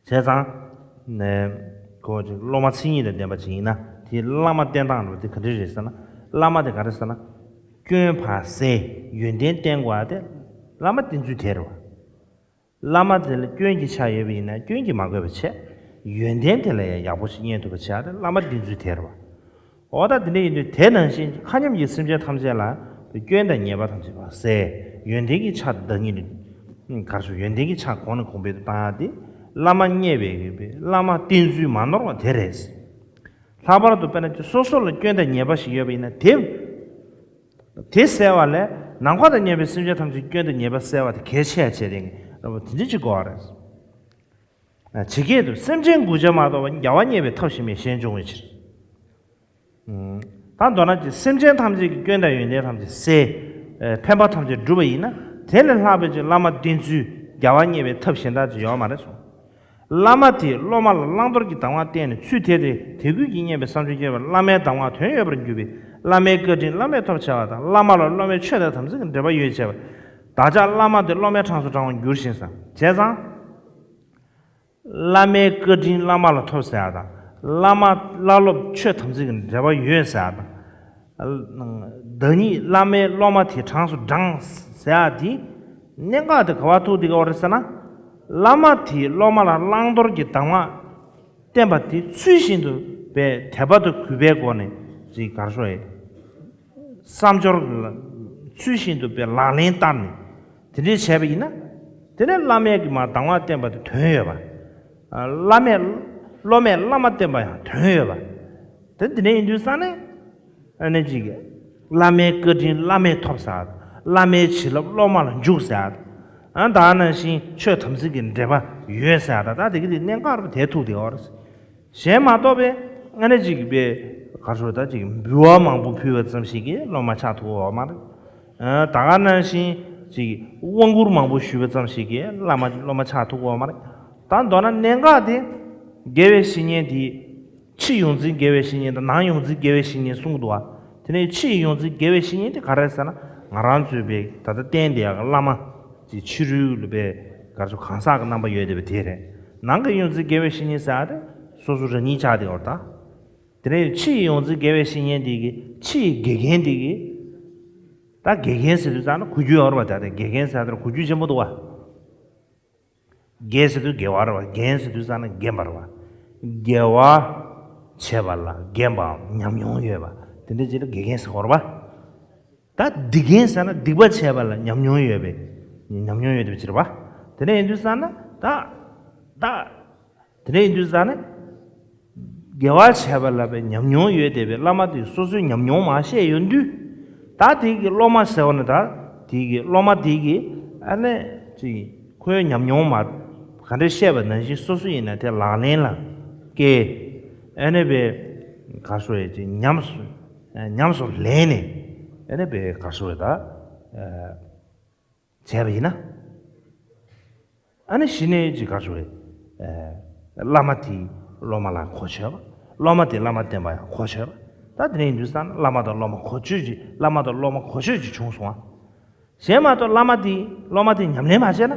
བྱས་ཙང་། ནས། ཁོ་ཅིག་སློབ་མ་མཚན་ཉིད་དང་ལྡན་པ་ཅིག་ཡིན་ན་དེའི་བླ་མ་བསྟེན་སྟངས་རུ་དེ་ག་འདྲ་རེད་ཟེར་ན། བླ་མ་དེ་ག་རེ་ཟེར་ན། སྐྱོན་ཕར་སེལ། ཡོན་ཏན་བསྟན་དགོས་པ་དེ་བླ་མ་བསྟེན་ཚུལ་དེ་རེད་བ། བླ་མ་དེ་ལ་སྐྱོན་གྱི་ཆ་ཡོད་པ་ཡིན་ན་སྐྱོན་གྱིས་མ་གོས་པ་བྱས། ཡོན་ཏན་དེ་ལ་ཡང་ཡག་པོ་ཞིག་རྙེད་ཐུབ་པ་བྱས་ཏེ་བླ་མ་བསྟེན་ཚུལ་དེ་རེད་བ། འོ་ད་དེ་འདྲ་ཡིན་དུས་དེ་ནང་བཞིན་མཁའ་མཉམ་གྱི་སེམས་ཅན་ཐམས་ཅད་ལ་སྐྱོན་དང་ཉེས་པ་ཐམས་ཅད་ཕར་སེལ། ཡོན་ཏན་གྱི་ཆ་བདག་ཉིད་ནི། གར་སོང་ཡོན་ཏན་གྱི་ཆ་གོང་ནས་གོང་འཕེལ་དུ་བཏང་ཡག་དེ་བླ་མ་མཉེས་པའི་བླ་མ་བསྟེན་ཚུལ་མ་ནོར་བ་དེ་རེད། ལྷག་པར་དུ་དཔེར་ན་སོ་སོ་ལ་སྐྱོན་དང་ཉེས་པ་ཞིག་ཡོད་པ་ཡིན་ན་དེ། དེ་བསལ་བ་ལས་ནམ་མཁའ་དང་མཉམ་པའི་སེམས་ཅན་ཐམས་ཅད་སྐྱོན་དང་ཉེས་པ་བསལ་བ་དེ་གལ་ཆེ་བ་བྱས་ཏེ་རེད་བ། དེ་འདྲ་ཅིག་དགོས་པ་རེད། ཇི་སྐད་དུ་སེམས་ཅན་དགུ་ཆ་མ་གཏོགས་པ་རྒྱལ་བ་མཉེས་པའི་ཐབས་གཞན་མེད་གཞན་འབྱུང་བའི་ཕྱིར། ད་མདོར་ན་ཅིག་སེམས་ཅན་ཐམས་ཅད་ཀྱི་སྐྱོན་དང་ཡོན་ཏན་ཐམས་ཅད་སེལ། ཕན་པ་ཐམས་ཅད་སྒྲུབ་པ་ཡིན་ན་དེ་ལས་ལྷག་པའི་ཅིག་བླ་མ་བསྟེན་ཚུལ་རྒྱལ་བ་མཉེས་པའི་ཐབས་གཞན་དག་ཅིག་ཡོད་མ་རེད་གསུངས། བླ་མ་དེས་སློབ་མ་ལ་བླང་དོར་གྱི་གདམས་ངག་བསྟན་ནས་ཚུལ་དེ་དེ་དད་གུས་ཀྱིས་མཉེས་པའི་བསམ་བརྗོད་བསྐྱེད་པ་བླ་མའི་གདམས་ངག་དོན་ཡོད་པར་གྱུར་པས་བླ་མའི་བཀའ་དྲིན་བླ་མས་ཐོབ་བྱ་བ་དང་བླ་མ་ལ་སློབ་མའི་ཆོས་དང་དམ་ཚིག་གི་འབྲེལ་བ་ཡོད་བྱས་པ། བདག་ཅག་བླ་མ་དེ་སློབ་མའི་གྲངས་སུ་བགྲང་བར་འགྱུར་ཞིང་བསམ་བྱས་ཙང་། བླ་མའི་བཀའ་དྲིན་བླ་མ་ལ་ཐོབ་ཟེར་ཡ་དང་། བླ་མ་བླ་སློབ་ཆོས་དམ་ཚིག་གི་འབྲེལ་བ་ཡོད་ཟེར་ཡ་དང་། བདག་ཉིད་བླ་མའི་སློབ་མ་དེ་གྲངས་སུ་བགྲངས་ཟེར་ཡ་དེ། གནད་འགག་དེ་ག་བ་ཐུག་དེ་ག་བ་རེད་ཟེར་ན། བླ་མ་དེས་སློབ་མ་ལ་བླང་དོར་གྱི་གདམས་ངག་བསྟན་པ་དེ་ཚུལ་བཞིན་དུ་བས་དད་པ་དང་གུས་པའི་སྒོ་ནས་ཅིག་གར་ཤོ་ཡེ། བསམ་སྦྱོར་ལ་ཚུལ་བཞིན་དུ་བས་ལག་ལེན་བསྟར་ནས་དེ་འདྲའི་བྱས་པ་ཡིན་ན། དེ་ནས་བླ་མས་ཀྱི་མ་གདམས་ངག་བསྟན་པ་དེ་དོན་ཡོད་པ། བླ་མས་སློབ་མས་བླ་མ་བསྟེན་པ་ཡང་དོན་ཡོད་པ། དེ་འདི་འདྲ་ཡིན་དུས་ཙང་ནས། ཨ་ནི་ཅིག་བླ་མའི་བཀའ་དྲིན་བླ་མས་ཐོབ་ཟེར། བླ་མའི་བྱིན་རླབས་སློབ་མ་ལ་འཇུག་ཟེར། ཨ་ད་ནང་བཞིན་ཆོས་དམ་ཚིག་གི་འབྲེལ་བ་ཡོད་ཟེར། ད་ད་དེ་གི་དེ་གནད་འགག་རུ་དེ་ཐུག་དེ་བར། གཞན་མ་གཏོགས་པའི་ཨ་ནི་ཅིག་པའི་ག་རེ་ཟེར་ད་ཅིག་འབུལ་བ་མང་པོ་ཕུལ་བ་ཙམ་ཞིག་གིས་སློབ་མ་ཆགས་ཐུབ་ཀྱི་ཡོད་མ་རེད། ཨ་ད་ག་ནང་བཞིན་ཅིག་དབང་བསྐུར་མང་པོ་ཞུས་པ་ཙམ་ཞིག་གིས་བླ་མ་སློབ་མ་ཆགས་ཐུབ་ཀྱི་ཡོད་མ་རེད། ད་མདོར་ན་གནད་འགག་དེ་དགེ་བའི་བཤེས་གཉེན་དེ། ཕྱི་ཡོངས་འཛིན་དགེ་བའི་བཤེས་གཉེན་དང་ནང་ཡོངས་འཛིན་དགེ་བའི་བཤེས་གཉེན་གསུངས་འདུག་བ། དེ་ནས་ཕྱི་ཡོངས་འཛིན་དགེ་བའི་བཤེས་གཉེན་དེ་ག་རེ་ཟེར་ན། ང་རང་ཚོའི་པའི་ད་ལྟ་བསྟེན་དེ་ཡག་གི་བླ་མ་ཅིག་ཕྱི་རོལ་ལ་པའི་གར་ཚོ་གང་ཟག་གི་རྣམ་པ་ཡོད་བསྡད་པ་དེ་རེད། ནང་གི་ཡོངས་འཛིན་དགེ་བའི་བཤེས་གཉེན་ཟེར་ཡ་དེ་སོ་སོ་རང་ཉིད་ཆགས་བསྡད་ཡོད་རེད་ད། དེ་ནས་ཕྱི་ཡོངས་འཛིན་དགེ་བའི་བཤེས་གཉེན་དེ་གི་ཕྱི་ཡི་དགེ་རྒན་དེ་གི། ད་དགེ་རྒན་ཟེར་དུས་ཙང་ན་གོ་རྒྱུ་ཡོད་རེད་བ། ད་དེ་དགེ་རྒན་ཟེར་ཡ་དེར་གོ་རྒྱུ་ཆེན་པོ་འདུག་བ། དགེ་ཟེར་དུས་དགེ་བ་རེད་བ། རྒན་ཟེར་དུས་ཙང་ན་རྒན་པ་རེད་བ། དགེ་བ་བྱས་པ་ལ་རྒན་པའམ་ཉམས་མྱོང་ཡོད་པ་དེ་འདྲ་ཅིག་ལ་དགེ་རྒན་ཟེར་གོ་རེད་བ། ད་སྡིག་རྒན་ཟེར་ན་སྡིག་པ་བྱས་པ་ལ་ཉམས་མྱོང་ཡོད་པའི་ཉམས་མྱོང་ཡོད་པའི་ཕྱིར་བ། དེ་འདྲ་ཡིན་དུས་ཙང་ན་ད་ད། དེ་འདྲ་ཡིན་དུས་ཙང་ནས། དགེ་བ་བྱས་པ་ལ་པའི་ཉམས་མྱོང་ཡོད་བསྡད་པའི་བླ་མ་དེས་སོ་སོའི་ཉམས་མྱོང་མར་བཤད་ཡོང་དུས། ད་དེ་གི་སློབ་མ་ཟེར་བ་ནི་ད། དེ་གི་སློབ་མ་དེ་གི་ཨ་ནི་ཅིག་ཁོའི་ཉམས་མྱོང་མ་ག་འདྲ་བཤད་པ་ནང་བཞིན་སོ་སོ་ཡིན་ན་དེ་ལག་ལེན་ལ་བཀལ། ཨ་ནི་པའི་ག་ཤོ་ཡ་ཅིག་ཉམས་སུ་ཉམས་སུ་ལེན་ནས། ཨ་ནི་པའི་ག་ཤོ་ཡ་ད། བྱས་པ་ཡིན་ན། ཨ་ནི་གཞི་ནས་ཅིག་ག་རེ་ཞུ་རེད། ཨེ། བླ་མ་དེས་སློབ་མ་ལ་གོ་ཆོད་པ། སློབ་མ་དེས་བླ་མ་བསྟེན་པ་ཡང་གོ་ཆོད་པ། ད་དེ་ནས་ཡིན་དུས་ཙང་བླ་མ་དང་སློབ་མ་གོ་ཆོད་ཅིག་བླ་མ་དང་སློབ་མ་གོ་ཆོད་ཅིག་བྱུང་སོང་ང་། གཞན་མ་གཏོགས་བླ་མ་དེས་སློབ་མ་དེ་ཉམས་ལེན་མ་བྱས་ན།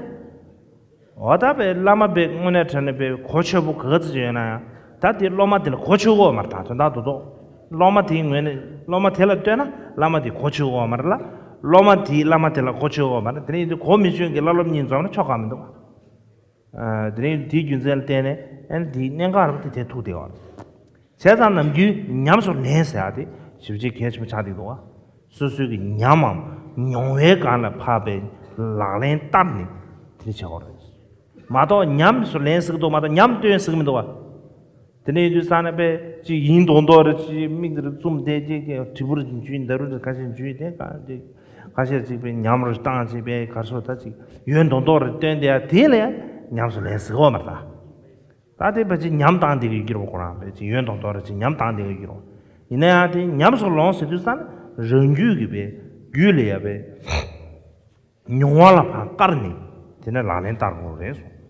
འོ་ད་པའི་བླ་མ་པའི་དངོས་གནས་དྲང་གནས་པའི་གོ་ཆོད་པོ་ག་ཚོད་ཅིག་ཡོད་ན་ཡང་། ད་དེ་སློབ་མ་དེ་ལ་གོ་ཆོད་གོ་མ་རེད། ད་དོན་དག་ཏུ་གཏོགས། སློབ་མ་དེའི་ངོས་ནས་སློབ་མ་དེ་ལ་ལྟོས་ན་བླ་མ་དེ་གོ་ཆོད་གོ་མ་རེད་ལ། སློབ་མ་དེས་བླ་མ་དེ་ལ་གོ་ཆོད་གོ་མ་རེད། དེ་ནས་ཡིན་དུས་གོ་མི་ཆོད་ཀྱི་བླ་སློབ་གཉིས་འཛོམས་ན་ཆོག་ག་མི་འདུག་ཨ། དེ་ནས་དེའི་རྒྱུ་མཚན་ལ་བརྟེན་ནས་ཨ་ནི་དེའི་གནད་འགག་རུ་དེ་དེ་ཐུག་བསྡད་ཡོད་རེད། བྱས་ཙང་ནམ་རྒྱུན་ཉམས་སུ་ལེན་ཟེར་ཡ་དེ་ཞེ་པོ་ཅིག་གལ་ཆེན་པོ་ཆགས་བསྡད་འདུག་བ། སོ་སོའི་གི་ཉམས་འམ་མྱོང་བའི་སྒང་ལ་ཕར་པའི་ལག་ལེན་བསྟར་ནས་དེ་འདྲ་བྱེད་དགོས་རེད། མ་གཏོགས་ཉམས་སུ་ལེན་ཟེར་གི་འདུག་མ་གཏོགས་ཉམས་སྟོན་ཟེར་གི་མི་འདུག་བ། དེ་ནས་ཡིན་དུས་ཙང་ནས་པས་ཅིག་ཡིན་མདོག་མདོག་རེ་ཅིག་མིག་རེ་བཙུམ་བསྡད་ཅིག་ཅིག་དྲིལ་བུ་རེ་འཇུས་འདར་བུ་རེ་ཁ་ཤས་འཇུས་དེ་ག་ཅིག་ཁ་ཤས་ཅིག་པས་ཉམས་རེ་བཏང་ཅིག་པས་གར་སོ་ད་ཅིག་ཡོད་མདོག་མདོག་རེ་སྟོན་དེ་ཡ་དེ་ལ་ཡ་ཉམས་སུ་ལེན་ཟེར་གི་ཡོད་མ་རེད་ད། ད་དེ་ཕལ་ཆེར་ཉམས་བཏང་བསྡད་ཀྱི་ཡོད་ཀྱི་རེད་པ། ཁོ་རང་ཕལ་ཆེར་ཡོད་མདོག་མདོག་རེ་ཅིག་ཉམས་བཏང་བསྡད་ཀྱི་ཡོད་ཀྱི་རེད་པ། ཡིན་ན་ཡང་དེ་ཉམས་སུ་ལོངས་ཟེར་དུས་ཙང་ནས་རང་རྒྱུད་ཀྱི་པའི་རྒྱུད་ལ་ཡ་པའི་མྱོང་བ་ལ་ཕར་བཀར་ནས་དེ་ནས་ལག་ལེན་བསྟར་དགོས་རེད་གསུངས།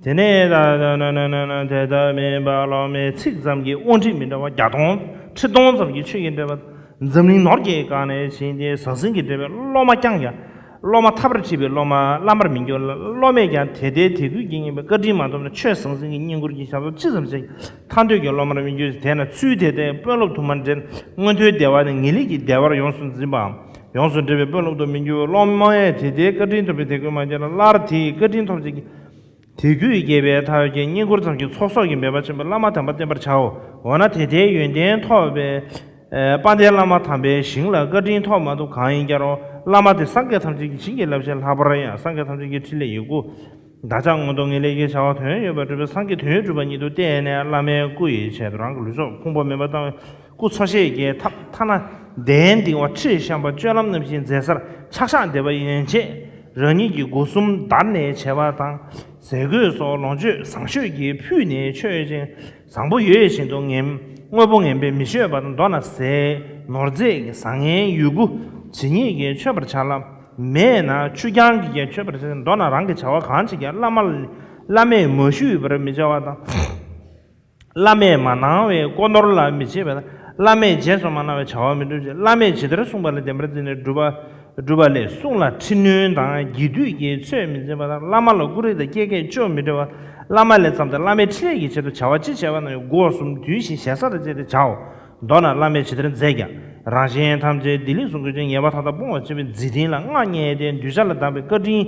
དེ་ནས་ད་དེ་ལྟ་མིན་པ་སློབ་མའི་ཚིག་ཙམ་གྱིས་དབང་ཁྲིད་མི་འདྲ་བ་བརྒྱ་སྟོང་ཁྲི་སྟོང་ཙམ་གྱིས་ཆོས་ཀྱི་འབྲེལ་བ་འཛམ་གླིང་ནོར་གྱིས་བཀང་ནས་བྱིན་ཏེ་ཟང་ཟིང་གི་འབྲེལ་བའི་སློབ་མ་ཀྱང་ཀྱང་། སློབ་མ་ཐར་པར་ཁྲིད་པའི་སློབ་མ་བླ་མར་མི་འགྱུར་ལ། སློབ་མས་ཀྱང་དེ་ལྟའི་དད་གུས་ཀྱིས་བསྙེན་པའི་བཀའ་དྲིན་མ་ཐོབ་ན་ཆོས་ཟང་ཟིང་གི་བསྙེན་བཀུར་གྱི་ཞབས་ཏོག་ཅི་ཙམ་བྱས་ཀྱང་ཐར་འདོད་ཀྱི་སློབ་མར་མི་འགྱུར་ཞིང་། དེས་ན་ཚུལ་དེ་ལྟའི་དཔོན་སློབ་དུ་མར་འབྲེལ། མངོན་མཐོའི་བདེ་བ་ནི་ངེས་ལེགས་ཀྱི་བདེ་བར་ཡོངས་སུ་འཛིན་པའམ་ཡོངས་སུ་འདྲེན་པའི་དཔོན་སློབ་ཏུ་མི་འགྱུར་བས། སློབ་མས་དེ་ལྟའི་བཀའ་དྲིན་ཐོབ་པའི་དད་གུས་མ་བྱས་ན་སླར་དེ་ཡི་བཀའ་དྲིན་ཐོབ་བྱེད་ཀྱི། དད་གུས་རྒྱས་པའི་ཐབས་ཀྱིས་བསྙེན་བཀུར་ཙམ་གྱིས་ཚོགས་གསོག་གི་མོས་པ་ཆེན་པོས་བླ་མ་དམ་པ་བསྟེན་པར་བྱའོ། འོ་ན་དེ་ལྟའི་ཡོན་ཏན་ཐོབ་པའི་དཔལ་ལྡན་བླ་མ་དམ་པའི་ཞིང་ལ་བཀའ་དྲིན་ཐོབ་མ་ཐོབ་གང་ཡིན་ཀྱང་རུང་བླ་མ་དེ་སངས་རྒྱས་ཐམས་ཅད་ཀྱི་བྱིན་གྱིས་བརླབས་ཤིང་ལྷག་པར་ཡང་སངས་རྒྱས་ཐམས་ཅད་ཀྱི་ཕྲིན་ལས་ཡི་གུ། བདག་ཅག་མངོན་མཐོ་ངེས་ལེགས་ཀྱི་བྱ་བ་དོན་ཡོད་པར་སྒྲུབ་པའི་སངས་རྒྱས་དོན་གྲུབ་པ་ཉིད་དུ་བསྟན་ནས་བླ་མའི་སྐུ་ཡི་ཆེད་དུ་རང་གི་ལུས་སྲོག་ཕུང་པོ་མེད་པར་བཏང་བའི་སྐུ་འཚོ་གཞེས་ཀྱི་ཐབས་ཐ་ན་གདན་འདིང་བ་ཁྲིད་བཤམས་པ་སྤྱོད་ལམ་རྣམ་བཞིའི་མཛད་སར་ཕྱག་ཕྱག་འདེབས་པ་ཡན་ཆད་རང་ཉིད་ཀྱི་སྒོ་གསུམ་བརྡར་ནས་བྱས་པ་དང་ཟས་གོས་སོགས་ལོངས་སྤྱོད་བཟང་ཤོས་ཀྱིས་ཕུལ་ནས་མཆོད་ཅིང་བཟང་པོ་ཡོད་བཞིན་དུ་ངན་དངོས་པོ་ངན་པས་མི་མཆོད་པ་དང་། མདོར་ན་ཟས་ནོར་རྫས་ཀྱི་བཟང་ངན་ཡོད་རྒུ་ཇི་སྙེད་ཀྱིས་མཆོད་པར་བྱ་ལ། མེད་ན་ཆུ་རྐྱང་གིས་ཀྱང་མཆོད་པར་བྱ། མདོར་ན་རང་གི་བྱ་བ་གང་བྱེད་ཀྱང་བླ་མ་བླ་མས་མ་ཞུས་པར་མི་བྱ་བ་དང་། བླ་མས་མ་གནང་བའི་དཀོར་ནོར་ལ་མི་བྱེད་པ་དང་། བླ་མས་རྗེས་སུ་མ་གནང་བའི་བྱ་བ་མི་སྒྲུབ་ཅིང་། བླ་མས་ཇི་ལྟར་གསུངས་པ་ལ་བདེན་པར་འཛིན་ནས་སྒྲུབ་པ་ སྒྲུབ་པ་ལས། གསུང་ལ་འཁྲི་གནོན་དང་། རྒྱས་བསྡུས་ཀྱི་ཚོད་མི་འཛིན་པ་དང་། བླ་མ་ལ་ཀུ་རེ་དང་སྐྱེ་སྐད་ཅོ་མི་འདྲ་བ། བླ་མ་ལས་བརྩམས་ཏེ་བླ་མའི་འཕྲིན་ལས་ཀྱི་ཆེད་དུ་བྱ་བ་ཅི་བྱས་པ་ན་ཡང་སྒོ་གསུམ་དུས་བཞི་ཞེ་ས་དང་བཅས་ཏེ་བྱའོ། མདོར་ན་བླ་མས་ཇི་ལྟར་མཛད་ཀྱང་། རང་གཞན་ཐམས་ཅད་བདེ་ལེགས་སུ་འགོད་ཅིང་ཉེས་པ་མཐའ་དག་སྤོང་བར་བྱེད་པའི་མཛད་འཕྲིན་ལ་མངའ་བརྙེས་ཏེ། གདུལ་བྱ་ལ་གདམས་པའི་བཀའ་དྲིན།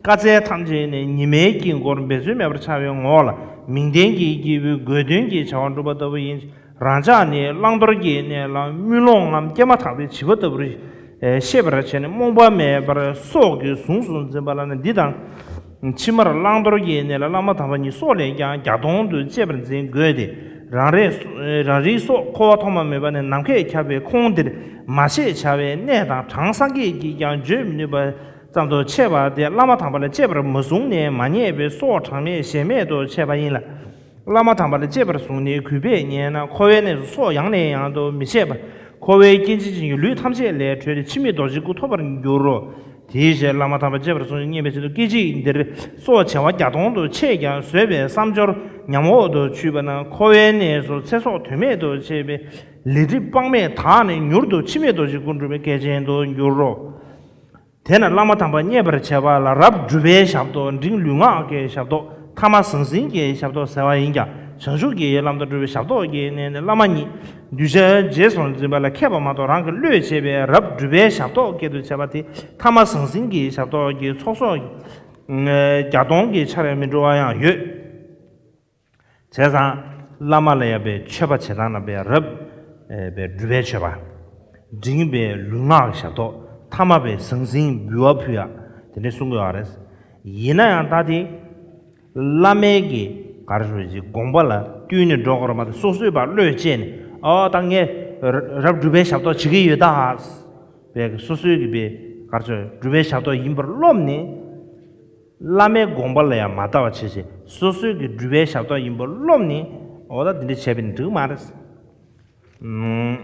བཀའ་སྩལ་ཐམས་ཅད་ནི་ཉི་མའི་དཀྱིལ་འཁོར་འབད་རྩོལ་མེད་པར་འཆར་བའི་ངོ་བོ་ལ་མིང་ལྡན་གྱི་སྐྱེས་བུས་དགོས་དོན་གྱི་བྱ་བ་སྒྲུབ་པ་ལྟ་བུ་ཡིན། རང་ཅག་ནི་བླང་དོར་གྱི་གནས་ལ་དམུས་ལོང་ངམ་སྐྱེས་མ་ཐག་པའི་བྱིས་པ་ལྟ་བུར་ཤེས་པར་བྱས་ནས་རྨོངས་པ་མེད་པར་སྲོག་གི་ཟུངས་སུ་འཛིན་པ་ལ་ནི། འདི་དང་ཕྱི་མར་བླང་དོར་གྱི་གནས་ལ་བླ་མ་དམ་པ་ཉིད་སྲོག་ལས་ཀྱང་བརྒྱ་སྟོང་དུ་གཅེས་པར་འཛིན་དགོས་ཏེ། རང་རེ་རང་རེའི་སྲོག་འཁོར་བ་ཐོག་མ་མེད་པ་ནས་ནམ་མཁས་ཁྱབ་པའི་ཁོངས་འདིར་མ་བཤད་བྱ་བའི་གནས་དང་གྲངས་སངས་རྒྱས་ཀྱིས་ཀྱང་བརྗོད་མི་ནུས་པ་ཙམ་དུ་ཆད་པ་སྟེ། བླ་མ་དམ་པ་ལ་གཅེས་པར་མ་བཟུང་ནས་མ་རྙེད་པའི་སྲོག་གྲངས་མེད་གཞལ་མེད་དུ་བྱས་པ་ཡིན་ལ། བླ་མ་དམ་པ་ལ་གཅེས་པར་བཟུང་ནས་གུས་པས་མཉེས་ན། འཁོར་བའི་གནས་སུ་སྲོག་ཡང་ནས་ཡང་དུ་མི་ཆད་པར། འཁོར་བའི་སྐྱེ་འཆི་ཅན་གྱི་ལུས་ཐམས་ཅད་ལས་གྲོལ་ཏེ་འཆི་མེད་རྡོ་རྗེའི་སྐུ་ཐོབ་པར་འགྱུར་རོ། དེའི་ཕྱིར་བླ་མ་དམ་པ་གཅེས་པར་བཟུང་ནས་མཉེས་པའི་ཆེད་དུ། སྐད་ཅིག་འདིར་སྲོག་བྱེ་བ་བརྒྱ་སྟོང་དུ་ཆད་ཀྱང་བཟོད་པའི་བསམ་སྦྱོར་ཉམས་འོག་ཏུ་ཆུད་པ་ན། འཁོར་བའི་གནས་སུ་ཚེ་སྲོག་དོན་མེད་དུ་ཆད་པའི་ལས་སྒྲིབ་དཔག་མེད་དག་ནས་མྱུར་དུ་འཆི་མེད་རྡོ་རྗེའི་སྐུ་འགྲུབ་པའི་སྐལ་ཅན་དུ་འགྱུར་རོ། དེས་ན་བླ་མ་དམ་པ་མཉེས་པར་བྱ་བ་ལ། རབ་སྒྲུབ་པའི་ཞབས་ཏོག་འབྲིང་ལུས་ངག་གི་ཞབས་ཏོག་ཐ་མ་ཟང་ཟིང་གི་ཞབས་ཏོག་ཟེར་བ་ཡིན་ཀྱང་། བྱང་ཆུབ་ཀྱི་ལམ་དུ་འགྲོ་བའི་ཞབས་ཏོག་གི་གནས་ནི་བླ་མ་ཉིད་གདུལ་བྱ་རྗེས་སུ་འཛིན་པ་ལ་མཁས་པ་མ་གཏོགས་རང་གི་བློས་བྱས་པའི་རབ་སྒྲུབ་པའི་ཞབས་ཏོག་སྐད་དུ་བྱས་པ་དེ་ཐ་མ་ཟང་ཟིང་གི་ཞབས་ཏོག་གི་ཚོགས་གསོག་བརྒྱ་སྟོང་གི་ཆར་ཡང་མི་འགྲོ་བ་ཡང་ཡོད། བྱས་ཙང་། བླ་མ་ལ་ཡང་པའི་མཆོད་པ་བྱེད་སྟངས་རྣམ་པའི་རབ་པའི་སྒྲུབ་པའི་མཆོད་པ། འབྲིང་པའི་ལུས་ངག་གི་ཞབས་ཏོག་ཐ་མ་པའི་ཟང་ཟིང་འབུལ་བ་ཕུལ་ཡག་དེ་འདྲའི་གསུང་གི་ཡོད་རེད། ཡིན་ན་ཡང་ད་དེ། བླ་མའི་གི་ག་རེ་ཞུ་ཅིག་དགོངས་པ་ལ་བསྟུན་ནས་འགྲོ་དགོས་རེད་མ་གཏོགས། སོ་སོའི་བར་བློས་བཅད་ནས། ཨོ་ད་ངས་རབ་སྒྲུབ་པའི་ཞབས་ཏོག་བྱེད་ཀྱི་ཡོད་ད། པའི་སོ་སོའི་གི་པའི་ག་རེ་ཞུ། སྒྲུབ་པའི་ཞབས་ཏོག་ཡིན་པར་རློམ་ནས། བླ་མའི་དགོངས་པ་ལ་ཡང་མ་ལྟ་བ་བྱས་བྱས། སོ་སོའི་གི་སྒྲུབ་པའི་ཞབས་ཏོག་ཡིན་པར་རློམ་ནས། འོ་ད་འདི་འདྲ་བྱས་པ་ཡིན་འགྲིག་མ་རེད། ཨུམ།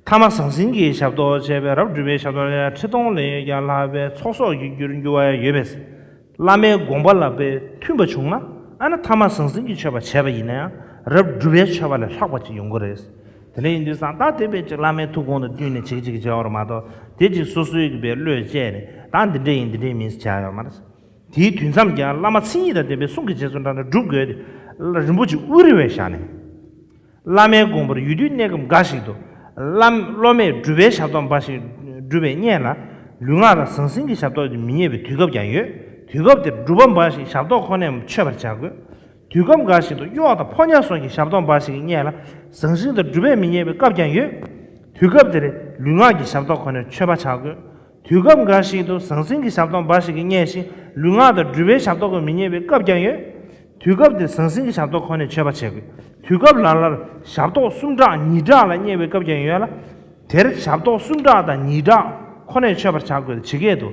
ཐ་མ་ཟང་ཟིང་གི་ཞབས་ཏོག་བྱས་པའི་རབ་སྒྲུབ་པའི་ཞབས་ཏོག་ལ་ཡང་ཁྲི་སྟོང་ལས་ཀྱང་ལྷག་པའི་ཚོགས་གསོག་གི་རྒྱུར་འགྱུར་བ་ཡང་ཡོད་པས། བླ་མའི་དགོངས་པ་ལ་པའི་མཐུན་པ་བྱུང་ན། ཨ་ནི་ཐ་མ་ཟང་ཟིང་གི་མཆོད་པ་བྱས་པ་ཡིན་ན་ཡང་རབ་སྒྲུབ་པའི་མཆོད་པ་ལས་ལྷག་པ་ཅིག་ཡོང་གི་རེད། དེ་འདྲ་ཡིན་དུས་ཙང་ད་དེ་བས་ཅིག་བླ་མའི་ཐུགས་དགོངས་དང་བསྟུན་ནས་བྱེད་ཀྱི་བྱེད་ཀྱི་བྱེད་པ་རེད་མ་གཏོགས། དེ་ཅིག་སོ་སོའི་གི་པའི་བློས་བཅད་ནས་ད་འདི་འདྲ་ཡིན་འདི་འདྲ་མིན་ཟེར་བྱ་ཡོད་མ་རེད། དེའི་དུས་མཚམས་ཀྱང་བླ་མ་མཚན་ཉིད་དང་ལྡན་པའི་གསུང་གི་རྗེས་སུ་འབྲངས་ནས་སྒྲུབ་དགོས་ཏེ། རིན་པོ་ཆེ་དབུ་རི་བའི་ཞལ་ནས། བླ་མའི་དགོངས་པར་ཡུལ་དུས་གནས་སྐབས་འགའ་ཞིག་ཏུ། བླ་སློབ་མས་སྒྲུབ་པའི་ཞབས་ཏོག་འབའ་ཞིག་སྒྲུབ་པའི་སྔོན་ལ། ལུས་ངག་དང་ཟང་ཟིང་གི་ཞབས་ཏོག་མི་རྙེད་པའི་དུས་སྐབས་ཀྱང་ཡོད། དུས་སྐབས་དེར་སྒྲུབ་པ་འབའ་ཞིག་ཞབས་ཏོག་ཁོ་ནས་མཆོད་པར་བྱ་དགོས། དུས་སྐབས་འགའ་ཞིག་ཏུ་གཡོག་དང་ཕོ་ཉ་སོགས་ཀྱི་ཞབས་ཏོག་འབའ་ཞིག་གི་སྔོན་ལ་ཟང་ཟིང་དང་སྒྲུབ་པས་མི་རྙེད་པའི་སྐབས་ཀྱང་ཡོད། དུས་སྐབས་དེར་ལུས་ངག་གི་ཞབས་ཏོག་ཁོ་ནས་མཆོད་པ་བྱ་དགོས། དུས་སྐབས་འགའ་ཞིག་ཏུ་ཟང་ཟིང་གི་ཞབས་ཏོག་འབའ་ཞིག་གི་སྔོན་ཞིང་ལུས་ངག་དང་སྒྲུབ་པའི་ཞབས་ཏོག་གིས་མི་རྙེད་པའི་སྐབས་ཀྱང་ཡོད། དུས་སྐབས་དེར་ཟང་ཟིང་གི་ཞབས་ཏོག་ཁོ་ནས་མཆོད་པ་བྱེད་དགོས། དུས་སྐབས་ལ་ལར་ཞབས་ཏོག་གསུམ་དྲག་ཉིས་དྲག་ལ་བསྙེན་པའི་སྐབས་ཀྱང་ཡོད་ལ། དེར་ཞབས་ཏོག་གསུམ་དྲག་དང་ཉིས་དྲག་ཁོ་ནས་མཆོད་པར་བྱ་དགོས། ཇི་སྐད་དུ།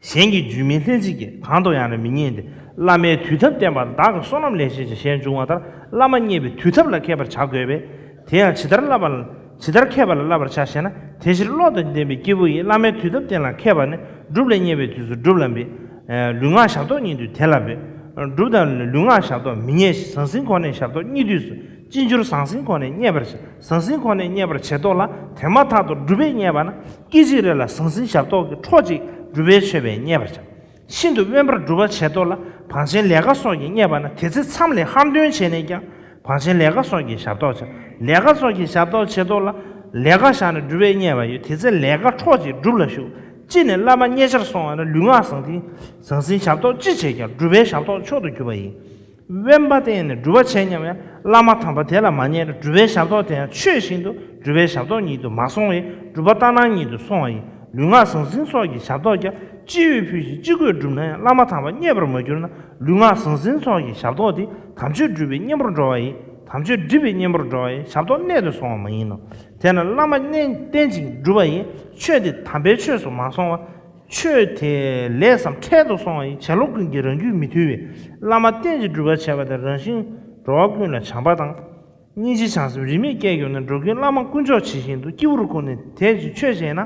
གཞན་གྱི་རྒྱུད་སྨིན་ལྷན་ཅིག་སྐྱེས། གང་དུ་ཡང་ནི་མི་རྙེད་དེ། བླ་མའི་དུས་ཐབས་བསྟན་པ་བདག་གི་བསོད་ནམས་ལས་ཤེས་ཀྱི་ཞེས་འབྱུང་བ་ལྟར། བླ་མ་མཉེས་པའི་དུས་ཐབས་ལ་མཁས་པར་བྱ་དགོས་པས། དེ་ཡང་ཇི་ལྟར་བསླབ་པ་ཇི་ལྟར་མཁས་པ་ལ་བསླབ་པར་བྱ་ཞེ་ན། དེ་ཕྱིར་བློ་དང་ལྡན་པའི་སྐྱེས་བུ་ཡིས། བླ་མའི་དུས་ཐབས་བསྟན་ལ་མཁས་པ་ནི། སྒྲུབ་ལ་མཉེས་པའི་དུས་སུ་སྒྲུབ་ལ་འབད། ལུས་ངག་ཞབས་ཏོག་རྙེད་དུས་དེ་ལ་འབད། སྒྲུབ་དང་ལུས་ངག་ཞབས་ཏོག་མི་རྙེད་ཞིང་། ཟང་ཟིང་ཁོ་ནས་ཞབས་ཏོག་རྙེད་དུས་སུ། ཅི་འགྱུར་ཟང་ཟིང་ཁོ་ནས་རྙེད་པར་བྱ། ཟང་ཟིང་ཁོ་ནས་རྙེད་པར་བྱེད་དོ་ལ། དེ་མ་ཐག་ཏུ་སྒྲུབ་པས་རྙེད་པ་ན། སྐད་ཅིག་རེ་ལ་ཟང་ཟིང་ཞབས་ཏོག་གི་འཕྲོ་གཅིག་སྒྲུབ་པས་མཆོད་པས་རྙེད་པར་བྱ། ཤིན་ཏུ་དབེན་པར་སྒྲུབ་པ་བྱེད་དོ་ལ། བང་ཆེན་ལས་ཀ་སོགས་ཀྱིས་རྙེད་པ་ན། དེ་ཚེ་མཚམས་ལས་ཧར་འདོན་བྱས་ནས་ཀྱང་། བང་ཆེན་ལས་ཀ་སོགས་ཀྱི་ཞབས་ཏོག་བྱ། ལས་ཀ་སོགས་ཀྱི་ཞབས་ཏོག་བྱེད་དོ་ལ། ལས་ཀ་བཞག་ནས་སྒྲུབ་པས་རྙེད་པ་ཡོད། དེ་ཚེ་ལས་ཀ་འཕྲོ་གཅིག་སྒྲུབ་ལ་ཞུགས། ཅི་ནས་བླ་མ་མཉེས་ཆར་སོང་བ་ན། ལུས་ངག་ཟང་ཟིང་ཟང་ཟིང་ཞབས་ཏོག་ཅི་བྱས་ཀྱང་། སྒྲུབ་པའི་ཞབས་ཏོག་མཆོག་ཏུ་གྱུར་པ་ཡིན། དབེན་པ་བསྟེན་ནས་སྒྲུབ་པ་བྱེད་སྙམ་ཡང་། བླ་མ་དམ་པ་དེ་ལ་མ་མཉེས་ན། སྒྲུབ་པའི་ཞབས་ཏོག་དེ་ཡང་ཆོས་བཞིན་དུ་སྒྲུབ་པའི་ཞབས་ཏོག་ཉིད་དུ་མ་སོང་བས། སྒྲུབ་པ་ལྟར་སྣང་ཉིད་དུ་སོང་བ་ཡིན། ལུས་ངག་ཟང་ཟིང་སོགས་ཀྱི་ཞབས་ཏོག་ཀྱང་། ཅི་འོས་ཕུལ་ཞིང་ཅི་དགོས་བསྒྲུབས་ན་ཡང་། བླ་མ་དམ་པ་མཉེས་པར་མ་གྱུར་ན། ལུས་ངག་ཟང་ཟིང་སོགས་ཀྱི་ཞབས་ཏོག་དེ། དམ་ཆོས་སྒྲུབ་པའི་གཉེན་པོར་འགྲོ་བ་ཡིན། དམ་ཆོས་སྒྲུབ་པའི་གཉེན་པོར་འགྲོ་བ་ཡིན། ཞབས་ཏོག་གནད་དུ་སོང་བ་མ་ཡིན་ནོ། དེས་ན་བླ་མ་མཉེས་བསྟེན་ཅིང་སྒྲུབ་པ་ཡིན། ཆོས་དེ་དམ་པའི་ཆོས་སུ་མ་སོང་བ། ཆོས་དེ་ལས་སམ་འཕྲལ་དུ་སོང་བ་ཡིན། བྱ་བློ་ཀུན་གྱིས་རང་རྒྱུད་མི་ཐུལ་བས། བླ་མ་བསྟེན་ཅིང་སྒྲུབ་པར་བྱ་བ་དེ་རང་བཞིན་འགྲོ་བ་ཀུན་ལ་བྱམས་པ་དང་། སྙིང་རྗེ་བྱང་སེམས་རིས་མེད་སྐྱེས་གྱུར་ནས། འགྲོ་ཀུན་བླ་མ་དཀོན་མཆོག་ཇི་བཞིན་དུ། སྐྱེས་བུར་བཀུར་ནས་དེ་བཞིན་ཆོས་བྱས་ན།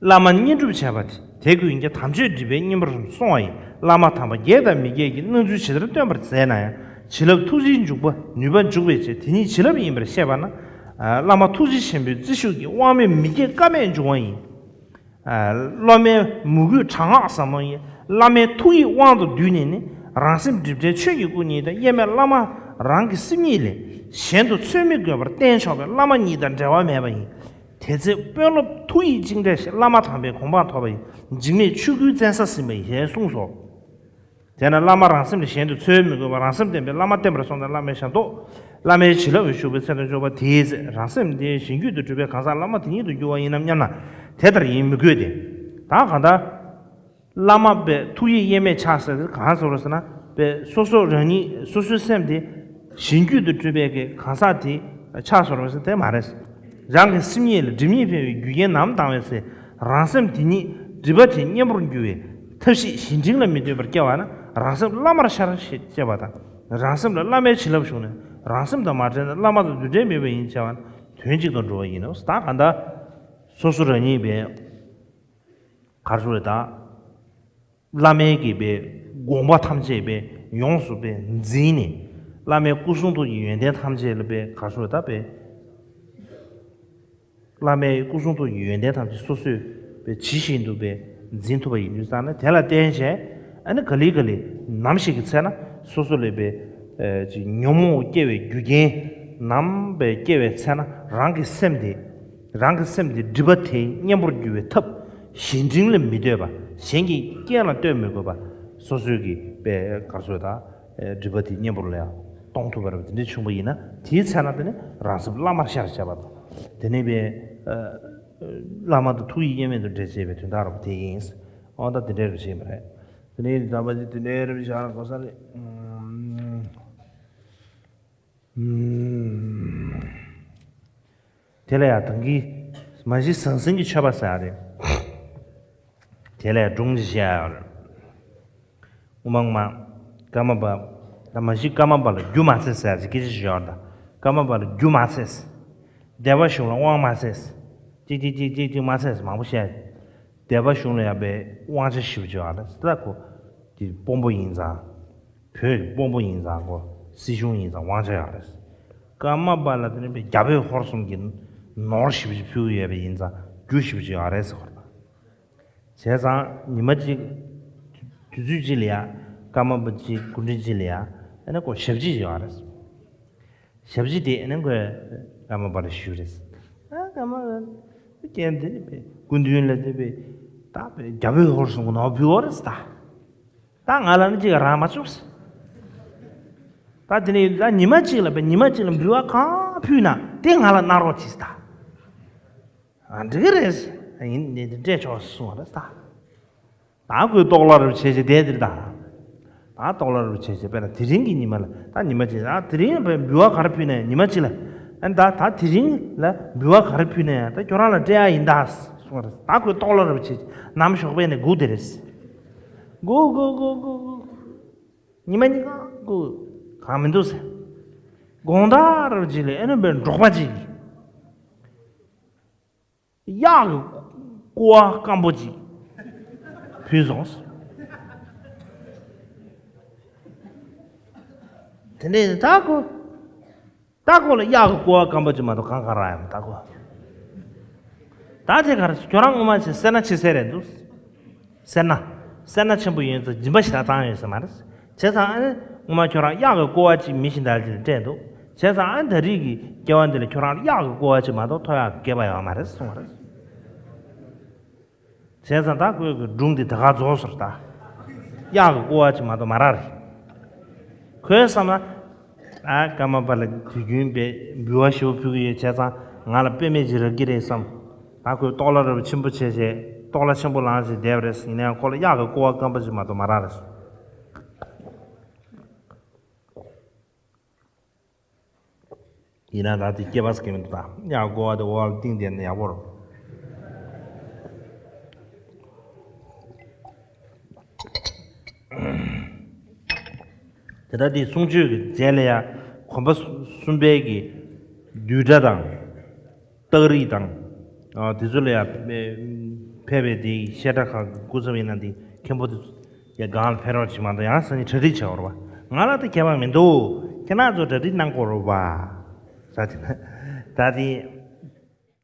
བླ་མ་བསྙེན་སྒྲུབ་བྱས་པ་དེ་དེ་ཀུན་ཀྱང་དམ་ཆོས་སྒྲུབ་པའི་གཉེན་པོར་སོང་བ་ཡིན། བླ་མ་དམ་པ་དགྱེས་དང་མི་དགྱེས་ཀྱི་སྣང་ཚུལ་ཇི་ལྟར་སྟོན་པར་མཛད་ན་ཡང་། བྱིན་རླབས་ཐུགས་རྗེའི་འཇུག་པ་ནུས་པ་འཇུག་པའི་ཆེད་དེ་ཉིད་བྱིན་རླབས་ཡིན་པར་བཤད་པ་ན། བླ་མ་ཐུགས་རྗེ་ཆེན་པོའི་བརྩི་བཞུགས་ཀྱི་དབང་མེད་མི་སྐྱེ་ཀ་མེད་འབྱུང་བ་ཡིན། སློབ་མའི་མོས་གུས་དྲག་སྔགས་ཟབ་མོ་ཡིས། བླ་མའི་ཐུགས་ཡིད་དབང་དུ་བསྡུས་ནས་ནི། རང་སེམས་སྒྲིབ་བྲལ་ཆོས་ཀྱི་སྐུ་ཉིད་དང་། དབྱེར་མེད་བླ་མ་རང་གི་སེམས་ཉིད་ལས། གཞན་དུ་འཚོལ་མི་དགོས་པར་བསྟེན་ཆོག་པས། བླ་མ་ཉིད་དང་འབྲལ་བ་མེད་པ་ཡིན། དེ་ཚེ་དཔོན་སློབ་ཐུགས་ཡིད་གཅིག་འདྲེས་ཤིང་། བླ་མ་དམ་པའི་གོ་འཕང་ཐོབ་པ་ཡིན། འཇིགས་མེད་ཆོས་སྐུའི་བཙན་ས་ཟིན་པ་ཡིན། ཞེས་གསུངས་སོ། དེས་ན་བླ་མ་རང་སེམས་ལས་གཞན་དུ་འཚོལ་མི་དགོས་པར། རང་སེམས་བསྟེན་པས་བླ་མ་བསྟེན་པར་སོང་ཙང་། བླ་མའི་ཞབས་ཏོག་བླ་མའི་བྱིན་རླབས་ཀྱིས་ཞུགས་པའི་ཚེ་དང་ཆོག་པ། དེའི་ཚེ་རང་སེམས་དེ་གཞན་རྒྱུད་དུ་གྲུབ་པའི་གང་ཟག་བླ་མ་དེ་ཉིད་དུ་འགྱུར་བ་ཡིན་ནམ་སྙམ་ན། དེ་ལྟར་ཡིན་མི་དགོས་ཏེ། ད་གང་ལྟར། བླ་མ་པའི་ཐུགས་ཡིད་དབྱེར་མེད་ཆགས་ཟེར་དེ་གང་ཟེར་བ་ཟེར་ན། པའི་སོ་སོ་རང་ཉིད་སོ་སོའི་སེམས་དེ་གཞན་རྒྱུད་དུ་གྲུབ་པའི་གི་གང་ཟག་དེ་ཆགས་ཟེར་བ་ཟེར་དེ་མ་རེད། རང་གི་སེམས་ཉིད་ལ་སྒྲིབ་གཉིས་འཕེལ་བའི་རྒྱུ་རྐྱེན་ནམ་ལྡང་བའི་ཚེ། རང་སེམས་དེ་ཉིད་སྒྲིབ་པ་དེའི་གཉེན་པོར་འགྱུར་བའི་ཐབས་ཤེས་གཞན་དྲིང་ལ་མི་ལྟོས་པར་སྐྱེ་བ་ན། རང་སེམས་བླ་མར་ཤར་ཞེས་བཤད་པ་དང་། རང་སེམས་ལ་བླ་མའི་བྱིན་རླབས་ཞུགས་ནས། རང་སེམས་དང་མ་བྲལ་ན་བླ་མ་དང་འདུ་འབྲལ་མེད་པ་ཡིན་བྱ་བ་ན་དོན་གཅིག་ཏུ་འགྲོ་བ་ཡིན་ནོ། ད་ག་འདྲ། སོ་སོ་རང་ཉིད་པའི་གར་ཞུ་རེ་དང་། བླ་མའི་གི་པའི་དགོངས་པ་ཐམས་ཅད་པའི་ཡོངས་སུ་པའི་འཛིན་ནས། བླ་མའི་སྐུ་གསུང་ཐུགས་ཀྱི་ཡོན་ཏན་ཐམས་ཅད་ལ་པའི་གར་ཞུ་རེ་དང་པའི། བླ་མའི་སྐུ་གསུང་ཐུགས་ཀྱི་ཡོན་ཏན་ཐམས་ཅད་སོ་སོས་པའི་ཇི་བཞིན་དུ་པའི་འཛིན་ཐུབ་པ་ཡིན་དུས་ཙང་ན། དེ་ལ་བརྟེན་བྱས་ཨ་ནི་ག་ལེ་ག་ལེ་ནམ་ཞིག་གི་ཚེ་ན་སོ་སོ་ལ་པའི་ཅིག་ཉོན་མོངས་སྐྱེ་བའི་རྒྱུ་རྐྱེན་ནམ་པའི་སྐྱེ་བའི་ཚེ་ན་རང་གི་སེམས་དེ། རང་གི་སེམས་དེ་སྒྲིབ་པ་དེའི་གཉེན་པོར་གྱུར་པའི་ཐབས། གཞན་དྲིང་ལ་མི་ལྟོས་པ། གཞན་གྱི་རྐྱེན་ལ་ལྟོས་མི་དགོས་པ། སོ་སོའི་གི་པའི་གར་ཞུ་རེ་དང་སྒྲིབ་པ་དེའི་གཉེན་པོར་ལ་ཡང་གཏོང་ཐུབ་པ་རེད་པ། དེ་འདྲ་བྱུང་བ་ཡིན་ན། དེའི་ཚེ་ན་དེ་ནི་རང་སེམས་བླ་མར་ཤར་བྱས་པ་དང་། དེ་ནས་པའི་བླ་མ་དང་ཐུགས་ཡིད་དབྱེར་མེད་དུ་འབྲེལ་བྱས་པའི་དོན་དག་རེད་པ། དེ་ཡིན། འོ་ད་དེ་འདྲའི་རེ་བ་བྱེད་ཀྱི་མ་རེད། དེ་ནས་ད་པ་ཅིག་དེ་འདྲའི་རེ་བ་བྱ་ན་གོ་ས་རེད། དེ་ལ་ཡང་ད་གིན་མ་གཞི་ཟང་ཟིང་གི་མཆོད་པ་ཟེར་ཡ་རེད། དེ་ལ་ཡང་སྒྲུང་ཅིག་བཤད་ཡ་རེད། སྔོན་མ་སྔོན་མ་ཀརྨ་པ། ད་མ་གཞི་ཀརྨ་པ་ལ་རྒྱུ་མ་ཚད་ཟེར་ཡ་ཅིག་སྐད་ཆ་ཅིག་ཡོད་རེད། ད་ཀརྨ་པ་ལ་རྒྱུ་མ་ཚད། སྡེ་པ་གཞུང་ལ་དབང་མ་ཚད། ཅིག་ཅིག་ཅིག་ཅིག་ཅིག་མ་ཚད་མང་པོ་བཤད། སྡེ་པ་གཞུང་ལ་ཡང་པའི་དབང་ཆ་ཞེ་པོ་ཅིག་ཡོད་རེད། ད་ཁོ་དེ་དཔོན་པོ་ཡིན་ཙང་། བོད་ཀྱི་དཔོན་པོ་ཡིན་ཙང་ཁོ་སྲིད་གཞུང་ཡིན་ཙང་དབང་ཆ་ཡོད་རེད། ཀརྨ་པ་ལ་དེ་ནི་པའི་རྒྱ་བོད་ཧོར་གསུམ་གྱི་ནོར་ཞེ་པོ་ཅིག་ཕུལ་གྱི་ཡོད་པ་ཡིན་ཙང་རྒྱུ་ཞེ་པོ་ཅིག་ཡོད་རེད་ཟེར་བ་དང་། བྱས་ཙང་ཉི་མ་གཅིག་དུས་ཚོད་གཅིག་ལ་ཡ་ཀརྨ་པ་གཅིག་སྐུ་མགྲོན་གཅིག་ལ་ཡ་ཨ་ནི་ཁོ་ཞབས་ཕྱི་ཅིག་ཡོད་རེད། ཞབས་ཕྱི་དེ་ཨ་ནི་ཁོས་ཀརྨ་པ་ལ་ཞུས་རེད། ཨ་ཀརྨ་པ་རྐྱེན་དེ་ནི་པའི་སྐུ་མདུན་ལ་དེ་པའི་ད་པའི་རྒྱ་བོད་ཧོར་གསུམ་གྱི་ནོར་ཕུལ་བ་རེད་ད། ད་ང་ལ་ནི་གཅིག་རག་མ་བྱུང་། ད་དེ་ནས་ད་ཉི་མ་གཅིག་ལ་པའི་ཉི་མ་གཅིག་ལ་འབུལ་བ་གང་ཕུལ་ན་དེ་ང་ལ་གནང་རོགས་གྱིས་ད། ཨ་འགྲིག་གི་རེད། ཡིན་ནི་དེ་སྤྲད་ཆོག་གསུངས་པ་རེད་ད། ད་ཁོས་ལྟོགས་ལ་རུ་བྱས་བྱས་བསྡད་དེར་ད། ད་ལྟོགས་ལ་རུ་བྱས་བྱས་དཔེར་ན་དེ་རིང་གི་ཉི་མ་ལ་ད་ཉི་མ་གཅིག་ཨ་དེ་རིང་ལ་འབུལ་བ་ག་རེ་ཕུལ་ན་ཡང་ཉི་མ་གཅིག་ལ་ཨ་ད་ད་དེ་རིང་ལ་འབུལ་བ་ག་རེ་ཕུལ་ན་ཡང་ད་ཁྱོད་རང་ལ་སྤྲད་ཡ་ཡིན་ད་གསུངས་པ་རེད། ད་ཁོས་ལྟོགས་ལ་རུ་བྱས་བྱས་ནམ་ཞོགས་པ་ནས་སྒུག་དེ་རེད། སྒུག་སྒུག་སྒུག་སྒུག་སྒུག་ཉི་མ་གཉིས་ཀ་སྒུག་གང་མི་འདུག་ཟེར། དགོང་དག་རུ་གཅིག་ལ་ཨ་ནི་པའི་འབྲོག་པ་གཅིག་གིས། གཡག་གི་ཀོ་བ་སྐམ་པོ་ཅིག་ཕུལ་སོང་། དེ་ནས་ད་ཁོ། ད་ཁོ་ལ་གཡག་གི་ཀོ་བ་སྐམ་པོ་ཅིག་མ་གཏོགས་གང་གང་རག་ཡོད་མ་ད་ཁོ། ད་དེ་ག་རེ་ཁྱོད་རང་ངོ་མ་བྱས་སེར་སྣ་ཆེ་སེ་རེད་འདུག་སེར་སྣ། སེར་སྣ་ཆེན་པོ་ཡོད་ཚེ་སྦྱིན་པ་ཞེ་དྲག་བཏང་ཡོད་ས་མ་རེད། བྱས་ཙང་ཨ་ནི་ངོ་མ་ཁྱོད་རང་གཡག་གི་ཀོ་བ་ཅིག་མི་གཞན་དག་ཅིག་ལ་སྤྲད་འདུག་བྱས་ཙང་ཨ་ནི་ད་རེས་ཀྱི་སྐྱེ་བ་འདི་ལ་ཁྱོད་རང་ལ་གཡག་གི་ཀོ་བ་ཅིག་མ་གཏོགས་ཐོབ་ཡག་གི་སྐལ་པ་ཡོད་མ་རེད་གསུངས་པ་རེད། བྱས་ཙང་ད་ཁོས་ཀྱི་སྒྲུང་འདི་ད་ག་རྫོགས་སོང་ད། གཡག་གི་ཀོ་བ་ཅིག་མ་གཏོགས་མ་རག་རེད། ཁོས་བསམ་ན། ཨ་ཀརྨ་པ་ལ་དུས་རྒྱུན་པའི་འབུལ་བ་ཞེ་པོ་ཕུལ་གྱི་ཡོད་བྱས་ཙང་ང་ལ་དཔེ་མེད་ཅིག་རག་གི་རེད་བསམ། ད་ཁོས་ལྟོགས་ལ་ར་བ་ཆེན་པོ་བྱས་བྱས་ལྟོགས་ལ་ཆེན་པོ་ལངས་བྱས་བསྡད་པ་རེད། ཡིན་ན་ཡང་ཁོ་ལ་གཡག་གི་ཀོ་བ་སྐམ་པོ་ཅིག་མ་གཏོགས་མ་རག་རེད། ཡིན་ན་ད་དེ་སྐྱེས་པ་སྐྱེ་མི་འདུག་ད་ཡང་དགོས་པ་དེ་འོག་ལ་གཏིང་ལྡན་ན་ཡག་པོ་རེད། དེ་ལྟར་དེའི་གསུང་ཆོས་ཀྱི་རྗེས་ལ་ཡང་གོམ་པ་གསུམ་པའི་གི་བསྡུས་གྲྭ་དང་། རྟགས་རིས་དང་། དེ་ཚོ་ལ་ཡང་ཕེབས་པའི་དེའི་བཤད་གྲྭ་ཁག་གི་སྐུ་ཚབ་ཡིན་ན་དེ་མཁན་པོ་དེ་ཚོ་ཡང་སྒང་ལ་ཕེབས་རོགས་བྱེད་མ་གཏོགས་ཡང་སང་ཉིན་གྲ་སྒྲིག་བྱས་པ་རེད་པ། ང་ལ་ད་ཁྱད་པར་མི་འདུག་ཁྱེད་རང་ཚོ་གྲ་སྒྲིག་གནང་དགོས་རེད་པ། ཟེར་དེ་ན། ད་དེ་